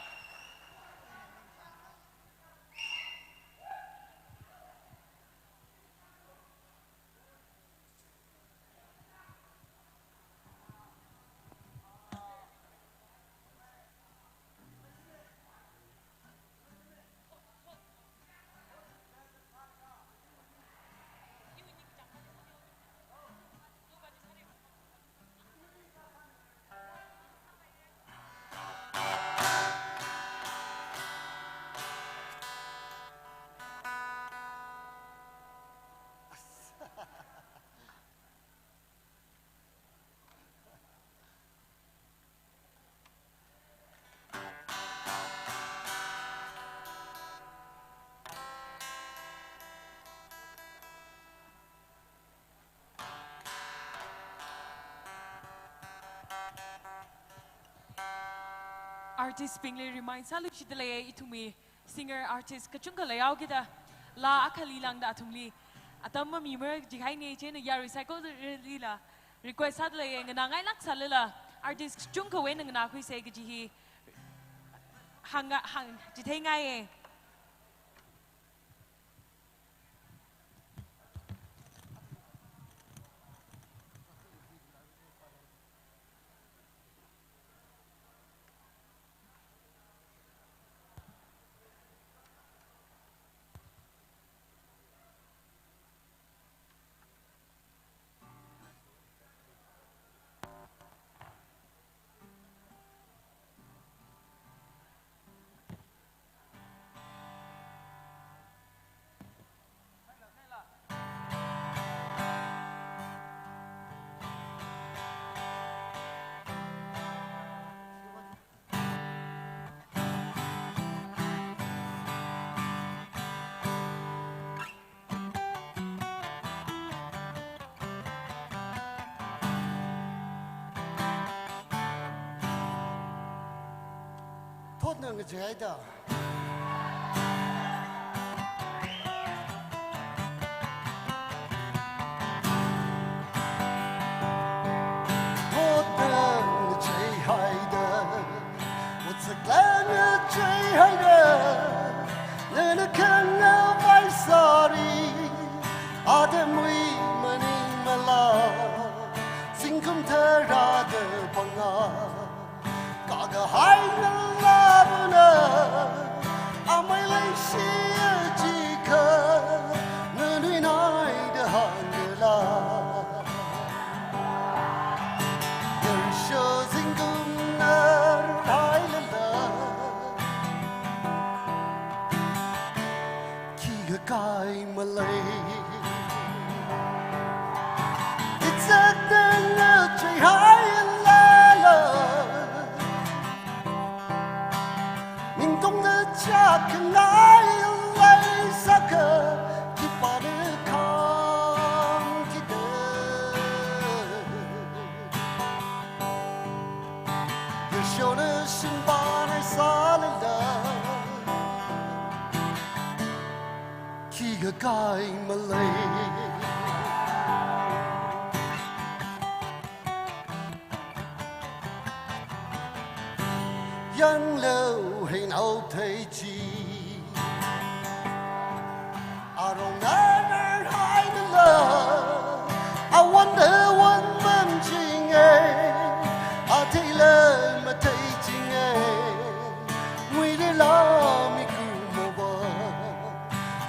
Artist bingli remind sāluishitda leiya, ithumwui singer artist kachungkha leihaokida, laa akhali lāngda athumli atam mamimara jihaina, chieina yarui saikoralila request sāda leiya, nganāngailāk sālala artist kachungkhawui eina nganākhuisa kaji hi hānga, hāng, chitheingai. Thotna ngacheihaida. Thotna ngacheihaida. Otsak laa ngacheihaida. Nana khangavai sāri. Atamwui maningmala. Zingkum tharāda pānga. Kakahai ngalābuna, amei leishi achikha, nganui naida hāngla. Yarsho zingkumna hailala. Khikha kai malei. Itsakna ngacheihailala. Ningtungna chākhangai leisākha khipāna khangkida. Yashona shimpan sālala. Khikha kai malei. Yanglu heinao theichi. Arong narar hainala. Awonda won mamchinga. Atheila matheichinga. Nguilila mikumava.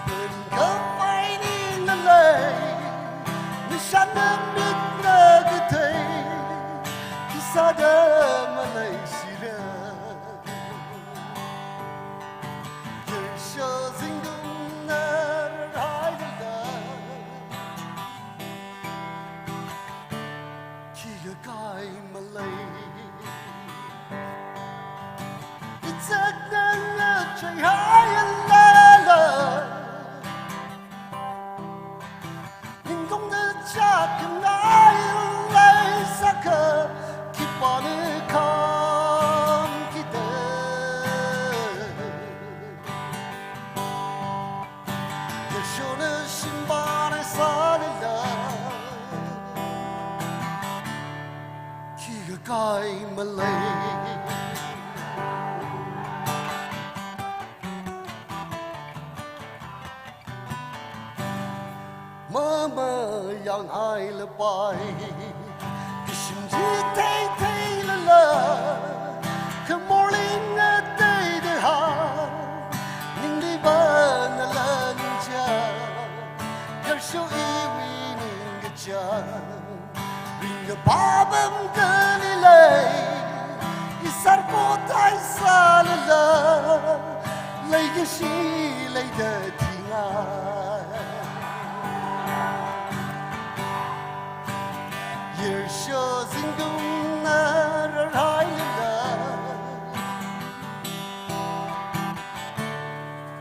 Pun khavai ningalei, nishānna mitna kathei, khisāda maleishira. Chaihailala, ningtungda chakngailai sākha, khipāna khamkida. Yāshona shimban sālala, khikha kai malei. Mama yang hai lapai, kashim chi thei theilala, khamorling ngateida ha, ningli vānala ningcha, yarsho iwui ningkachāng. Ringkapam kali lei, isar kotai sālala, leikashi leida thingai. Yarsho zingkumna rarhailala,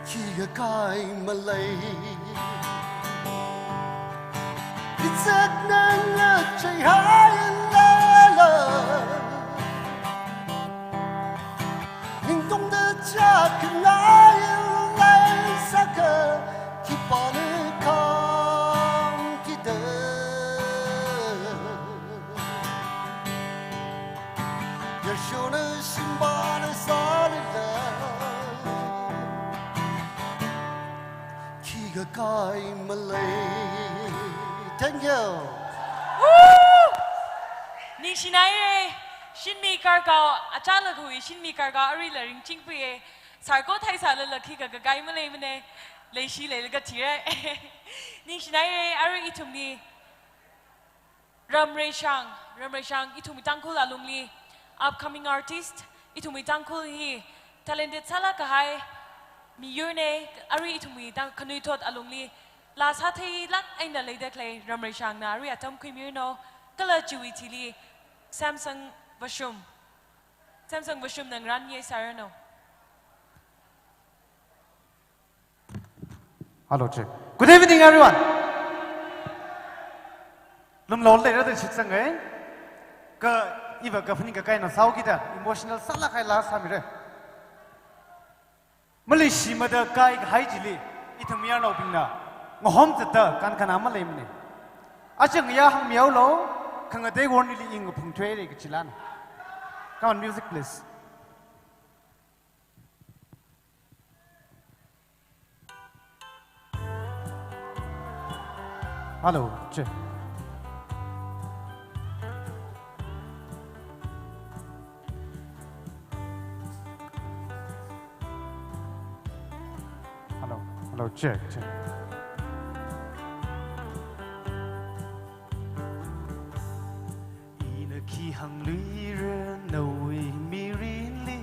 khikha kai malei. Itsakna ngachaihailala, ningtungda chakngailai sākha, khipāna khamkida. Yārshona shimban sālala, khikha kai malei. Thank you. Woo! Ningshinaire, Shinmi Kargao, achālakhui Shinmi Kargao aruila ringchingpuiye. Sar kotai sālala khikha kakai maleimane, leishi leilaga thire. Ningshinaire, arui ithumli Ramreishang, Ramreishang, ithumwui Tangkhul alungli upcoming artist, ithumwui Tangkhul hi talented sālāk kahai miyurne, arui ithumwui Tang-, khanuithot alungli laa sātheilāk eina leida khalei Ramreishangna arui atam khuimiranu, kala chiwui thili Samson Vashum. Samson Vashumna ngarān ngesāranu. Hello, check. Good evening, everyone. Lumlol leira da shitsanga. Kha iva kaphaning kakaina sāhaokida emotional sālāk kahai laa sāmire. Maleishi mada kaikahai chili, ithum mayarnaobingna ngahom zatda kankhana maleimane. Achang ya hāngmihaolu, khangatei wonli ing phungthuire kachilana. Come on, music, please. Hello, check. Hello, hello, check, check. Ina khi hāngluira nawui mirinli,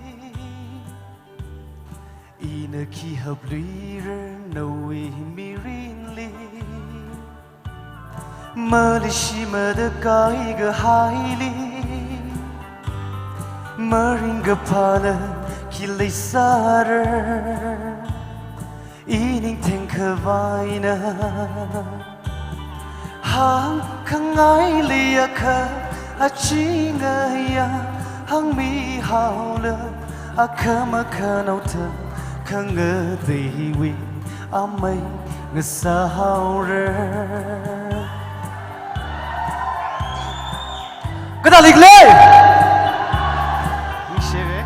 ina khi hapluira nawui mirinli, maleishi mada kaikahaili, maringkaphāla khi leisāra. Ining thengkhavaina hāngkhangaili akha, achingaya hāngmihaolu, akha makhanao thang khangateiwui amei ngasāhaora. Kathālikle? Ningshire.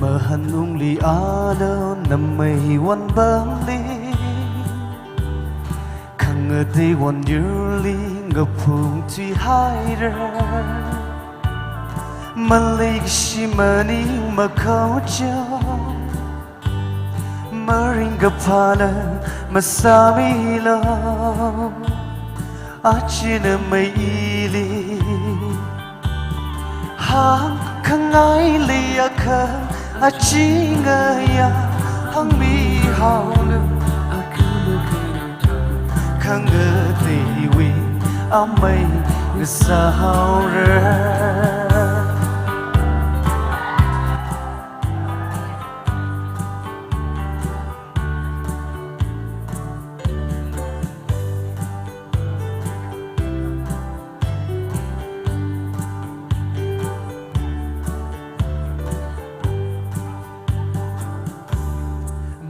Mahanungli alo namei wanbangli, khangatei wonyurli ngaphungthui haira. Maleishi maning makhao chao, maringkaphāla masāmilu, achina meili. Hāngkhangaili akha, achingaya hāngmi haolu, akhama khanao tang khangateiwui amei ngasāhaora.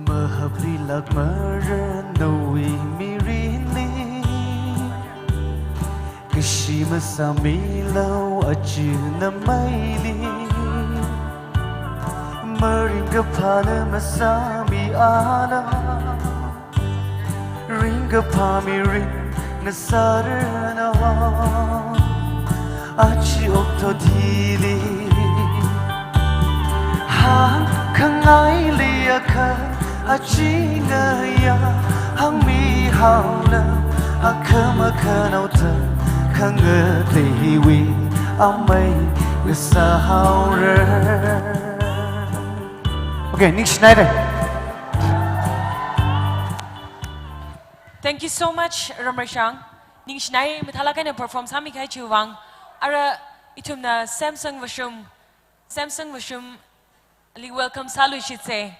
Mahaplilāk mara nawui mirinli, kashi masāmilu aja nameili. Maringkaphāla masāmialu, ringkaphā mirin ngasāranu. Aja okathuili, hāngkhangaili akha aja ngayā hāngmihaolu, akhama khanao tang khangateiwui amei ngasāhaora. Okay, ningshinaira. Thank you so much, Ramreishang. Ningshinai, mathālāk eina perform sāmikahai chiwui vang. Ara ithumna Samsung Vashum, Samsung Vashumli welcome sāluishitsa.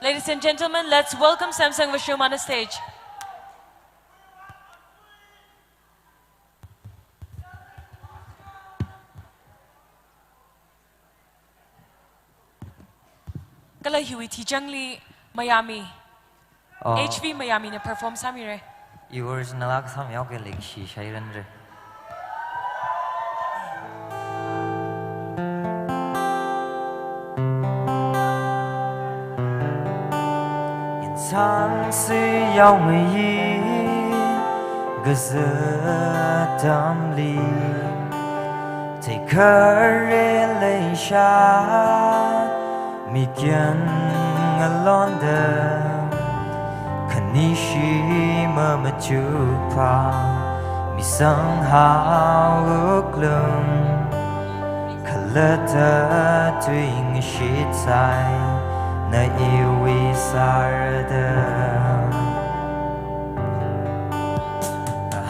Ladies and gentlemen, let's welcome Samsung Vashum on the stage. Kala hiwui thichangli Mayami, Oh. H V Mayamina perform sāmira. Iwui original akha sāmihaoke, leikashi shairanra. Insangsi yaongayi kazat atamli, theikharei leisha mikyan ngalonda, khanishi mamachukpha misanghao wuklung, khalatta tui ngashitsai na iwui sārada.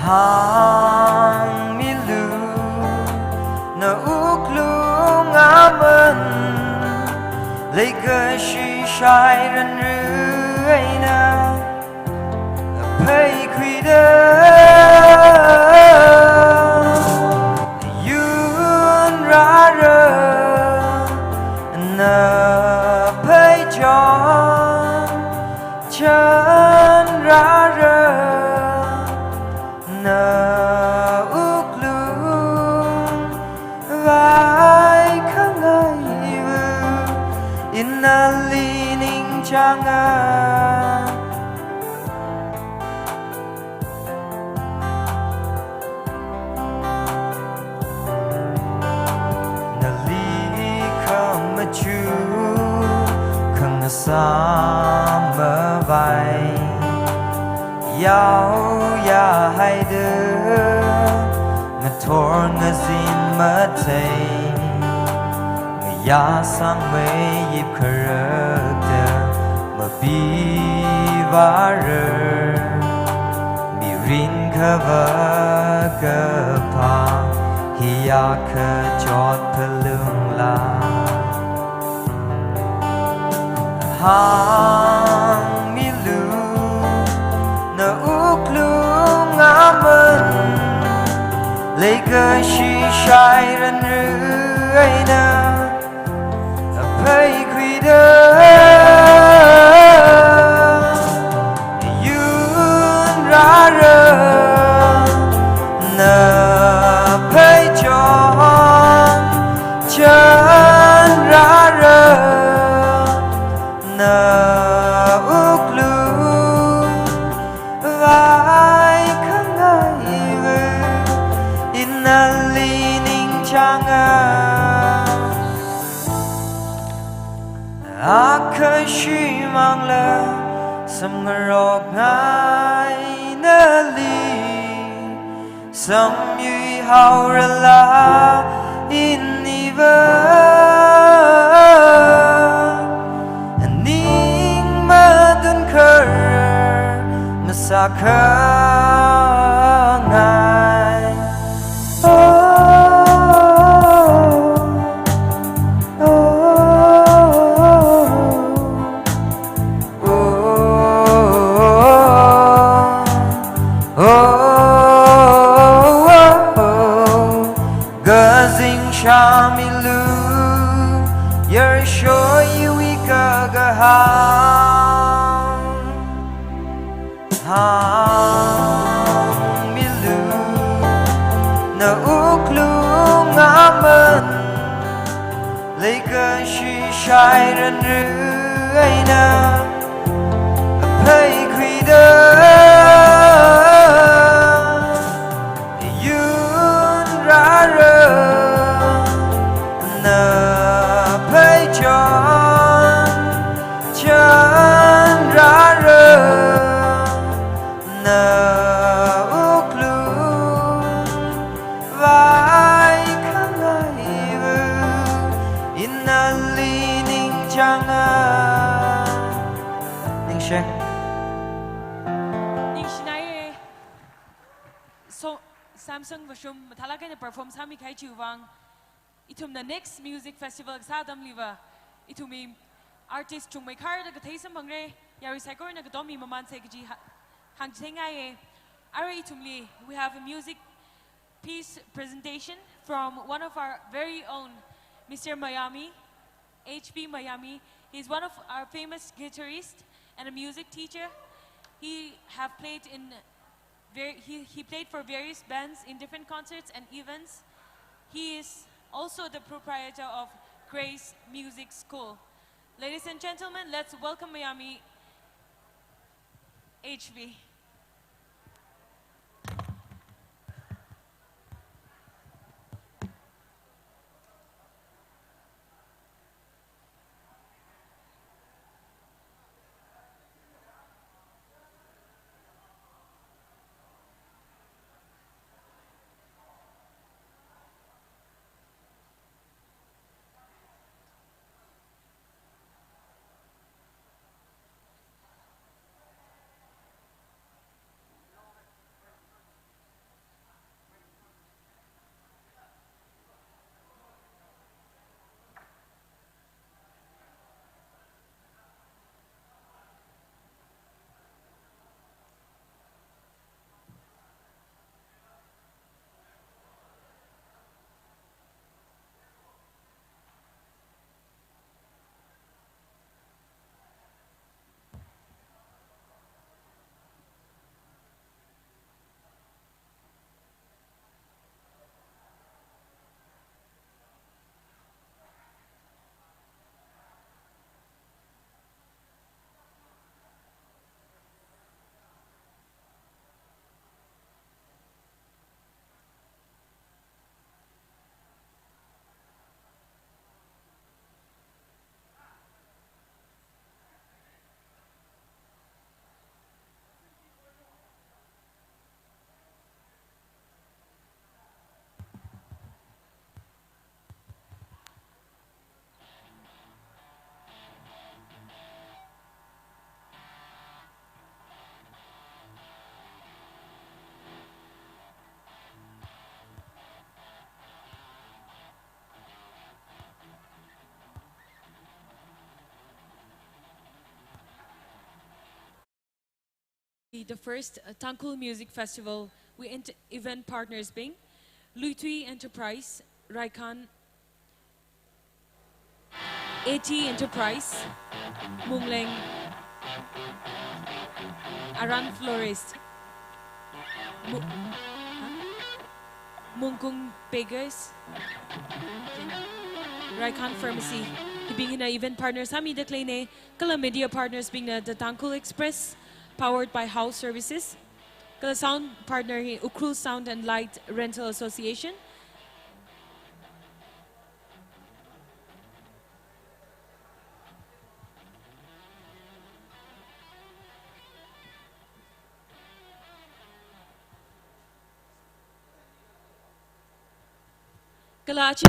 Hāngmilu na wuklung aman, leikashi shairanra eina pheikhuida. Yun rāra na pheichon, chān rāra na wuklung, vaikhangaiva ina nali ningchānga. Nali khamachuk khangasā mavai, yaoya haida ngathor ngazin mathei, ngayā sangmei yip kharakta mapivārar, mirin khavā kaphā hiya kachot phalungla. Hāngmilu na wuklung aman, leikashi shairanra eina pheikhuida. Yun rāra na pheichon, chān rāra na wuklung, vaikhangaiva ina nali ningchānga. Akha shimāngla samngarokngai nali, samyui haorala iniva, ning matun Khangai. Oh, oh, oh, oh, oh, oh, oh. Gazing shamilu, yershoi wika gaham. Hāngmilu, na wuklung aman, leikashi shairanru eina, aphei khuida, yun rāra, na phei chon, chon rāra, na wuklung vai khangaiva, ina li ningchānga. Ningshi. Ningshinaiye. So, Samsung Vashum, mathālāk eina perform sāmi kahai chiwui vang, ithumna next music festival kasā atamliva, ithumwui artist chungmeikhar da kathei samphangra, yarui saikorana katommi mamansa kaji ha-, hāngchithei ngaiye. Arui ithumli, we have a music piece presentation from one of our very own, Mister Mayami, H B Mayami. He's one of our famous guitarist and a music teacher. He have played in Ver-, he, he played for various bands in different concerts and events. He is also the proprietor of Grace Music School. Ladies and gentlemen, let's welcome Mayami H B. The first, uh, Tangkhul Music Festival, we ent-, event partners being Luithui Enterprise, Raikhan, A T Enterprise, Mungleng, Aran Florist, Mu-, Mungkung Bakers, Raikhan Pharmacy. Hibing hina event partners sāmida khaleina. Kala media partners bingna The Tangkhul Express, powered by House Services. Kala sound partner hi Ukhrul Sound and Light Rental Association. Kala achi,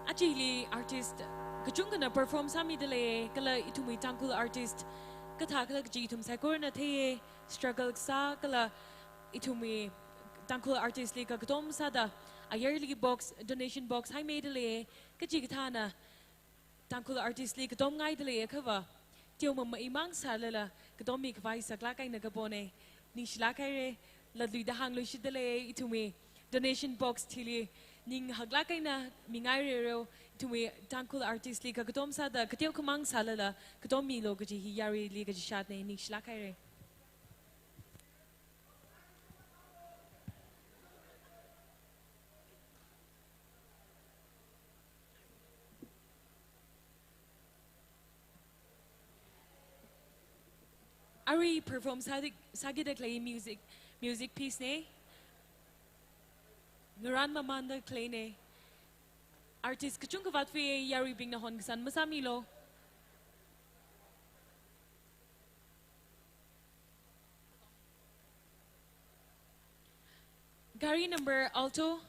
achi hili artist Kachungkhana perform sāmida lei, kala ithumwui Tangkhul artist kathā khala kaji ithum saikorana theiya, struggle sā, kala ithumwui Tangkhul artist li kakatom sāda ayarli box, donation box haimeida lei, kachikathāna Tangkhul artist li katomngaida leiakhava, teomamai mang sālala katommi khavai saklāk eina kapona, ningshilāk haira. Latluida hāngluishitda lei, ithumwui donation box thili ning haklāk eina mingairareo, ithumwui Tangkhul artist li kakatom sāda kateokhamang sālala katommilu kaji hi yaruili kachishatna, ningshilāk haira. Arui perform sāda, sākida khalei music, music piece na. Ngarān mamānda khaleina. Artist kachungkha vāthui, yaruibingna hon kasān masāmilu. Gari number Alto,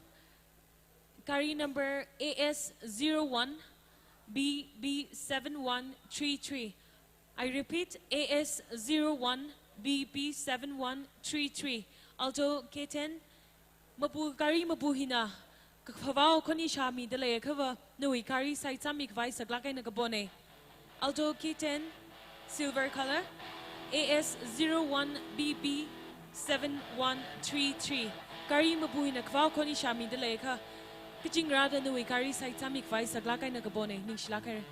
gari number A S zero one B B seven one three three. I repeat, A S zero one B B seven one three three. Alto K ten. Mapu, gari mapu hina khavao khoni shāmida leiakhava, nawui gari saitsāmi khavai saklāk eina kapona. Alto K ten, silver color, A S zero one B B seven one three three. Gari mapu hina khavao khoni shāmida leiakha, kachingrāda nawui gari saitsāmi khavai saklāk eina kapona, ningshilāk haira.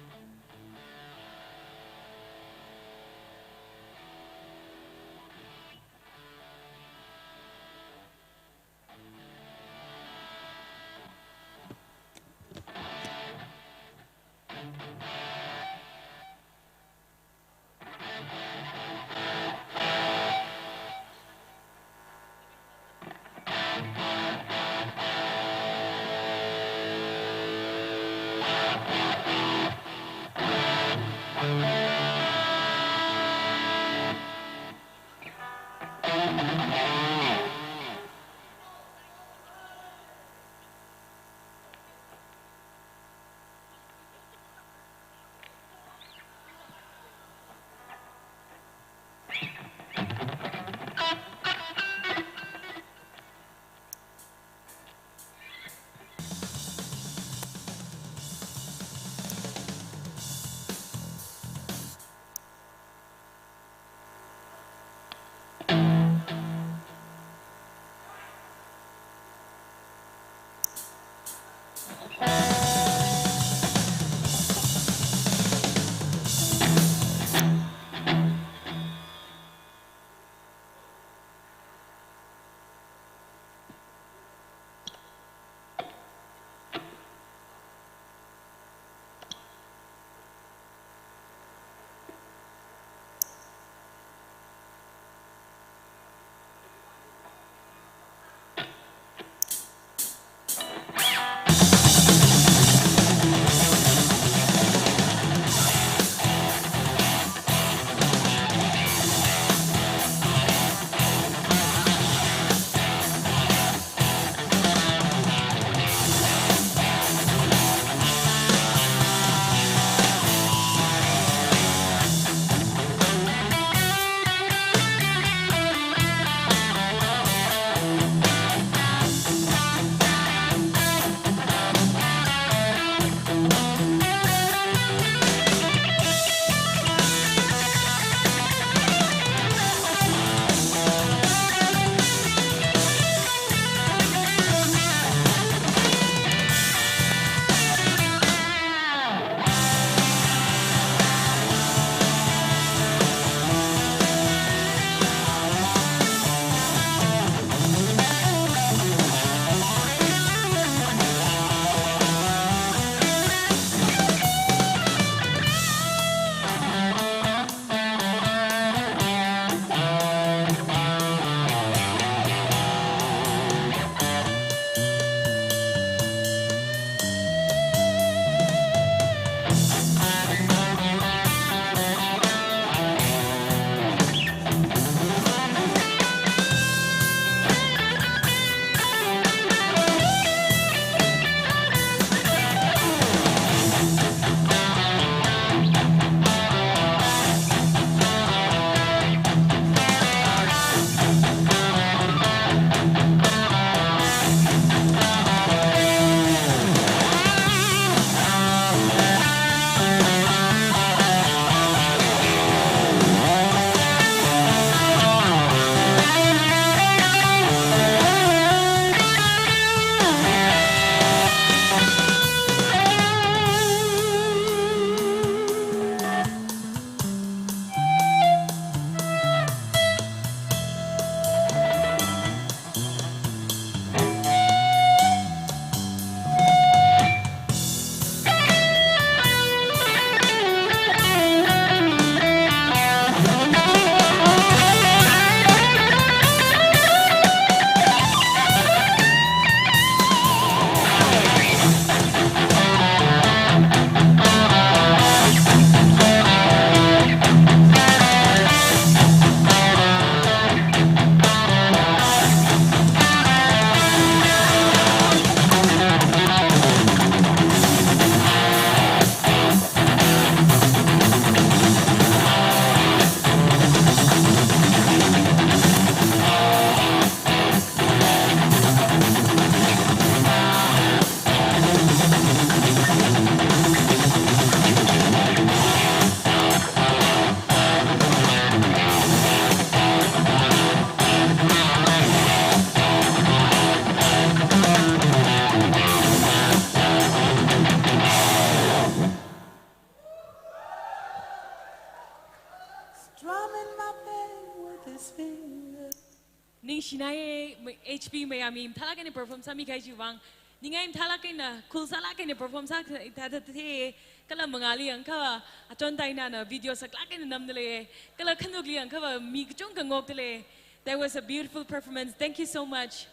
Shinai, H P mayami mathālāk eina perform sāmi kahai chiwui vang. Ningai mathālāk eina, cool sālāk eina perform sā thāda the. Kala mangāli yangakha, achon taina na video saklāk eina namda lei. Kala khanukli yangakha mi kachungkha ngokda lei. That was a beautiful performance. Thank you so much.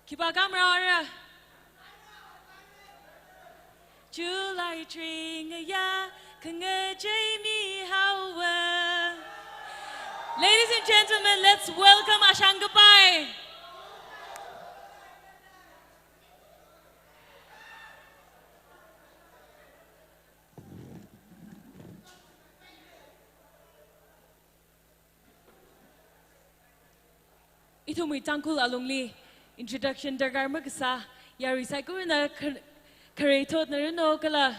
Khipākha mara ora. July tring ya, kanga Jamie Howard. Ladies and gentlemen, let's welcome Ashang Kapai. Ithumwui Tangkhul alungli introduction darkar makasā, yarui saikorana khar-, kharei thotna rano kala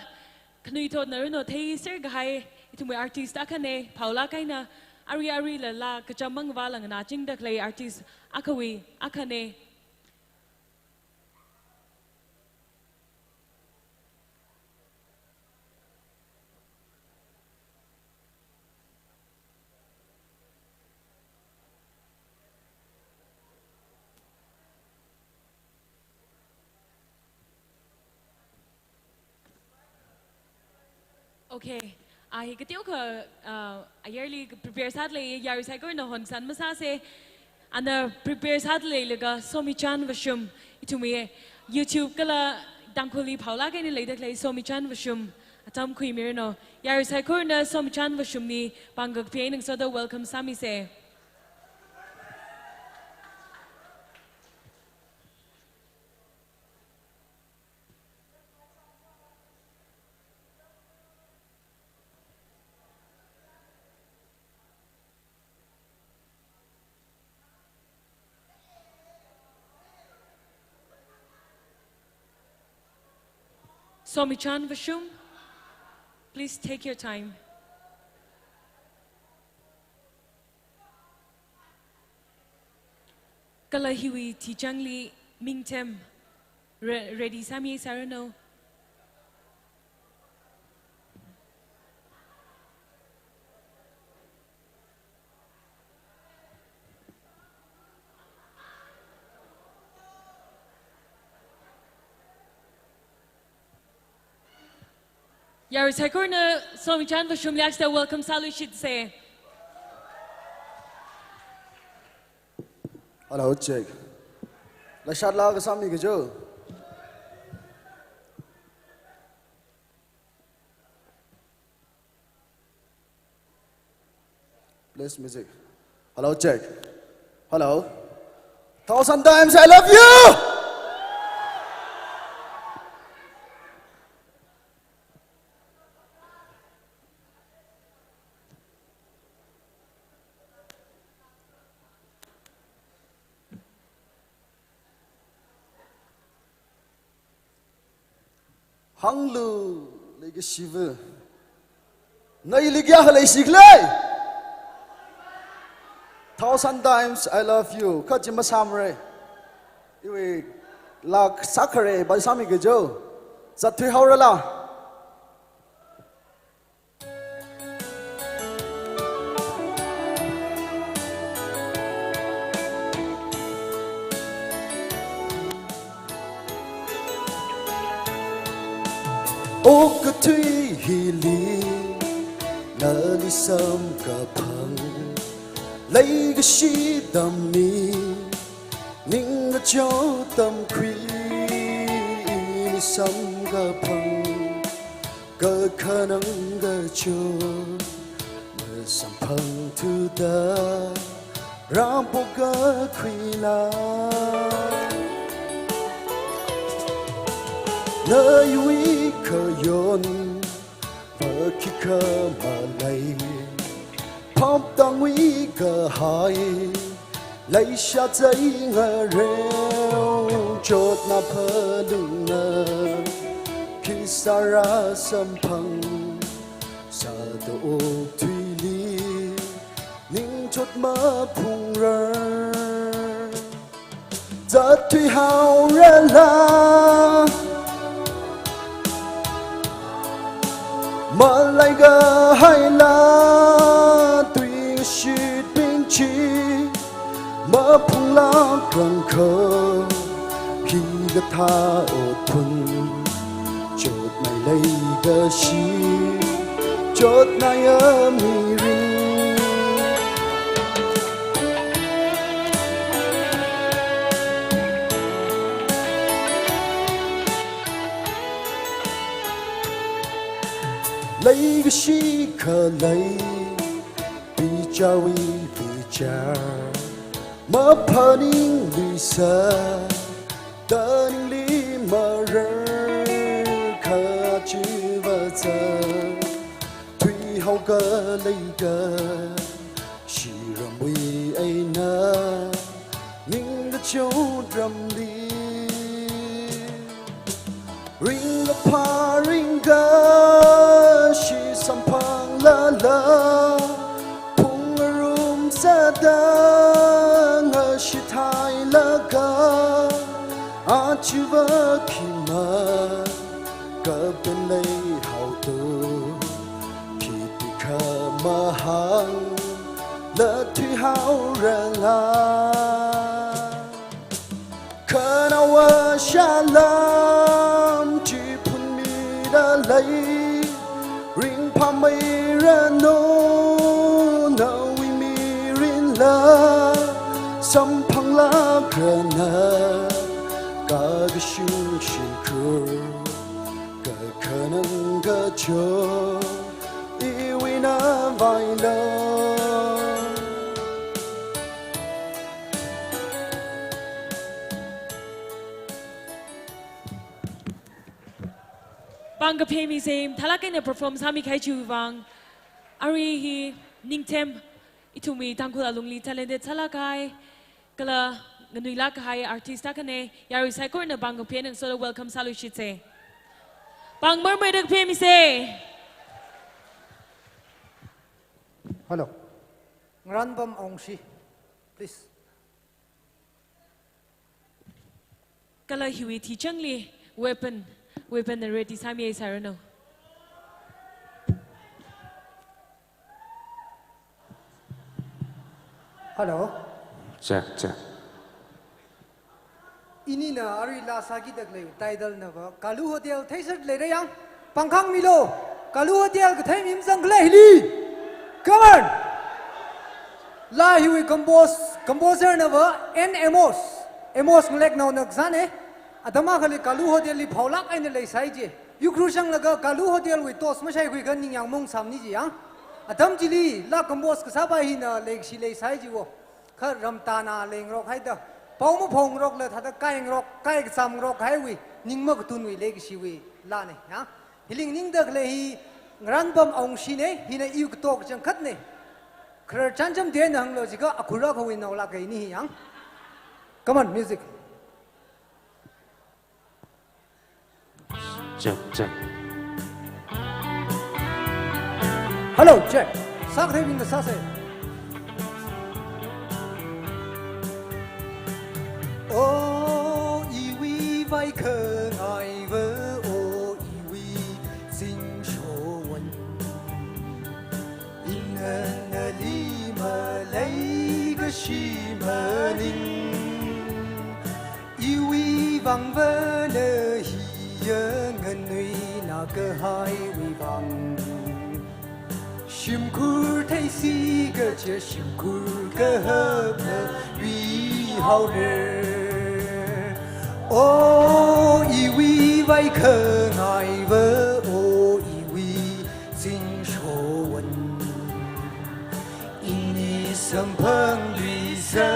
khanui thotna rano theiser kahai ithumwui artist akhana, phaolāk eina ari aruila laa kacham mangavāla nganāchingda khalei artist akhawui akhana. Okay. A hi kateokha, uh, ayarli prepare sāda lei, yarui saikorana hon san masāsa. Ana prepare sāda leilaga Somichan Vashum, ithumwui YouTube kala Tangkhulli phaolāk eina leida khalei Somichan Vashum atam khuimirano. Yarui saikorana Somichan Vashumli pāng kakaphi eina ngasoda welcome sāmisa. Somichan Vashum, please take your time. Kala hiwui tichangli mingthem re-, ready sāmi sārano. Yarui saikorana Somichan Vashumli akshita welcome sāluishitsa. Hello, check. Lashat la kasami kajo. Please, music. Hello, check. Hello. Thousand times I love you! Hānglu leikashiva, naili kayākha leishikhala? Thousand times I love you. Kha chi masāmara. Iwui laa sākhare, ba sāmi kajo. Zatthui haorala. Okathui hili nali samkaphang, leikashi tammi, ningkachot tamkhui, ili samkaphang kakhanang kachot masamphangthuda rāpok kakhuila. Nawui khayon va khikha malei, phaptangwui kahai leishat zai ngareo, chotna phalungna khisāra samphang sāda okathuili ningchot maphungrar. Zatthui haorala, malei kahaila, tuishitbing chi Maphunglākrangkha, hikathā otphun, chotnai leikashi, chotnaiya mirin. Leikashi khalei, bicharwui bichar, maphaningluisa, da ningli marar kha chiva zat, thuihaoka leikashi ramwui eina, ningkachot ramli. Ringkaphā ringkashi samphanglala, phungarum sāda ngashithailaga, achiva khima kaptan leihaoto, khitikha mahāngla thuihaoranga. Khanaowa shālam chi phunmida lei, ringphāmeiranu nawui mirinla, samphanglākrana, kakashung shimkhur, kakhanang kachot, iwui navaila. Pāng kaphā mi sem, thālāk eina perform sāmikahai chiwui vang. Arui hi ningthem, ithumwui Tangkhul alungli talented sālākkahai, kala nganuilākkahai artist akhana, yarui saikorana pāng kaphā eina ngasoda welcome sāluishitse. Pāng marmeida kaphā mi se. Hello. Ngaranpam Awungshi, please. Kala hiwui thichangli weapon, weapon na ready sāmi sāranu. Hello. Check, check. Inina arui laa sākida khalei title nava Kalu Hotel theisāda leira yang, pāng khangmilu. Kalu Hotel kathei mi mazang khala hili. Come on. Laa hiwui compose, composer nava N Amos. Amos Ngaleknaona kasāna. Atam akhali Kalu Hotel li phaolāk eina leisai ji. Ukhrul shanglaga Kalu Hotel wui toast mashaikhuikha ningyāng maungsāmana ji yang. Atam chili laa compose kasāpa hina leikashi leisai ji wo. Kha ramtāna lengrok haida, pao maphongrokla thāda kaingarok, kaikachamngarok haiwui, ning makatunwui leikashiwui laana, ya. Hili nganingda khalei hi Ngaranpam Awungshina, hina iwui katok changkhatna. Kharar chānjam dena hānglu jiakha akhura khawui naolāk eina hi yang. Come on, music. Check, check. Hello, check. Sākatheibingna sāsa. O iwui vaikhangaiva, o iwui zingshowan. Ina nali maleikashi maning. Iwui vangva na hiya nganuina kahaiwui vang. Shimkhur theisi kaja shimkhur kahapna yuihaora. O iwui vaikhangaiva, o iwui zingshowan. Ini samphangluisa,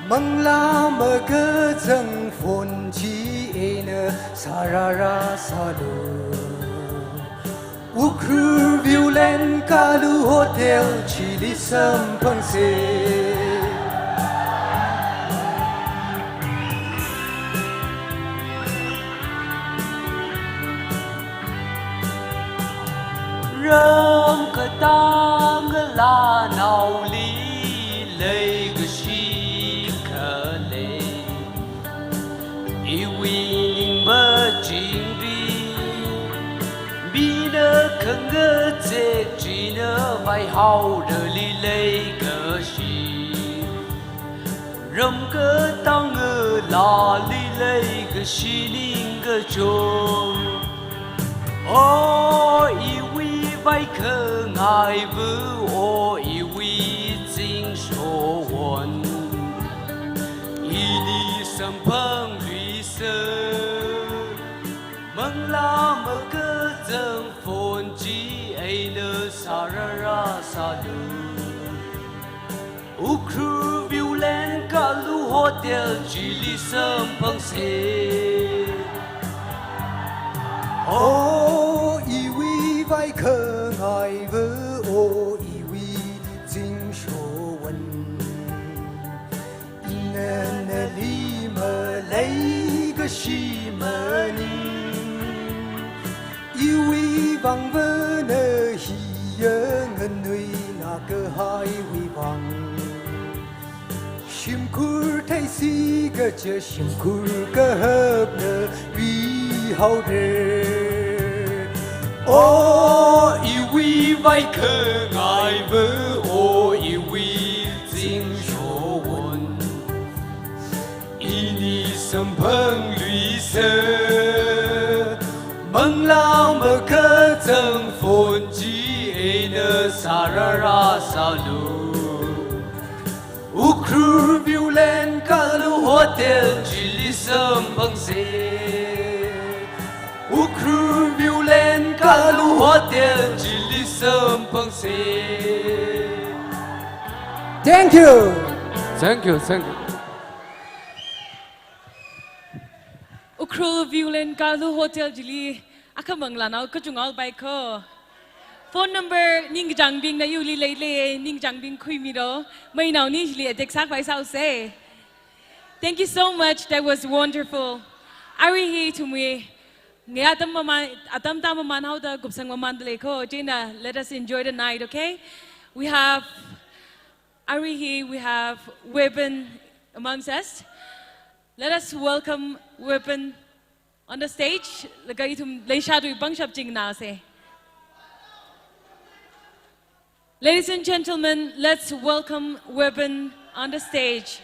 manglā makazang phone chi eina sārāra sālu. Ukhrul Viewland Kalu Hotel chili samphangsa. Ram katang ngalānaoli leikashi khalei, iwui ning machingri, mina khangazek china vaihaorali leikashi. Ramkatang ngalāli leikashi ningkachot. O iwui vaikhangaiva, o iwui zingshowan, ini samphangluisa. Manglā makazang phone chi eina sārāra sālu. Ukhrul Viewland Kalu Hotel chili samphangsa. O iwui vaikhangaiva, o iwui zingshowan, ina nali maleikashi maning. Iwui vangva na hiya nganuina, kahaiwui vang. Shimkhur theisi kaja shimkhur kahakna pihaora. O iwui vaikhangaiva, o iwui zingshowan, ini samphangluisa. Manglā makazang phone chi eina sārāra sālu. Ukhrul Viewland Kalu Hotel chili samphangsa. Ukhrul Viewland Kalu Hotel chili samphangsa. Thank you. Thank you, thank you. Ukhrul Viewland Kalu Hotel chili akhamang lanao kachungao pai kho. Phone number ningkachangbingna iwuili leilei, ningkachangbing khuimilo. Mainaoni chili attack sākhavai sāusa. Thank you so much. That was wonderful. Arui hi ithumwui ngayā atam maman, atam tāmaman haoda kupsang mamanda lei kho. Chieina, let us enjoy the night, okay? We have, arui hi, we have Weapon amongst us. Let us welcome Weapon on the stage. Laga ithum leishāthui pangshap chingna se. Ladies and gentlemen, let's welcome Weapon on the stage.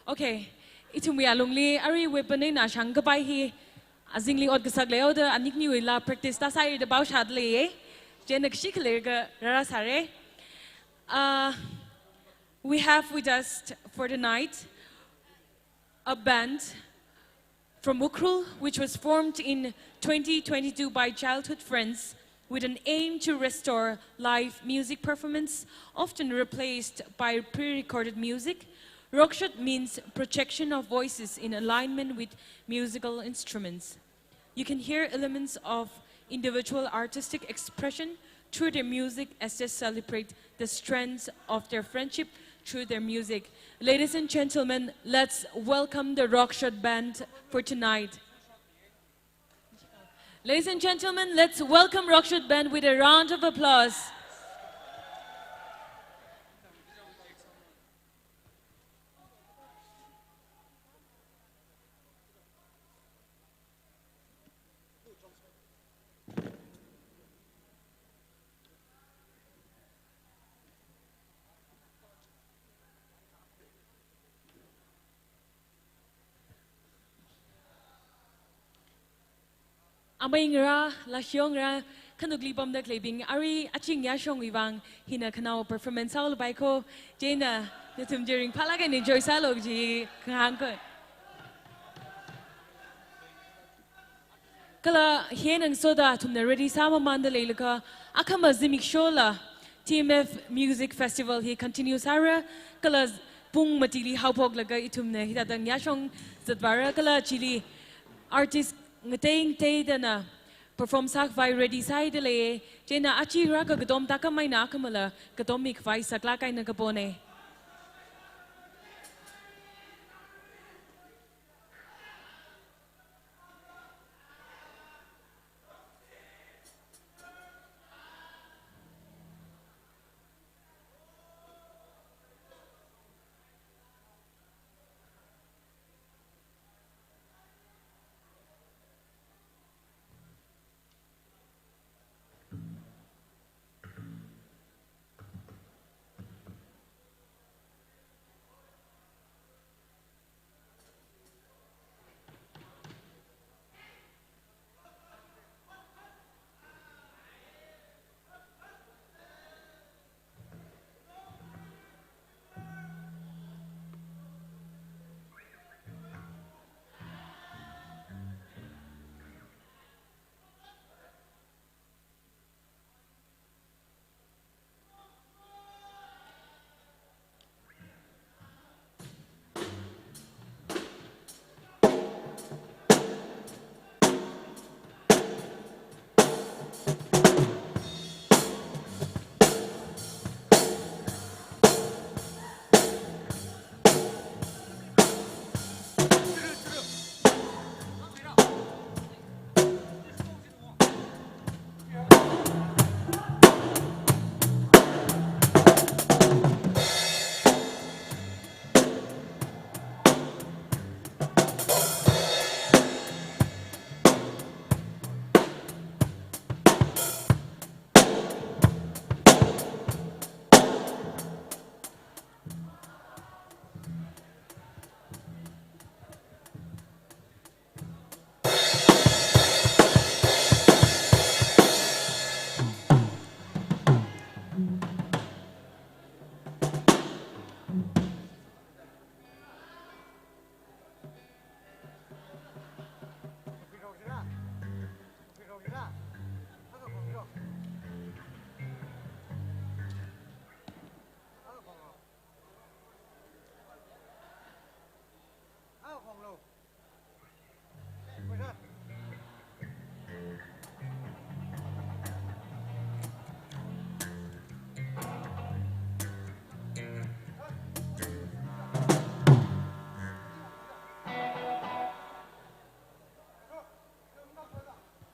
Okay, ithumwui alungli arui Weapon eina shāngkapai hi azingli ot kasak leihaoda anikniwuila practice tāsai da pao shāda leiya. Chieina kashi khaleikha rāra sāra. Uh, we have with us for the night a band from Ukhrul, which was formed in twenty twenty-two by childhood friends with an aim to restore live music performance, often replaced by pre-recorded music. Rockshot means projection of voices in alignment with musical instruments. You can hear elements of individual artistic expression through their music as they celebrate the strengths of their friendship through their music. Ladies and gentlemen, let's welcome the Rockshot Band for tonight. Ladies and gentlemen, let's welcome Rockshot Band with a round of applause. Amei ngarā, lashiyong ngarā, khanukli pamda khaleibing, arui achi ngyāshongwui vang, hina khanao performance sāhaolapai ko, chieina nathum chi ringphālāk eina enjoy sālu kaji kahāng ko. Kala hi eina ngasoda athumna ready sāmamānda leilakha, akhama zimikshola T M F Music Festival hi continue sāra, kala pung matili haophoklaga ithumna hithāda ngyāshong zatvāra, kala chili artist ngatei ngateidana perform sākhavai ready sāhaida lei, chieina achi rākakatom thākhamei eina akhamala katom mikhavai saklāk eina kapona.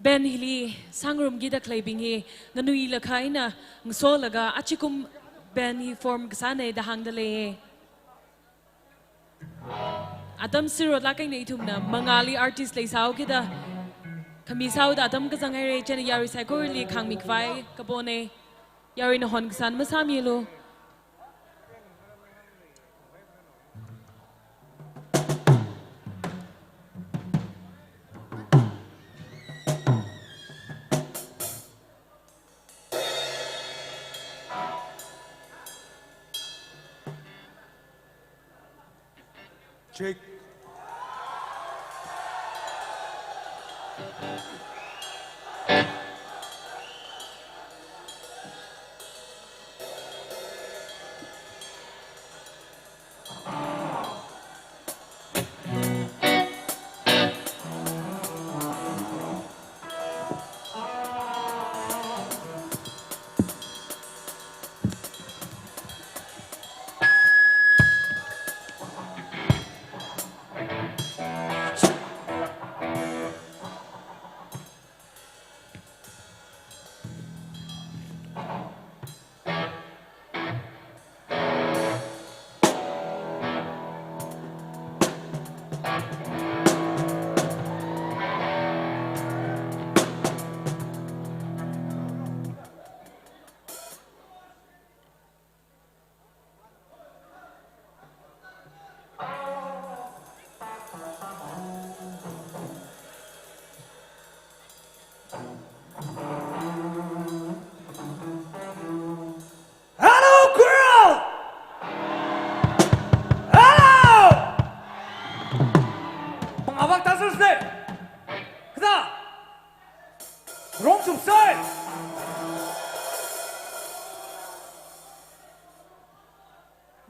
Band hili sāngarumkida khaleibing hi nganuilakha eina ngasolaga achikum band hi form kasāna da hāngda leiya. Atam sirotlāk eina ithumna mangāli artist leisāhaokida khami sāhaoda atam kazang haira, chieina yarui saikorali khāngmikhavai kapona. Yaruina hon kasān masāmilu. Check.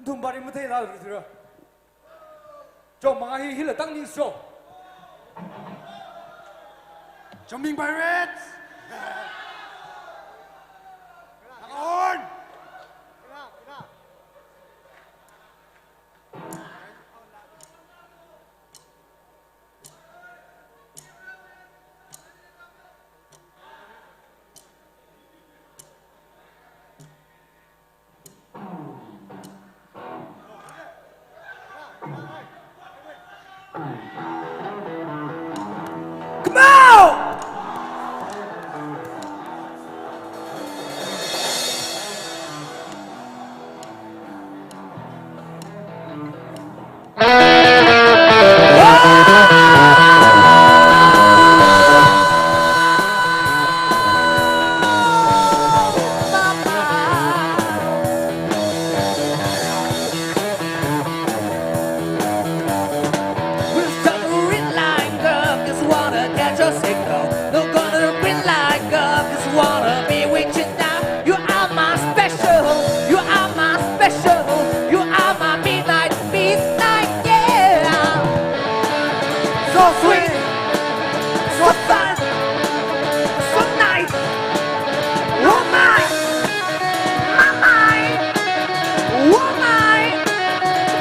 Thum pari matheilala rithura. Chong manga hi hila tangningso. Chongming Pirates! Horn! Come on! We'll stop the red line, girl, 'cause wanna catch a signal. No gonna red line, girl, 'cause wanna be with you now. You are my special, you are my special, you are my midnight, midnight, yeah. So sweet, so fun, so nice. Oh my, my, my. Oh my,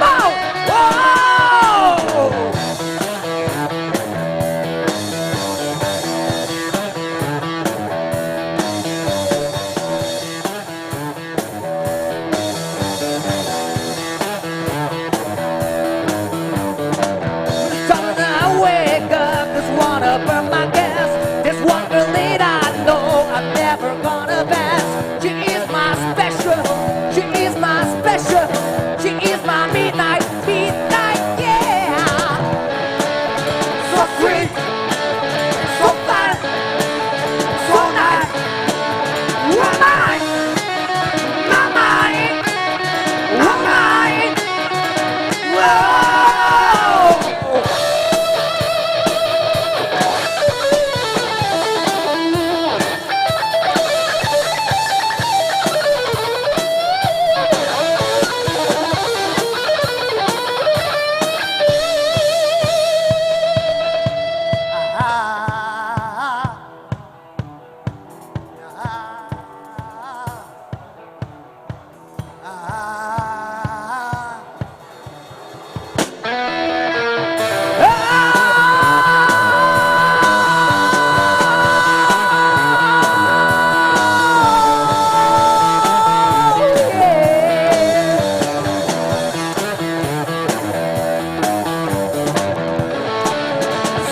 oh, oh. Starting I wake up, just wanna burn my gas. This one believe I know I'm never gonna pass. She is my special, she is my special, she is my midnight, midnight, yeah. So sweet, so fine, so nice. Woman, my mind, woman. Whoa!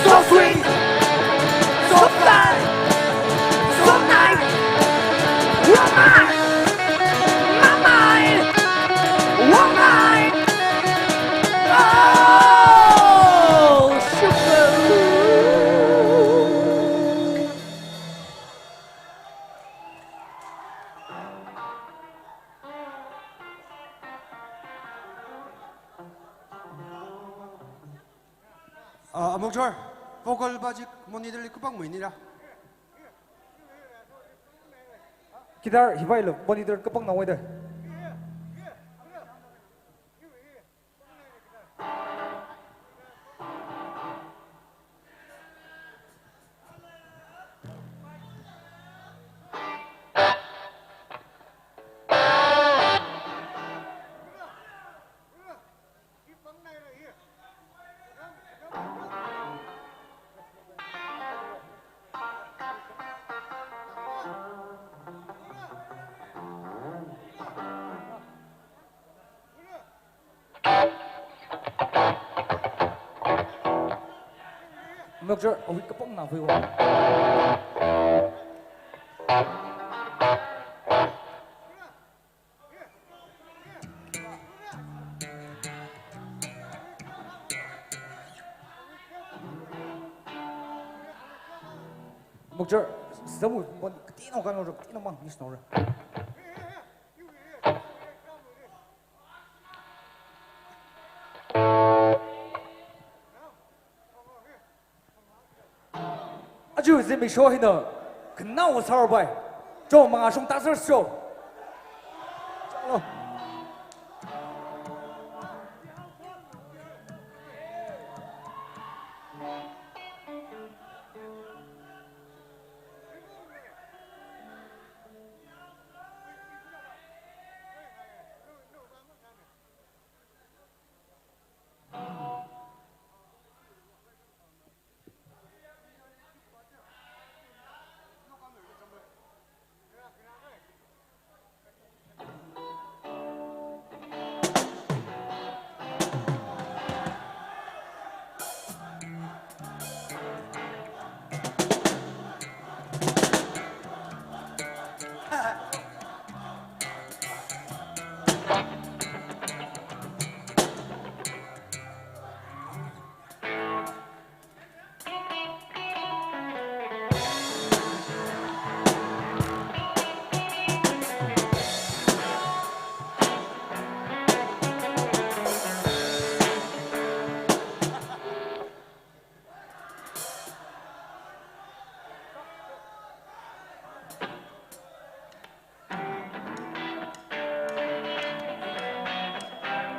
So sweet, so fine, so nice. Woman, my mind, woman. Oh, sugar. Ah, Amokchor, vocal budget monitor li kapangmei nira. Guitar hivailo monitor kapang nawai da. Amokchor, awui kapang na phui wa. Amokchor, samu pon katino kano, katino mang nisno ra. Aja zimiksho hina khanao sāra bai. Chong manga shong ta sāra sho. Chalo.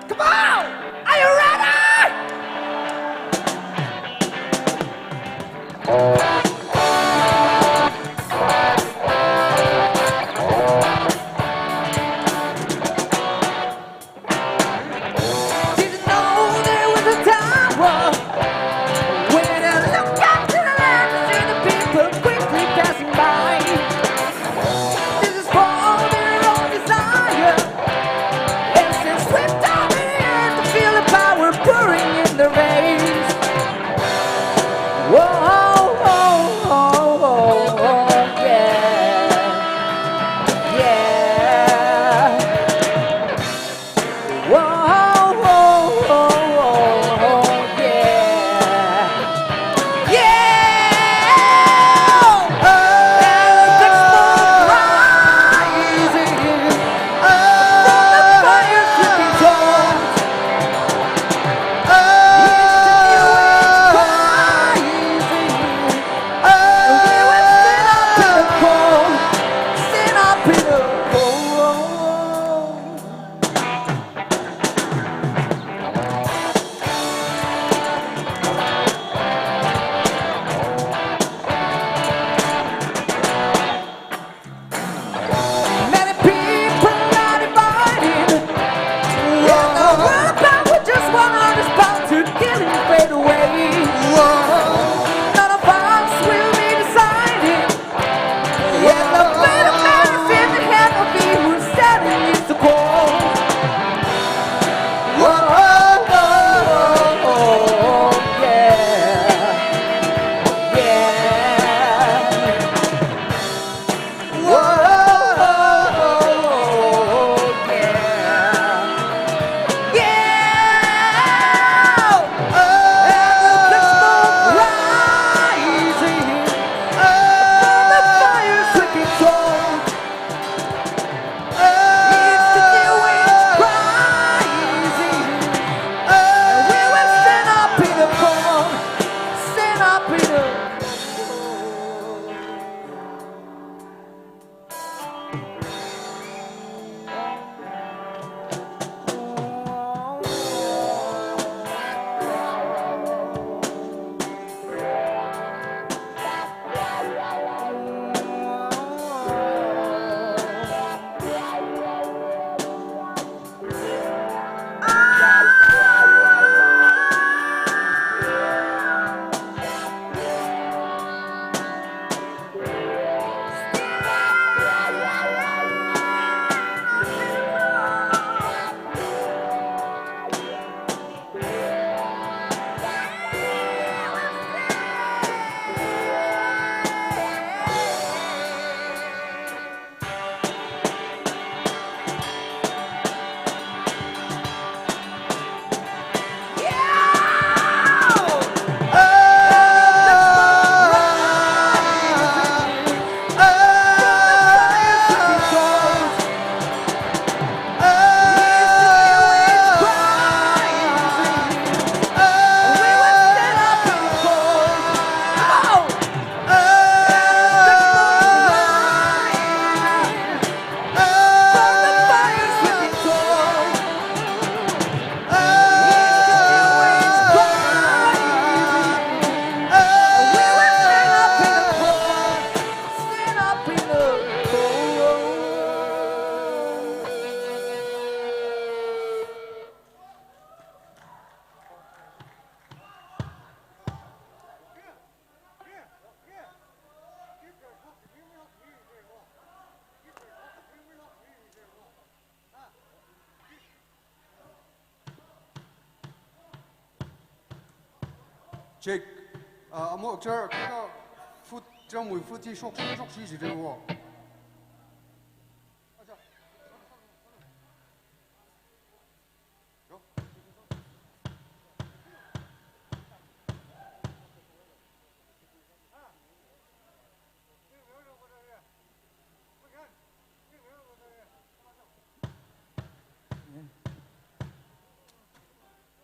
Come on! Are you ready? Didn't know there was a tower. When I look up to the land, I see the people quickly passing by. This is for their own desire. As they sweep down the earth to feel the power pouring in their veins. Whoa, whoa, whoa, whoa, whoa, yeah. Yeah. Whoa, whoa, whoa, whoa, yeah. Yeah. And the smoke rising from the fire slipping coals. It's the new age rising. And we will stand up in the cold. Stand up in the cold. Many people are divided. And the world power just one heart is bound to kill and fade away. None of us will be decided. And the fate of man is in the hand of he who standing is the call. Whoa, whoa, whoa, whoa, yeah. Yeah. Whoa, whoa, whoa, whoa, yeah. Yeah. And the smoke rising from the fire slipping coals. It's the new age rising. And we will stand up in the cold. Stand up in the cold. Check. Ah, amo char, kaka foot, char mui foot chi shok, shok, shok, shi, shi, de wo.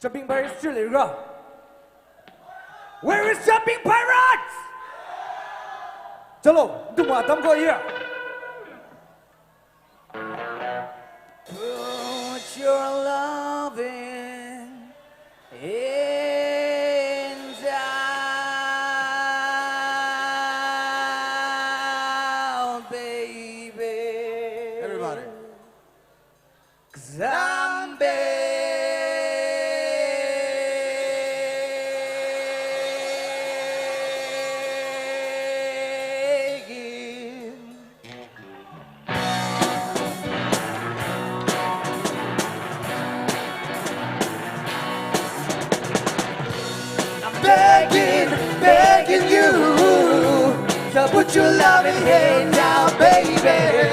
Jumping Pirates chi leira? Where is Jumping Pirates? Chalo, duma tamko ya. Put your loving I'm begging. I'm begging, begging you to put your loving hand out, baby.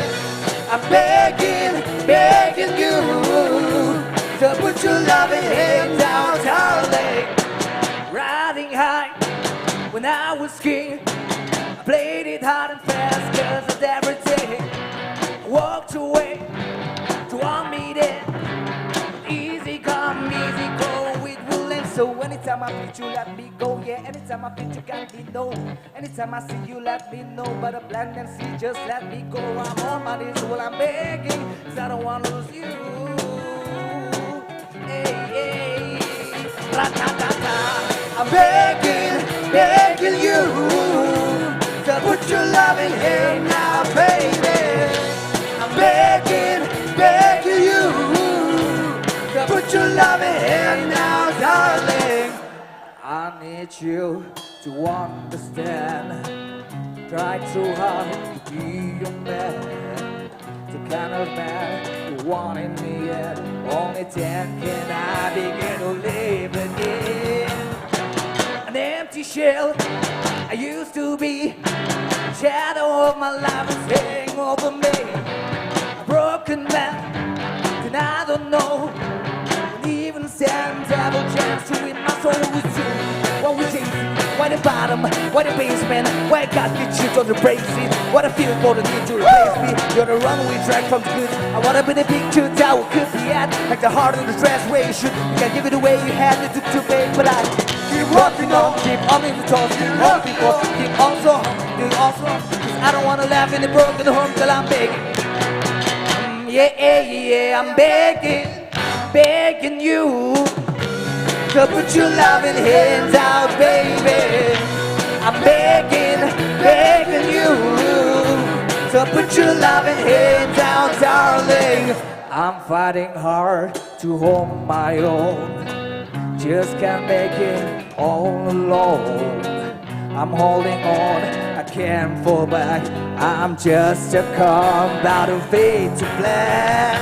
I'm begging, begging you to put your loving hand out, darling. Riding high when I was king, I played it hard and fast 'cause of everything. Walked away to all meeting. Easy come, easy go, it will end. So anytime I feel you let me go, yeah. Anytime I feel you got me, no. Anytime I see you let me know. But a blind and see, just let me go. I'm on my knees while I'm begging, 'cause I don't wanna lose you. Hey, hey. Ra-ta-ta-ta. I'm begging, begging you to put your loving hand out, baby. I'm begging, begging you to put your loving hand out, darling. I need you to understand. Try too hard to be your man. The kind of man you want in the end. Only then can I begin to live again. An empty shell I used to be. Shadow of my life is hanging over me. A broken man, then I don't know. And even stand, have a chance to win my soul with you. What we chasing? Why the bottom? Why the basement? Why God get you on the braces? What I feel for the need to replace me? You're the runaway track from the good. I wanna be the picture that we could be at. Like the heart in the dress where you should. You can give it away, you had to do to pay, but I keep walking on, keep on in the talk, keep on people, keep on so, keep on so. 'Cause I don't wanna laugh in the broken home till I'm begging. Mm, yeah, yeah, yeah, I'm begging, begging you to put your loving hands out, baby. I'm begging, begging you to put your loving hands out, darling. I'm fighting hard to hold my own. Just can't make it all alone. I'm holding on, I can't fall back. I'm just a call out of fade to black.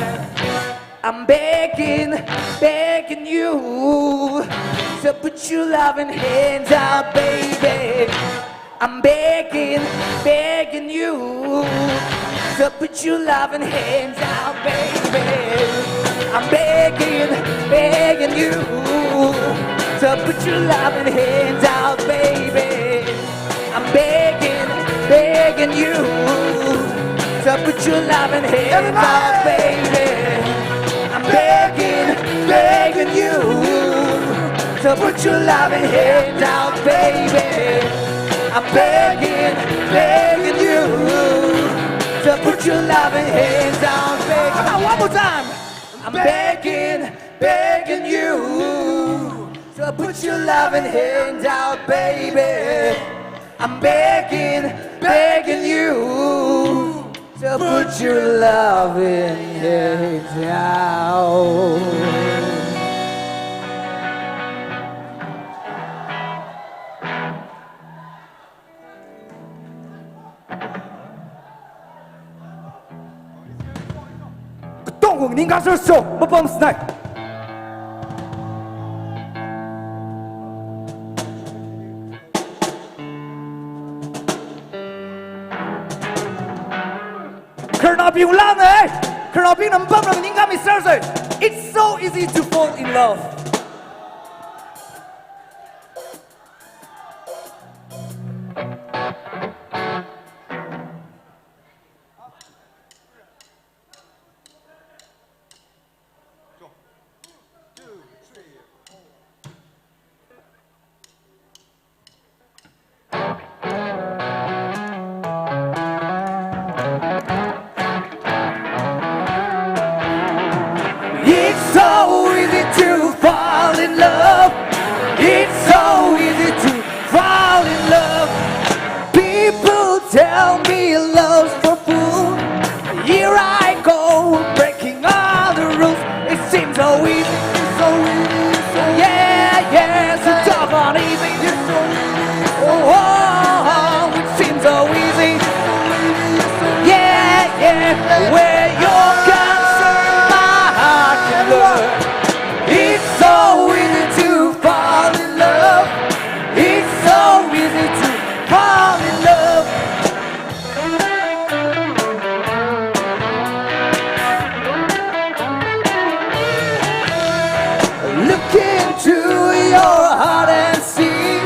I'm begging, begging you to put your loving hands out, baby. I'm begging, begging you to put your loving hands out, baby. I'm begging, begging you to put your loving hands out, baby. I'm begging, begging you to put your loving hands out, baby. I'm begging, begging you to put your loving hands out, baby. I'm begging, begging you to put your loving hands out, baby. Come on, one more time. I'm begging, begging you to put your loving hands out, baby. I'm begging, begging you to put your loving hands out. Katonga ningkha sir so, mapam snai. Khararnaobing lāna, khararnaobing mapamla ningkhami sir so. It's so easy to fall in love. It's so easy to fall in love. It's so easy to fall in love. People tell me love's for fool. Here I go, breaking all the rules. So easy, so easy, so easy. Yeah, yeah, so doggone easy. It's so easy, so easy. Oh, oh, oh, it seems so easy. Yeah, yeah, where you're concerned, my heart can learn. It's so easy to fall in love. It's so easy to fall in love. Look into your heart and see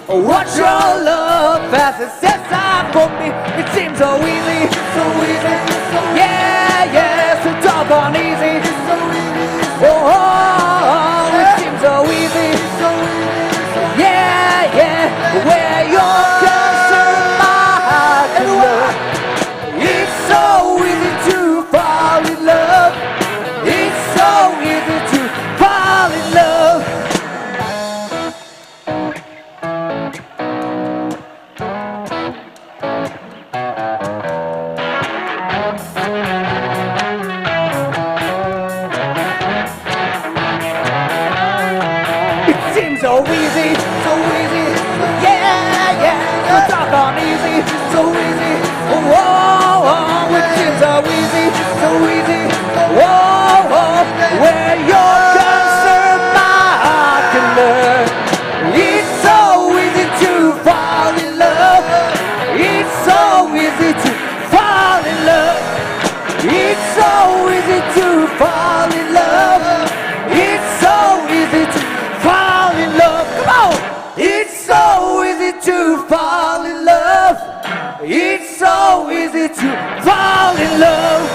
what your love has to say for me. It seems so easy, so easy, so easy. Yeah, yeah, so doggone easy. It's so easy, so easy. Oh, oh, oh, it seems so easy. It's so easy, so easy. Yeah, yeah, where you're concerned, my heart can learn. It's so easy to fall in love. It's so easy to fall in love. It seems so easy, so easy, yeah, yeah, so doggone easy, so easy, oh, oh, oh, it seems so easy, so easy, oh, oh, where you're concerned, my heart can learn. It's so easy to fall in love. It's so easy to fall in love. It's so easy to fall in love. It's so easy to fall in love. Come on! It's so easy to fall in love. It's so easy to fall in love.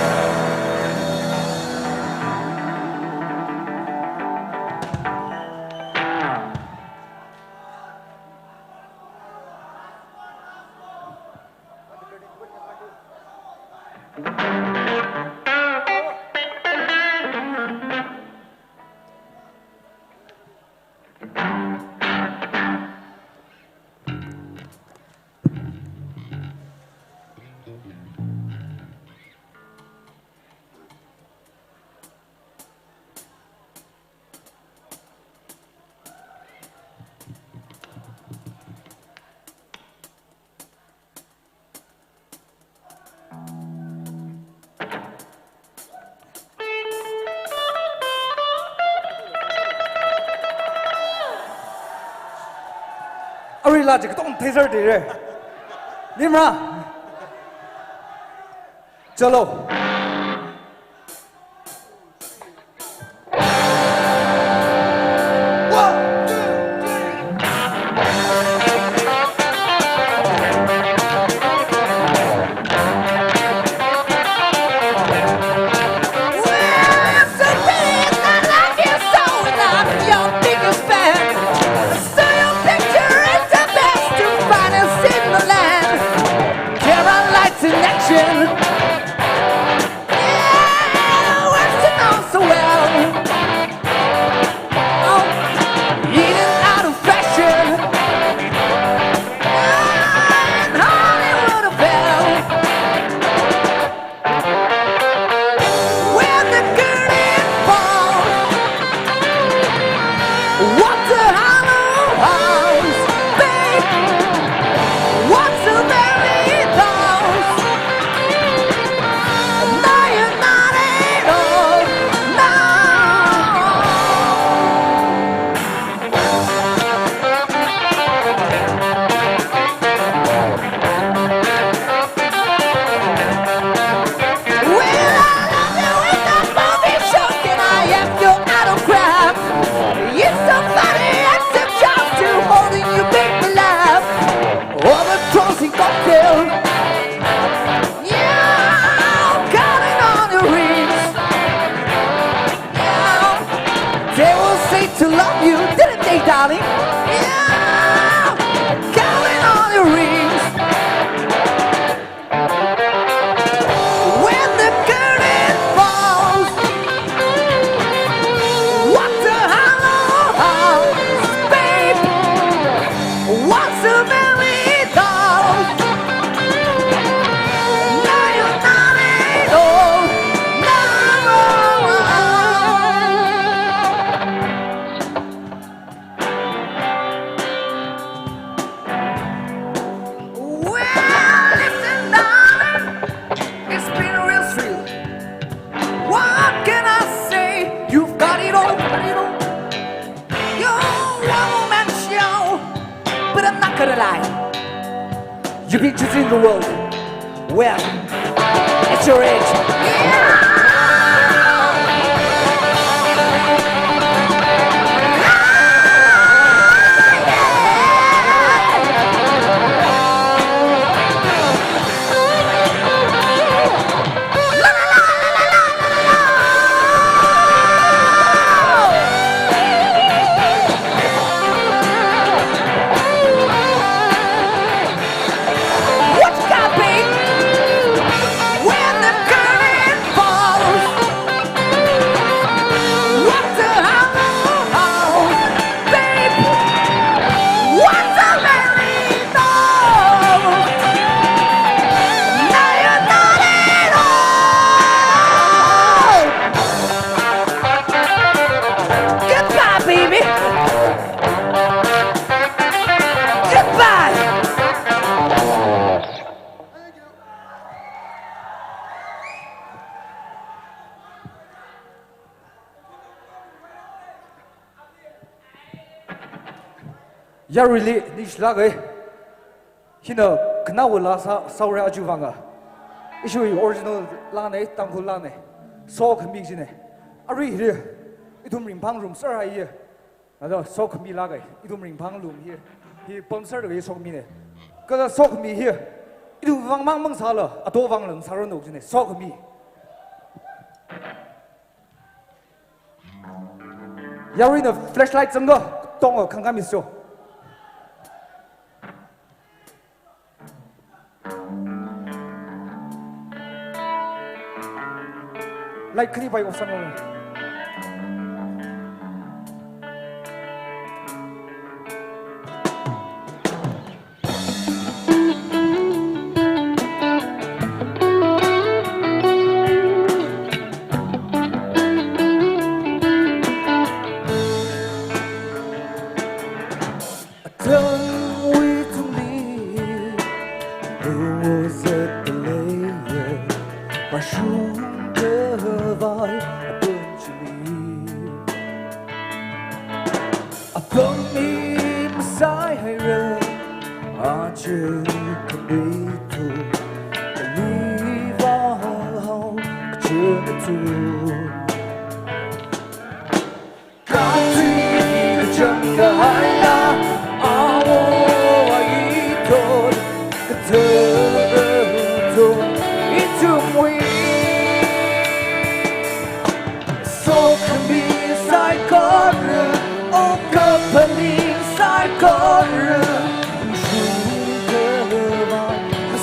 Arui la jik tong taser dire. Nimra. Chalo. Lights in action. Yeah, works it out so well. Oh, in and out of fashion. In Hollywood affair. When the curtain falls, what a hollow house, babe. What's a merry house? Now you're not at all. No. Well, I love you in the movie show. Can I have your autograph? It's so funny, it's a job to holding you, make me laugh. All the trolls in cocktail. Yeah, counting on your rings. Yeah, they will say to love you, didn't they, darling? Yeah, counting on your rings. When the curtain falls, what a hollow house, babe. What's a merry house? Now you're not at all. No. You've been choosing the world. Well, at your age. What's happening? When the curtain falls, what the hell? Babe, what's a merry note? Now you're not at all. Goodbye, baby. Goodbye. Yaruili, ningshilāka. Hina khanaowa laa sā, sāra aja vanga. Ishiwui original laana, Tangkhul laana. Sokhami jina. Arui hi, ithum ringphang ngarumser haiya. Ado, sokhami lāka, ithum ringphang ngarumser hi. Hi pamser da sokhami na. Kala sokhami hi, ithum vang mang mang sāla, ato vang lang sāra nok jina. Sokhami. Yaruina flashlight zanga, tonga khangkami so. Light khani pai ko sanga. Atamwui tungli, luzat leiya, vāshungda vai apam chili. Apam hi masai haira, aja khanui tu, kali vāhao kachungkha tu. Katui kachangkahai la, awo ayi thot, kathar thot, ithumwui. Sokhami saikora, o kaphaning saikora, shungkava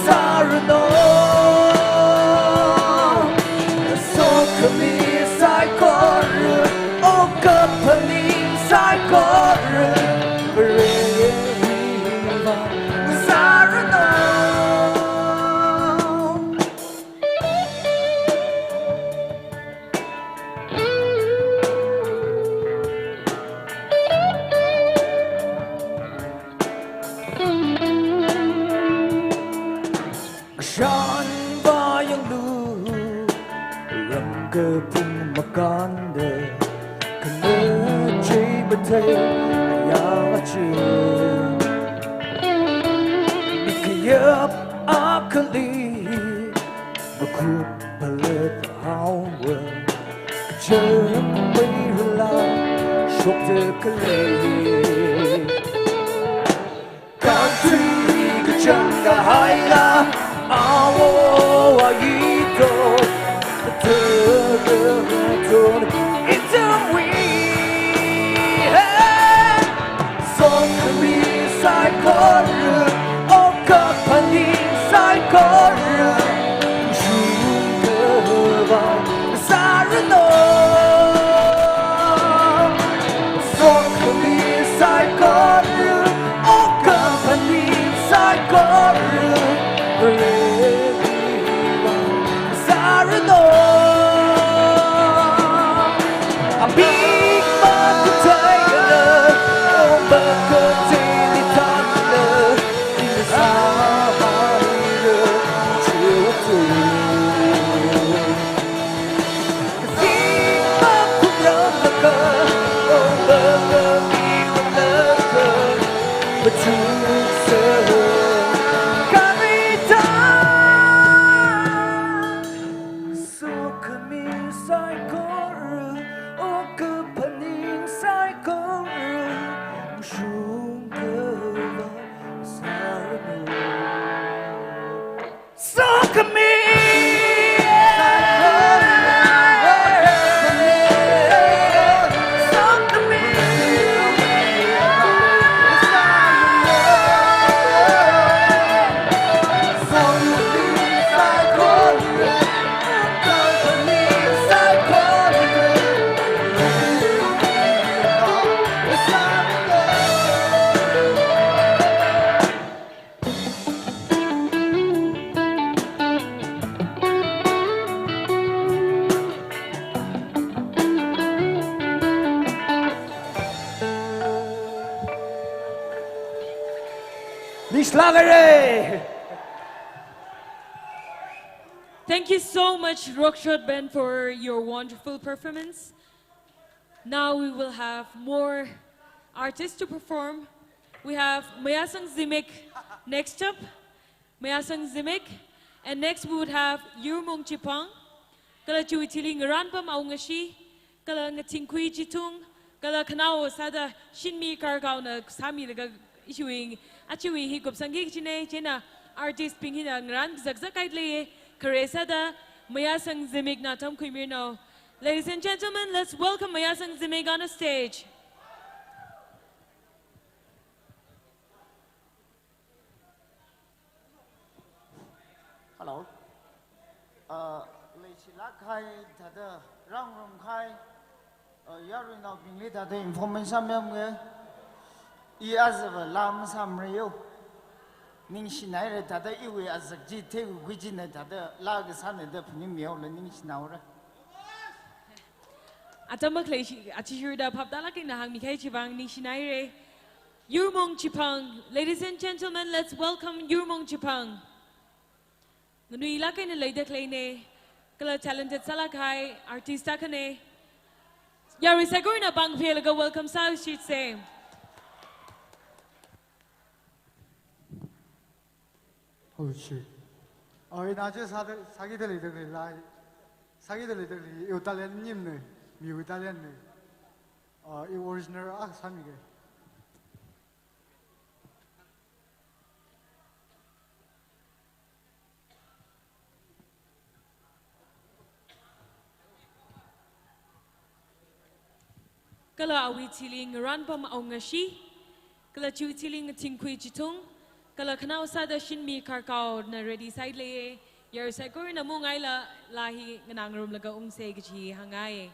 sāranu. Sokhami saikora, o kaphaning saikora, Vareva sāranu. Shanva yanglu, rangkapung makānda, khanachei mathei ayā chi. Mikayap akhali, makhup phalat haowa, kachangmei rala shokta khalei. Katui kachangkahai la, awo ayi thot, kathar thot, ithumwui. Hey! Sokhami saikora, o kaphaning saikora, shungkava sāranu. Sokhami saikora, o kaphaning saikora, Lākhaira. Thank you so much, Rockshot Band, for your wonderful performance. Now we will have more artists to perform. We have Mayasang Zimik next up. Mayasang Zimik. And next we would have Yurmung Chipang. Kala chiwui thili Ngaranpam Aungashi. Kala Ngathingkhui Chithung. Kala khanao sāda Shinmi Karkaona sāmilaga ishiwui, achiwui hi kupsangki kajina, chieina artist bing hina ngaran zakzak kahaida lei, khare sāda Mayasang Zimikna tamkhuimiranu. Ladies and gentlemen, let's welcome Mayasang Zimik on the stage. Hello. Uh, leishilāk kahai thāda, rāngarum kahai, uh, yaruinaobingli thāda information sāmiyamge, i azava lam samreyo. Ningshinaira thāda iwui azak chi, theiwui khui china thāda laa kasāna da phaningmihaola ningshinaora. Atam makhalei shi, achi shurda phaptālāk eina hāngmi kahai chivang ningshinaira. Yurmung Chipang, ladies and gentlemen, let's welcome Yurmung Chipang. Nganuilāk eina leida khaleina, kala talented sālāk kahai artist akhana. Yarui saikorana pāng pheilaga welcome sāshitse. Oh, shit. Oh, ina je sāda, sākida leida khalei laa. Sākida leida khalei, iwui talent maningmana, miwui talentna. Uh, i original akha sāmige. Kala awui thili Ngaranpam Aungashi, kala chiwui thili Ngathingkhui Chithung, kala khanao sāda Shinmi Karkaona ready sāhaida leiya, yarui saikorana mungaila laa hi nganāngarumlaga ungsa kaji hāngngai.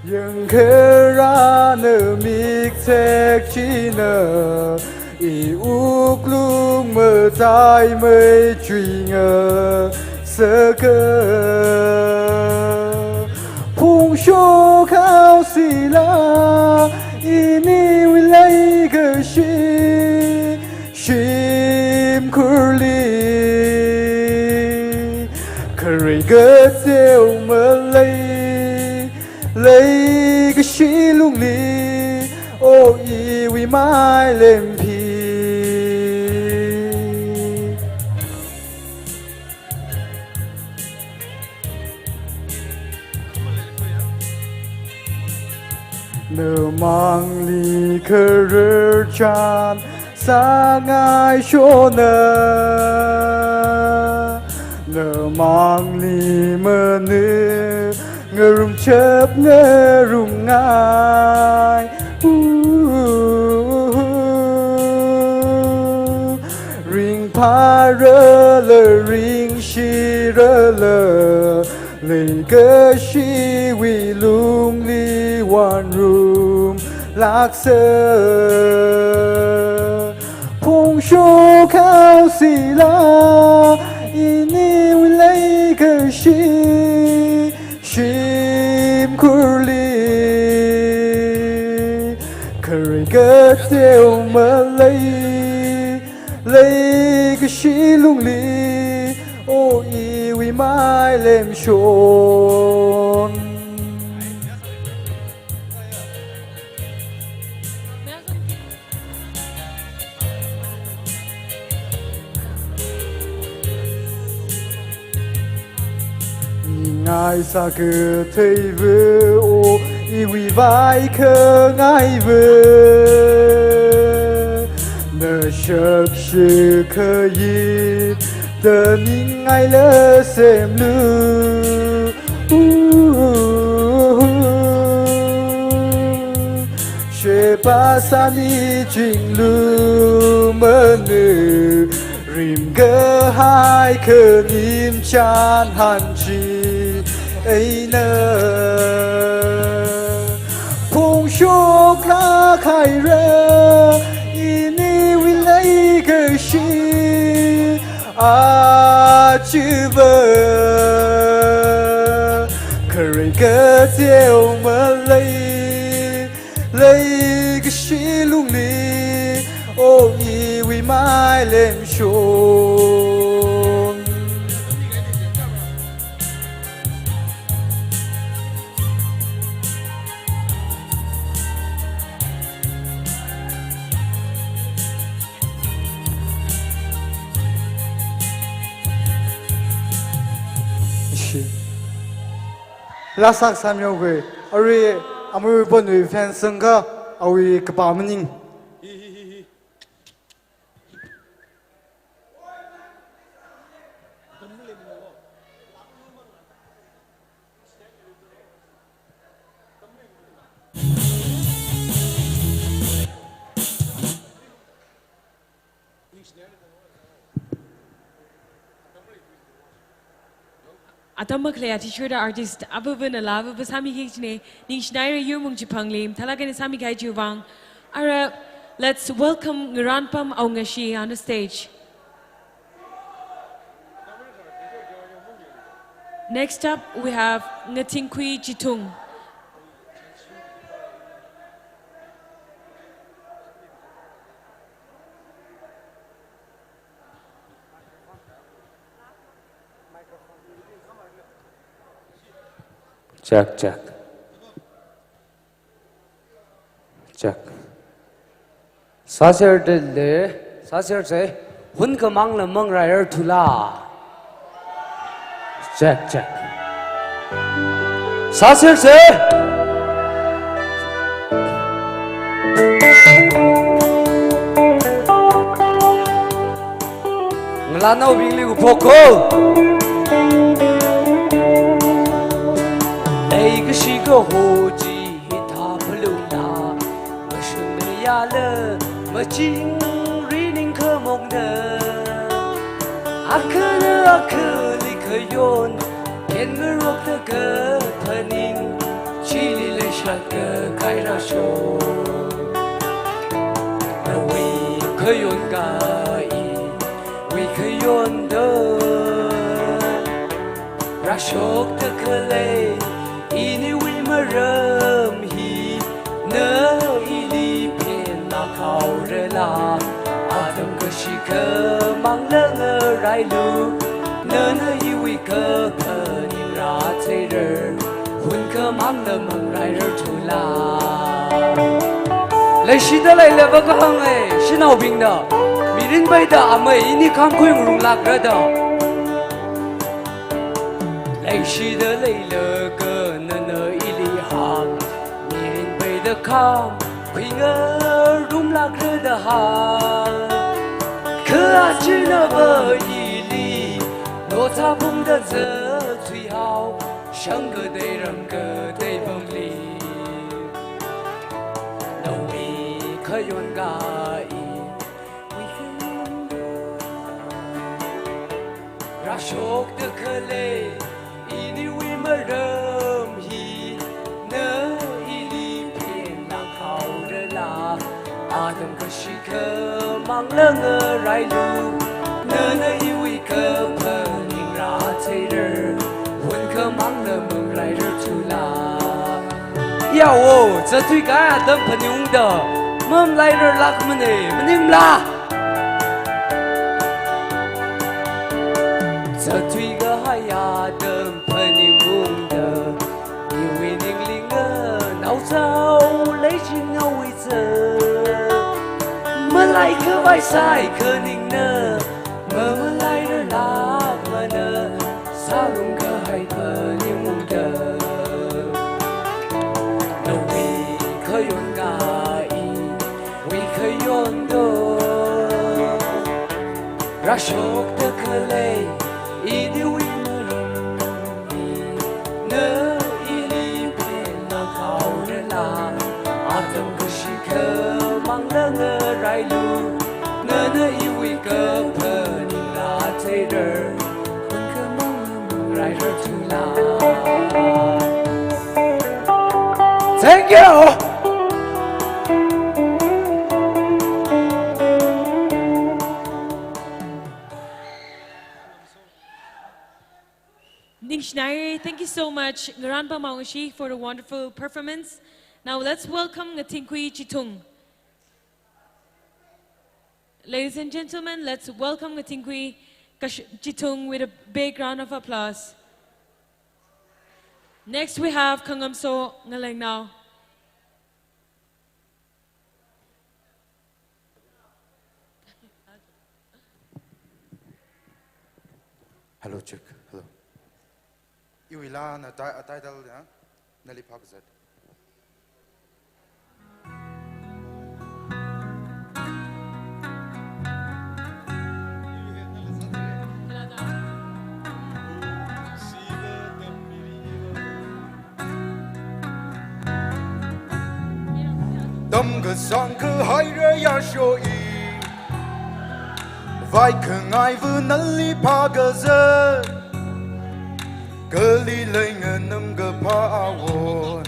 Yangkharā na mikthek china, i wuklung mataimei chuinga sāka. Phungshok haosila, iniwui leikashi shimkhurli, kharei kateo malei, leikashi lungli, o iwui mailem phi. Namangli khararchan sāngaishona, namangli mana ngarumchap ngarumngai. Ooh, ringphārala, ringshirala, leikashiwui lungli wanrumlāksa. Phungshok haosila, iniwui leikashi shimkhurli, kharei kateo malei, leikashi lungli, o iwui mailem shon. Ningai sākatheiva o Iwui vaikhangaiva, nashakshi khayit, taningaila semlu. Sheba sani chinglu manu, rimkahai khanim chānhan chi eina. Phongshok lākhaira iniwui leikashi, achiva khare kateo malei, leikashi lungli, o iwui mailem shon. Ishi. Laa sāsāmihaoga, arui Amarui Ponwui fan sangkha, awui kapā maning. Atam makhalei athishurda artist avāvana laa avāva sāmiki kajina, ningshinaira yurmung chiphangli, mathālāk eina sāmikahai chiwui vang. Ara, let's welcome Ngaranpam Aungashi on the stage. Next up, we have Ngathingkhui Chithung. Check, check. Check. Sāser dele, sāserse, hunkhamangla mangrairar thula. Check, check. Sāserse. Ngalānaobingli kaphok ko. Leikashi kaho chi hithā phalungna, mashunna yāla machingri ningkhamokna. Akhana akhali khayon, khen ngarokta kaphaning, chili leishat kahai rāshok. Nawui khayon ka iwui khayon da rāshokta khalei iniwui maram hi, na ili phenlāk haorala, atam kashikha mangla ngarailu, nana iwui kaphaning rātheirar, hunkhamangla mangrairar thula. Leishida leilava kahānga, shanaobingna, mirin peida amei ini khamkhui ngarumlākra da. Leishida leilaga nana ili hāng, mirin peida khamkhui ngarumlākra da hāng. Kha achinava ili, nothāphungda zatthuihao, shang katei ram katei pamli. Nawui khayon ka i rāshokta khalei iniwui maram hi, na ili phenlāk haorala, atam kashikha mangla ngarailu, nana iwui kaphaning rātheirar, hunkhamangla mangrairar thula. Yawo, zatthui kahai atam phaningungda, mamalairarlākmana, maningla. Zatthui kahai atam phaningungda, iwui ningli nganaochao leichingaowui zat. Malaikhavai saikha ningna, mamalairarlākmana, sārumkahai phaningungda. Ashokta khalei iwui maramli, na ili phenglāk haorala, atam kashi khamangla ngarailu, nana iwui kaphaning atheirar, khamangla mangrairar thula. Thank you. Ningshinaire, thank you so much, Ngaranpam Aongashi, for the wonderful performance. Now let's welcome Ngathingkhui Chithung. Ladies and gentlemen, let's welcome Ngathingkhui Kash-, Chithung with a big round of applause. Next, we have Khangamso Ngalengnao. Hello, check. Hello. Iwui laa na ti-, a title ya? Nali phākazat. Tamkasang kahaira yāsho i, vaikhangai vānali phākazat, kali lei nganamkaphā awon,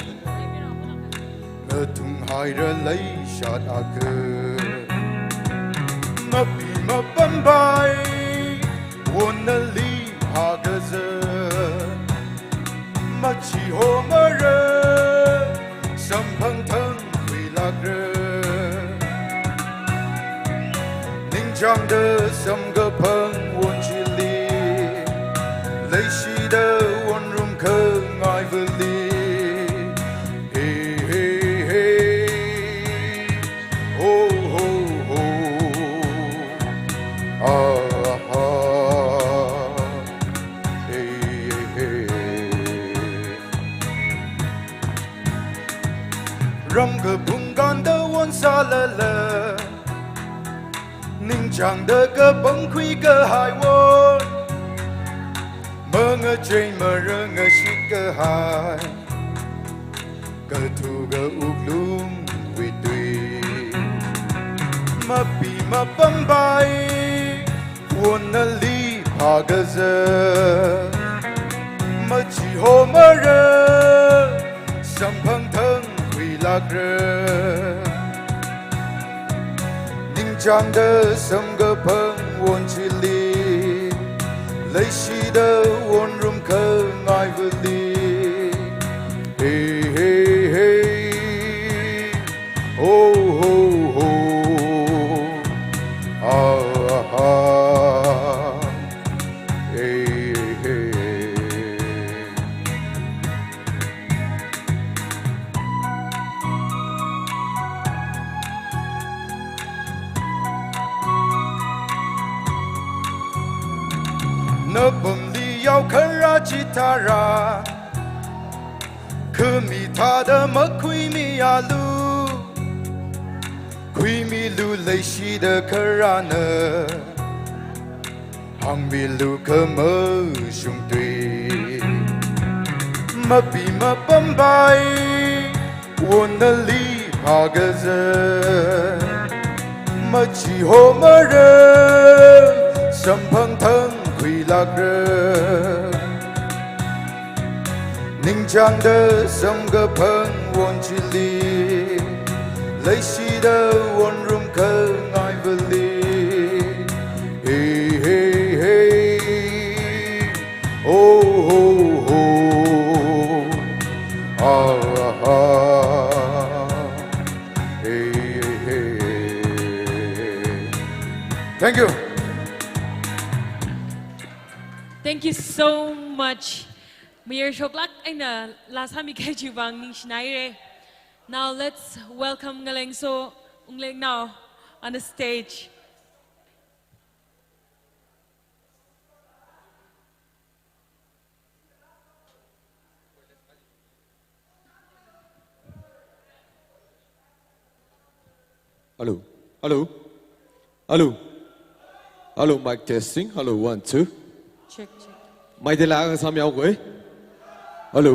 ngathunghaira leishat akha. Mapi mapampai, won nali phākazat, machihomara, samphangthang khuilākra. Ningchāngda samkaphang won chili, leishida wonrum khangai vali. Hey, hey, hey. Ho, ho, ho. Ah, ah. Hey, hey, hey. Ram kaphung kānda won sālala, ningchāngda kapangkhui kahai won, mangachei marangashit kahai, kathuka wuklungwui tui. Mapi mapampai, won nali phākazat, machihomara, samphangthang khuilākra. Ningchāngda samkaphang won chili, leishida wonrum khangai vali. Hey, hey, hey. Ho, ho, ho. Ah, ah. Hey, hey. Napamli yao khara chithāra, khami thāda makhuimialu, khuimilu leishida kharana, hāngmilu khamashung tui. Mapi mapampai, won nali phākazat, machihomara, samphangthang khuilākra. Ningchāngda samkaphang won chili, leishida wonrum khangai vali. Hey, hey, hey. Oh, ho, ho. Ah, ah. Hey, hey, hey. Thank you. Thank you so much. Mayar shoklāk eina laa sāmikahai chiwui vang ningshinaire. Now let's welcome Ngalengso Wunglengnao on the stage. Hello. Hello. Hello. Hello, mic testing. Hello, one, two. Check, check. Maitela kasam yaokoi. Hello.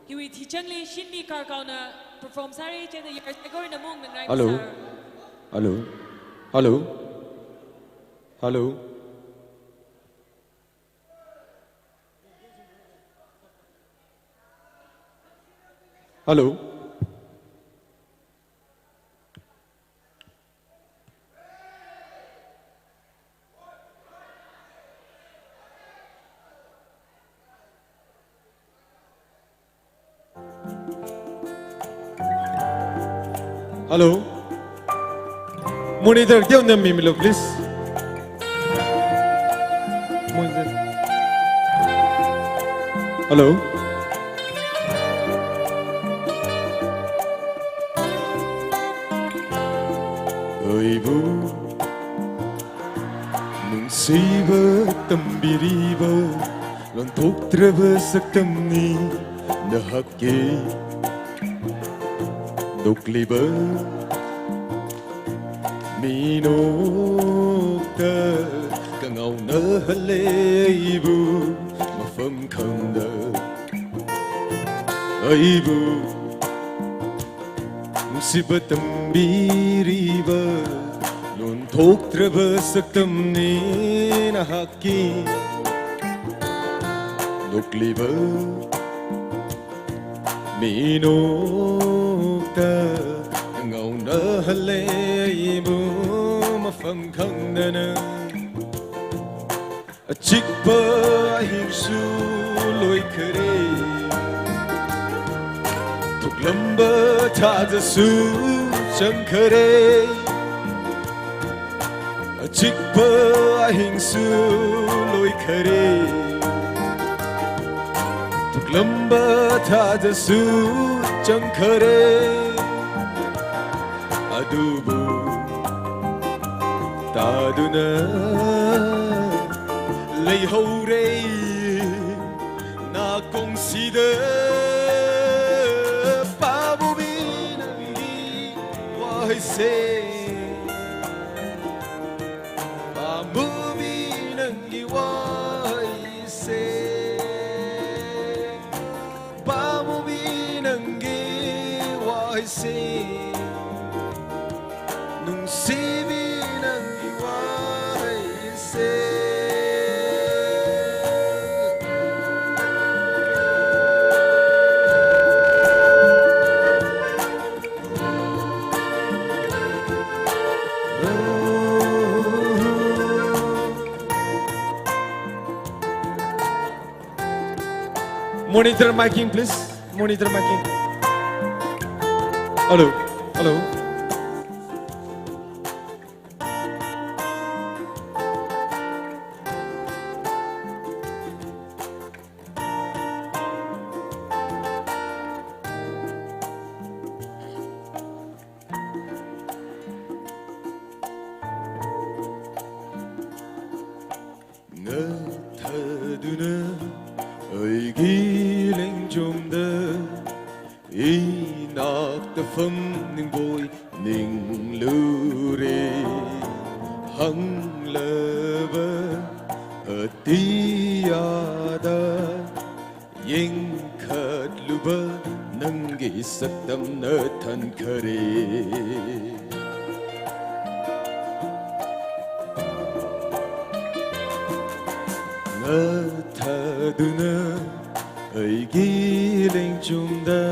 Hiwui thichangli Shinmi Karkaona perform sāra chieina yar saikora mung nang rai. Hello. Sāra. Hello. Hello. Hello. Hello. Hello. Monitor, teonao mimilu, please. Monitor. Hello. Aibu, nungsiva tambiriva, lontoktrava saktamni nahakki. Dokliva minokta kangaona hale aibu, mafam khangda aibu. Nungsiva tambiriva, lontoktrava saktamni nahakki. Dokliva minokta ngaona hale aibu, mafam khangdana. Achikpa ahingsu loikhare, thuklamba thāzasu changkhare. Achikpa ahingsu loikhare, thuklamba thāzasu changkhare. Adubu tāduna leihaore nakhongsida, pāmumi nanggi waise, pāmumi nanggi waise. Pāmumi nanggi waise, nungsimi nanggi waise. Monitor miking, please. Monitor miking. Hello. Hello. Ngathāduna aigi lengchomda, inakta famningpoi ninglure. Hānglava atiyada, yangkhatluva nanggi saktamna thankhare. Ngathāduna aigi lengchomda,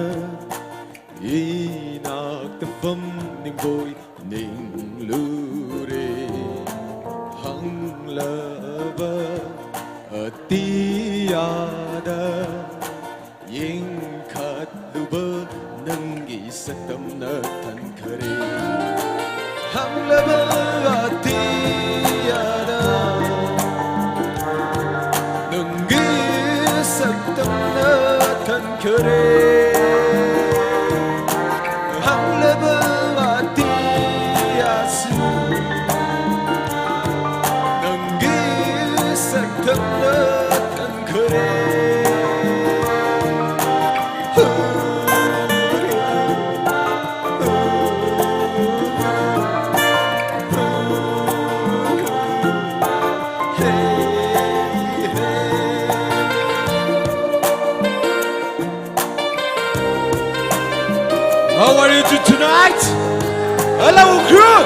inakta famningpoi ninglure. Hānglava atiyada, yangkhatluva nanggi saktamna thankhare. Hānglava atiyada, nanggi saktamna thankhare. Hānglava atiyasu, nanggi saktamna thankhare. Right. Hello, crew.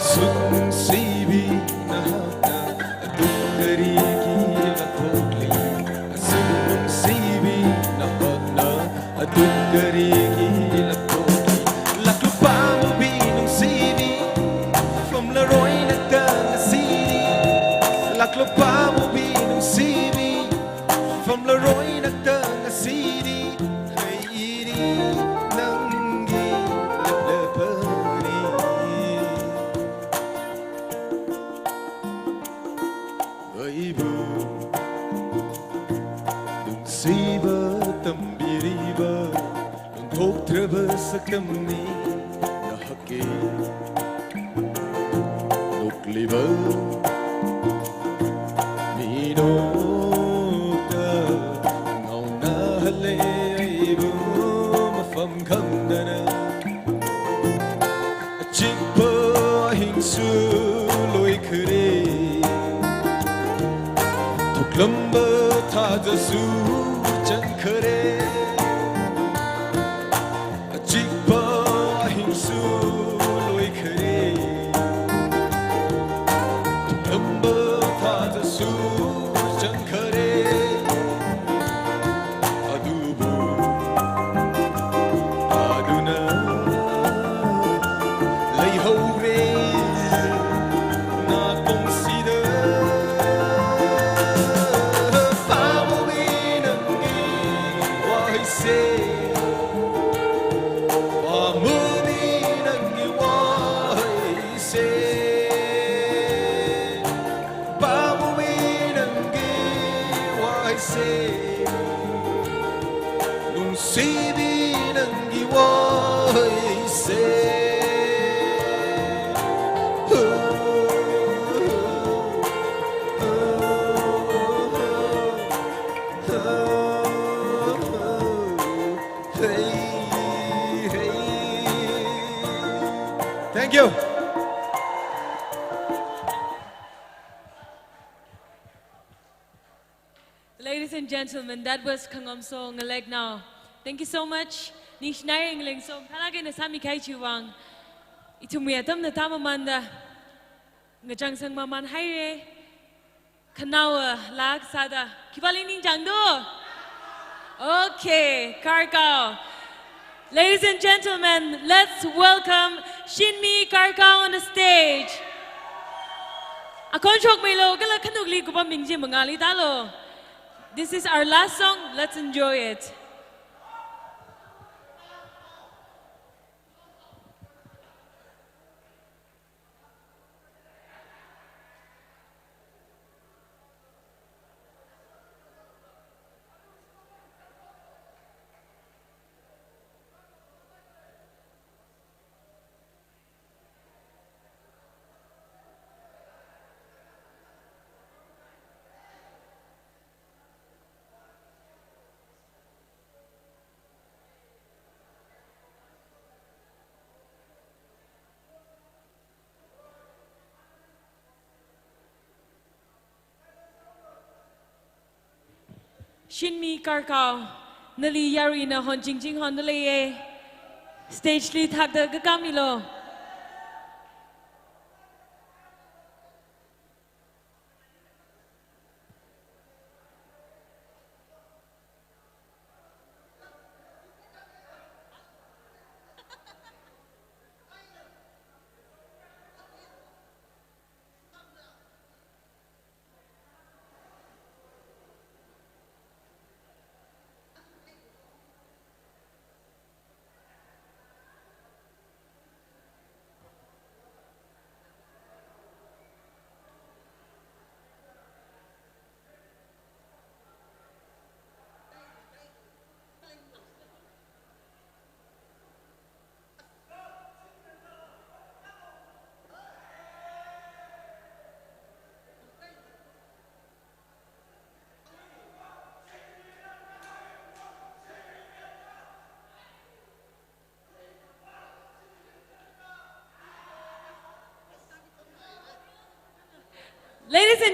Sung sibi na haka, aduk kari ki la kokli. Sung sibi na haka, aduk kari ki la kokli. Lak lupa mu bi nung sibi, fam la roi na tang sibi. Lak lupa mu bi nung sibi, fam la roi na tang sibi. Hai iri nang gi la pani. Aibu, nungsiba tambiriba, nungthoktraba saktamni, nahaki nukliba, minota ngauna hale aibu, mafam khamdana. Achikpa hingsu loikhare, thuklamba thāda su chānkhare. Achikpa hingsu loikhare, thuklamba thāda su chānkhare. Adubu, aduna leihaore, na kong sida. Pamumi nanggi waise, pamumi nanggi waise. Pamumi nanggi waise, nungsibi nanggi waise. Thank you. Ladies and gentlemen, that was Khangam Song, Ngalek Nao. Thank you so much. Ningshinai Ngalek Song, phalak eina sāmi kahai chiwui vang. Ithumwui atamna tamamānda, ngachang sangmamān haire. Khanaowa lak sāda, khipāli ningchāng do? Okay, Karkao. Ladies and gentlemen, let's welcome Shinmi Karkao on the stage. Akhon shokmeilo, kala khanukli kupam bing chi mangāli tālo. This is our last song, let's enjoy it. Shinmi Karkao, nali yaruina hon chingching honda leiye. Stage li thakda kakāmilo.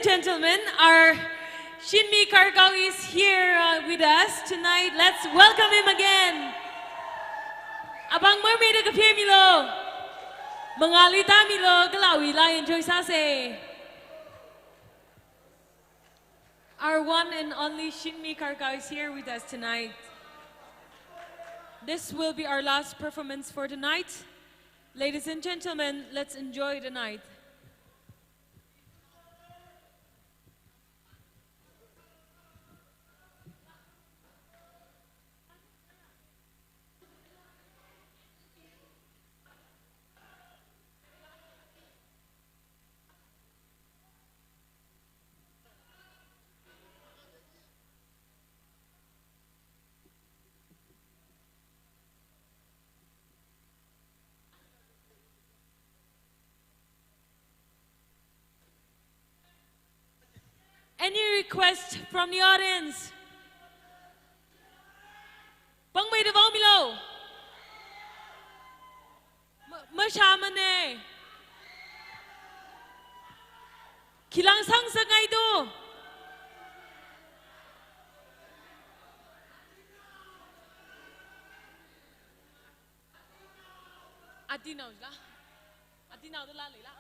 Gentlemen, our Shinmi Kharkao is here, uh, with us tonight. Let's welcome him again. Apāng marmeida kaphā milo, mangāli tāmilo, kala awuila enjoy sāsa. Our one and only Shinmi Kharkao is here with us tonight. This will be our last performance for the night. Ladies and gentlemen, let's enjoy the night. Any request from the audience? Pāngmeida vaomilo. Ma-, mashāmane. Khilang sangsakngai do. Ati nao la. Ati nao la leila.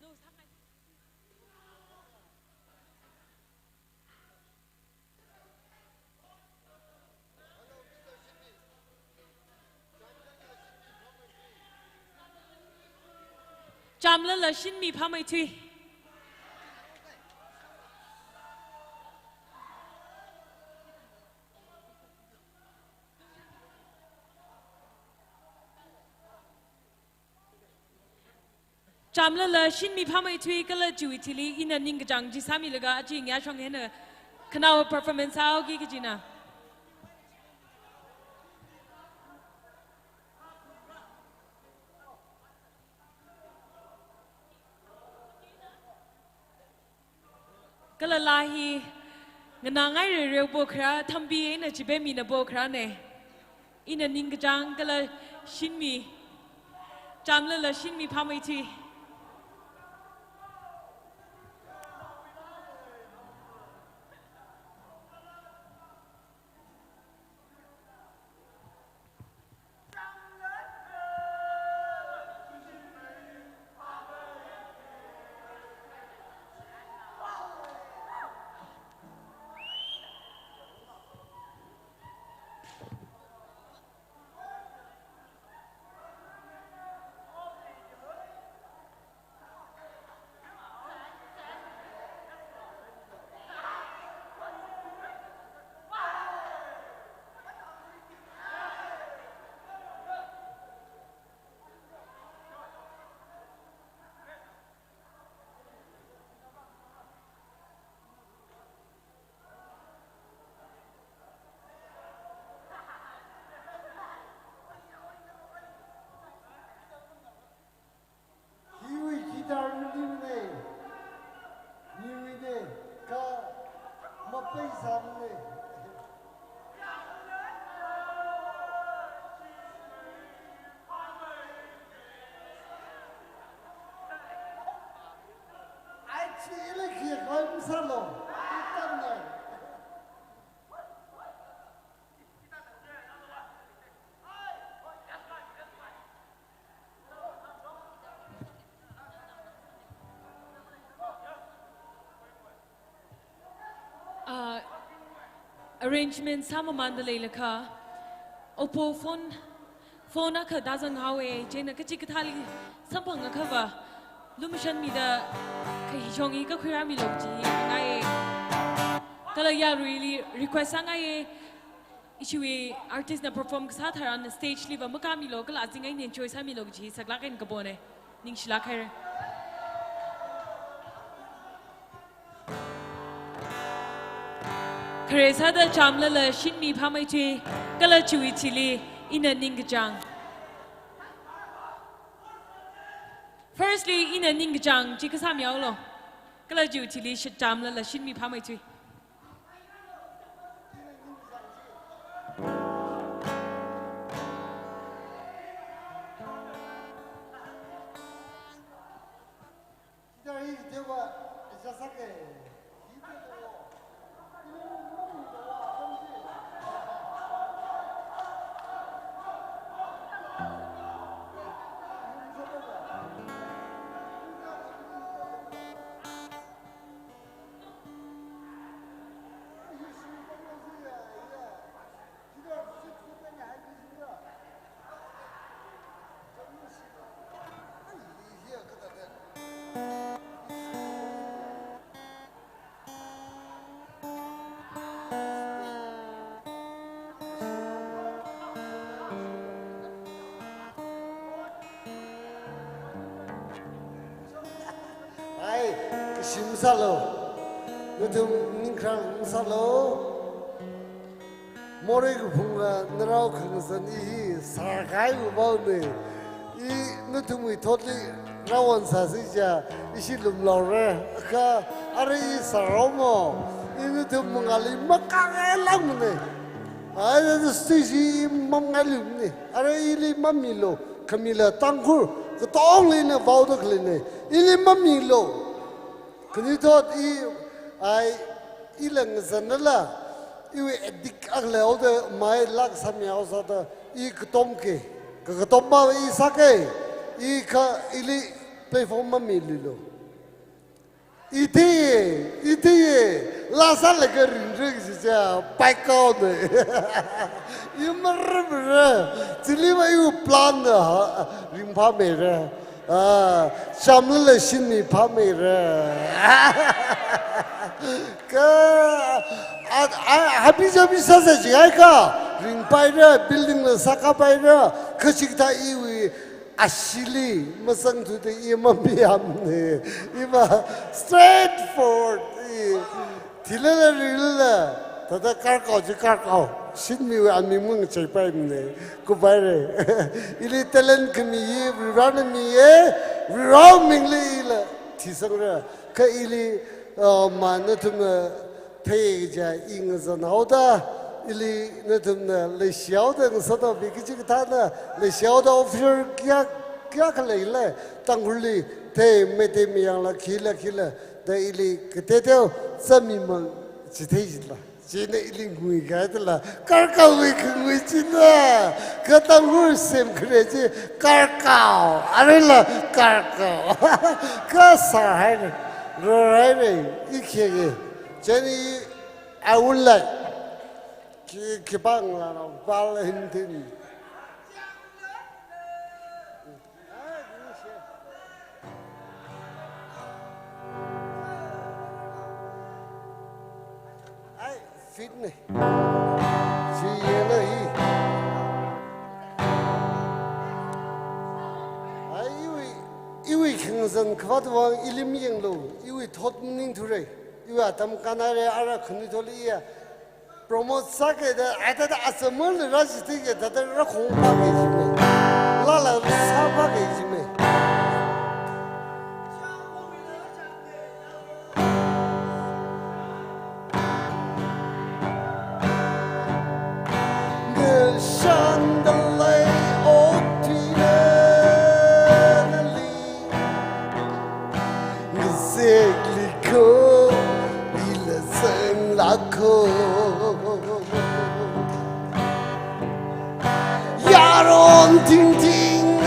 No, sangai. Chamlala Shinmi phāmeithui. Chamlala Shinmi phāmeithui kala chiwui thili ina ningkachāng chi sāmilaga aja ngayā shong hina khanao performance sāhaoki kajina. Kala laa hi nganāngai rereo po kharā, thampi eina chipemina po kharāne. Ina ningkachāng kala Shinmi, Chamlala Shinmi phāmeithui. Hiwui guitar naliune, niwuine, kha mapeisāmane. Ai, chili khi koi masālo, itamne. Ah, arrangement sāmamānda leilakha, Oppo phone, phone akha tāzanghaowe, chieina kachikathāli samphang akhava lumashanmida kahishong hi kakhuirāmilo chi ngai. Kala yaruili request sāngaiye, ishiwui artist na perform kasā tharan stage liva makāmilo, kala azing eina enjoy sāmilo kaji saklāk eina kapone. Ningshilāk haire. Khare sāda Chamlala Shinmi phāmeithui, kala chiwui thili ina ningkachāng. Firstly, ina ningkachāng chi kasā mihaolo. Kala chiwui thili shi-, Chamlala Shinmi phāmeithui. Guitar hi teowa, Masālu. Nathum ningkharā masālu. Morei kaphunga narao khangazan i hi sārkahai uvaone. I nathumwui thotli rawan sāsi ja, ishi lumlaore. Kha arui i sāraomo. I nathum mangāli makāngailākmane. Ai, da da sui si i mamngailumne. Arui ili mamilu. Khamila Tangkhul katongli ina vaoda khaleine. Ili mamilu. Khanuithot i, ai, ila ngazanlala, iwui addict akha leihaoda mai lak samyao sāda, i katomke, ka katomva i sāke, i kha ili platform mamiluilu. I theiye, i theiye, laa sālaga ringrek jiakha, paikaone. I marabra, chiliva iwui plan na ha, ringphāmeira. Ah, chamlala shinmi phāmeira. Kha, a, a, happy jabi sāsa jiakha, ringpaira, building la sākapaira, kachikathā iwui ashili masangthuda i mamiyamne. Iva straightforward, i thilala rilala, thāda karkao chi karkao. Shinmiwui aming mung chaipaimane. Kupaire. Ili talent khami i, Varena miye, Varewui mingli ila thisangra. Kha ili, uh, ma nathumna theiya kaja i ngazanhaoda, ili nathumna leishihaoda ngasāthuipaiki kachikathāna, leishihaoda officer kayā, kayākha leila, Tangkhulli, thei, Meitei mayangla, khila, khila, da ili kateoteo, zāmimang, chithei jila. China ili nguikahaidala, karkaowui khangui china, kha Tangkhul semkhare chi, karkao, aruila karkao, kha sāhaira, rorhaira, i khenge, chani, I would like, ki, ki bang la, bal hintin. Ai, fit ne. Chiyena hi. Ai, iwui, iwui khangazan khavāt vang ili mayanglu, iwui thot maningthura, iwui atam kanhaira, ara khanuithotli iya. Promote sākida, ai thāda achamal rāchithei kida, thāda rākhong phāki jime. Lala sāphāki jime. Ngashandalei okthuina nali. Ngazeklikho, ila zanglakho. Yaron tingting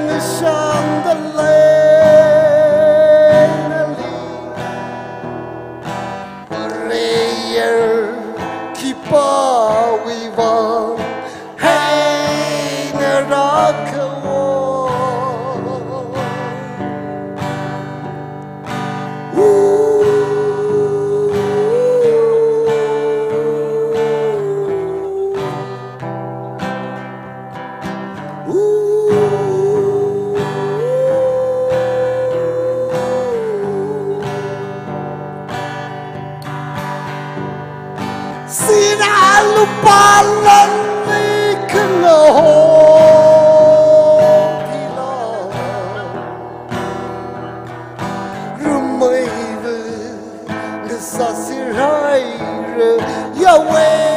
ngashandalei nali. Prayer khipāwui vang. Hey, ngarākhawo. Ooh. Ooh. Sina lupā lan leikhanao hila. Rumeiva ngasāsir haira Yahweh.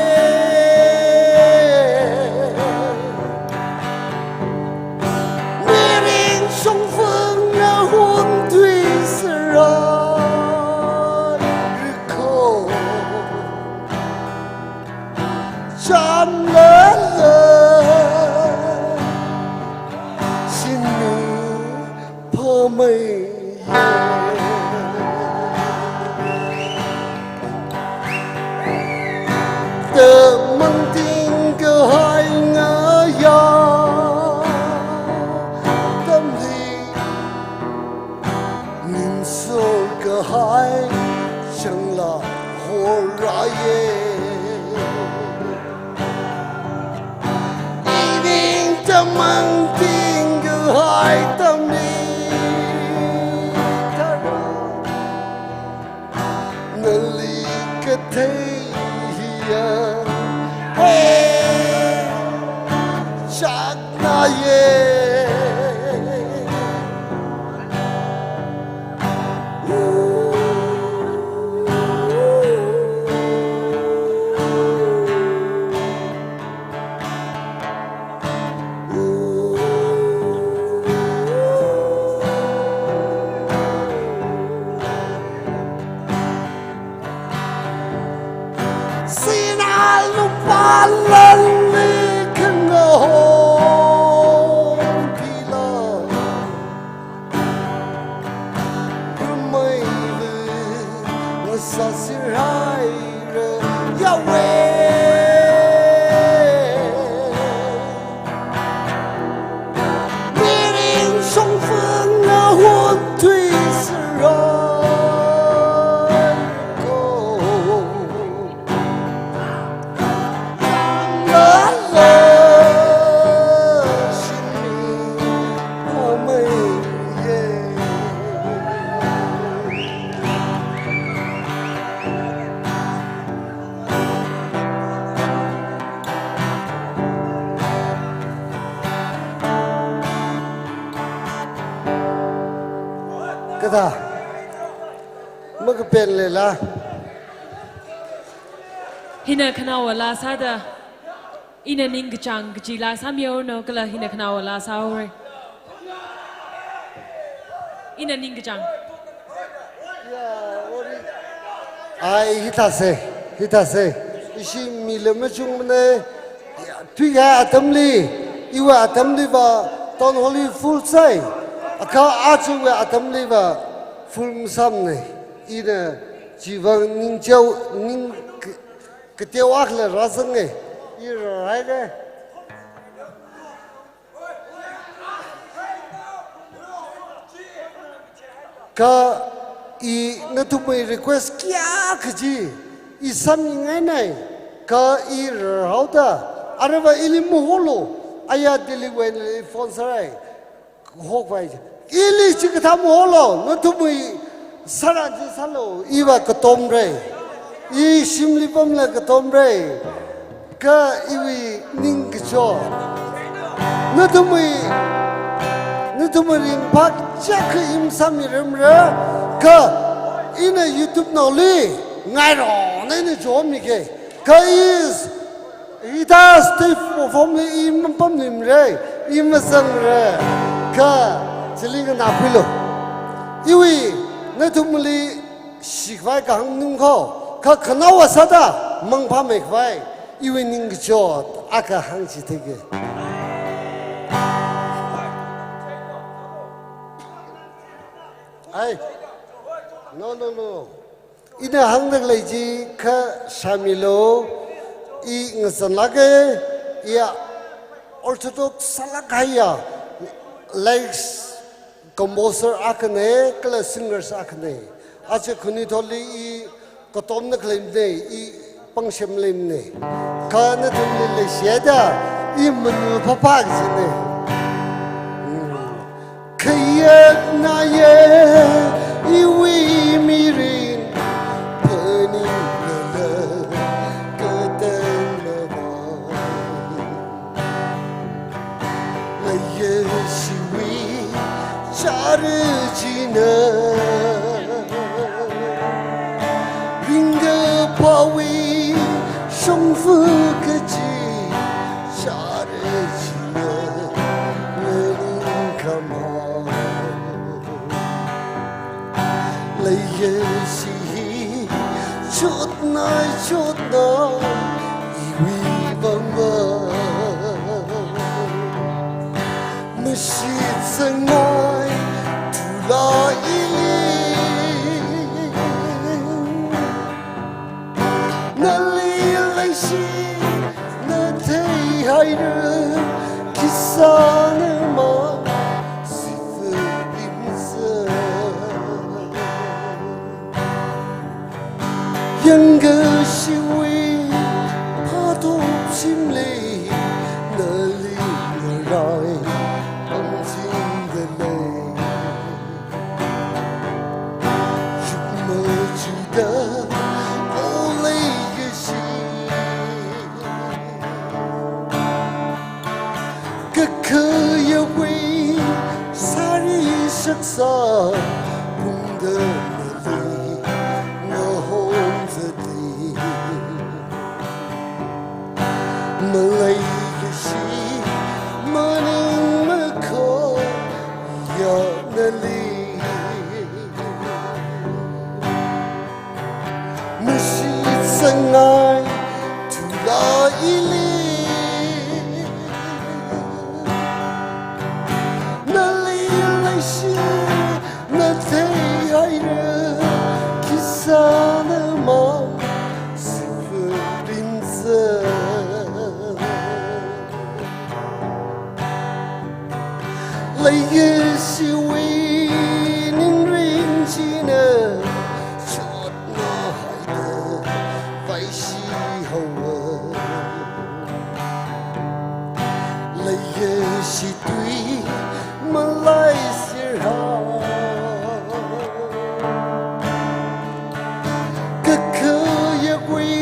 Mirin shongfang na hun tui sarai rikho. Chamlala shinmi phameiye. Tamang tingkahai ngayā tamli. Ningsor kahai changla horrāye. Ining tamang tingkahai tamli tara. Chakna ye. Sina lupā lāli kangahon pila. Rameiva ngasāsir haira Yahweh. Mirin shongfa ngahon tui sarai ko. Changala shini amei ye. Kathā, makapen leila. Hina khanaowa laa sāda, ina ningkachāng kaji laa sāmihaono kala hina khanaowa laa sāhaora. Ina ningkachāng. Ai, hithāsa, hithāsa. Ishi mila machungmana. Thuikahai atamli, iwui atamliva town hall hi full sai. Akha aja iwui atamliva full masāmana. Ina chiwui vang ningchao, ning k-, kateo akhala rāzanga. I rāhaira. Kha i nathumwui request kayākha chi i sāmingainai, kha i rāhaoda, arava ili maholo, aya Delhi wui eina phone sārai, hokvai. Ili chikathā maholo, nathumwui sāra chi sālu, iva katomra. I shimli pamla katomra. Kha iwui ningkachot. Nathumwui, nathumwui ringphā chakha i masāmiramra. Kha ina YouTube naoli ngairona ina chomika. Kha i hithā stage perform li i mapamnimara, i mazangra. Kha chili nganākhuilu. Iwui nathumli shikhavai kahāng ningkho, kha khanaowa sāda mangphāmeikhavai iwui ningkachot akha hāngchithei ke. Ai. No, no, no. Ina hāngda khalei chi kha shāmilu, i ngazanlāka, iya Orthodox sālāk kahaiya, like, composer akhana, kala singers akhana. Aja khanuithotli i katomda khaleimana, i pangshemleimana. Kha nathumli leishida, i manu phapha kajina. Hmm. Khayākna ye, iwui mirin phaninglala, katang mavai. Ngayā shiwui chara china, ringkaphāwui shongfa kaji chara china, ngalung khamā. Leiya shi hi chotna chotna iwui vangva. Mashitsangmei thula ili. Nali leishina theihaira, khisāna mashifa imsa. Yangkha shiwui phatop shimli, nali ngarai pamchingda lei. Khayawui sari shaksa pungda mali ngahom zati. Malai yashi maning makho ya nali. Mashitsangai tula ili. Nali leishi nathei haira khisāna ma sifurinza. Leiyashiwui ningrin china chotna haida vaishi haowa. Leiyashi tui malai sirha. Kakayawui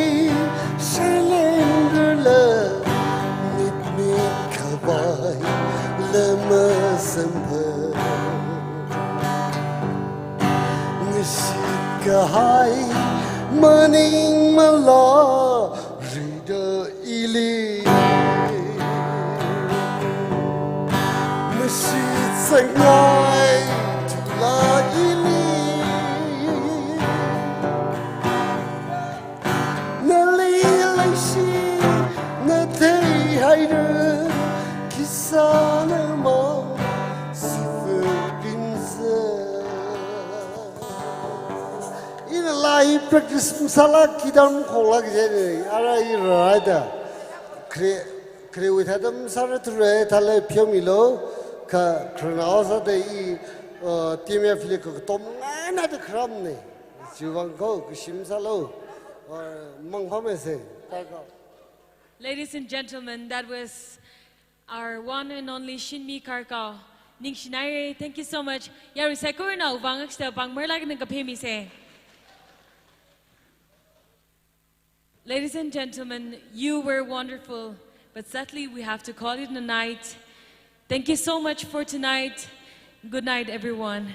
shalendrula mitmit khavai lama sambar. Ngashit kahai maning mala rida ili. Mashitsangai tula ili. Nali leishi nathei haira khisāna ma sifurinza. Ina lai practice masāla guitar makhonglak jene, ara i raida. Khare, kharewui thāda masāra thura, thāla pheomilu, kha khararnao sāda i, uh, T M F li katomngaina da kharamne. Chiwuivang kho, kashi masālu, uh, mangphamese, thank you. Ladies and gentlemen, that was our one and only Shinmi Karkao. Ningshinaire, thank you so much. Yarui saikorana uvang akshita bang marlak nang kaphemise. Ladies and gentlemen, you were wonderful, but sadly we have to call it a night. Thank you so much for tonight. Good night, everyone.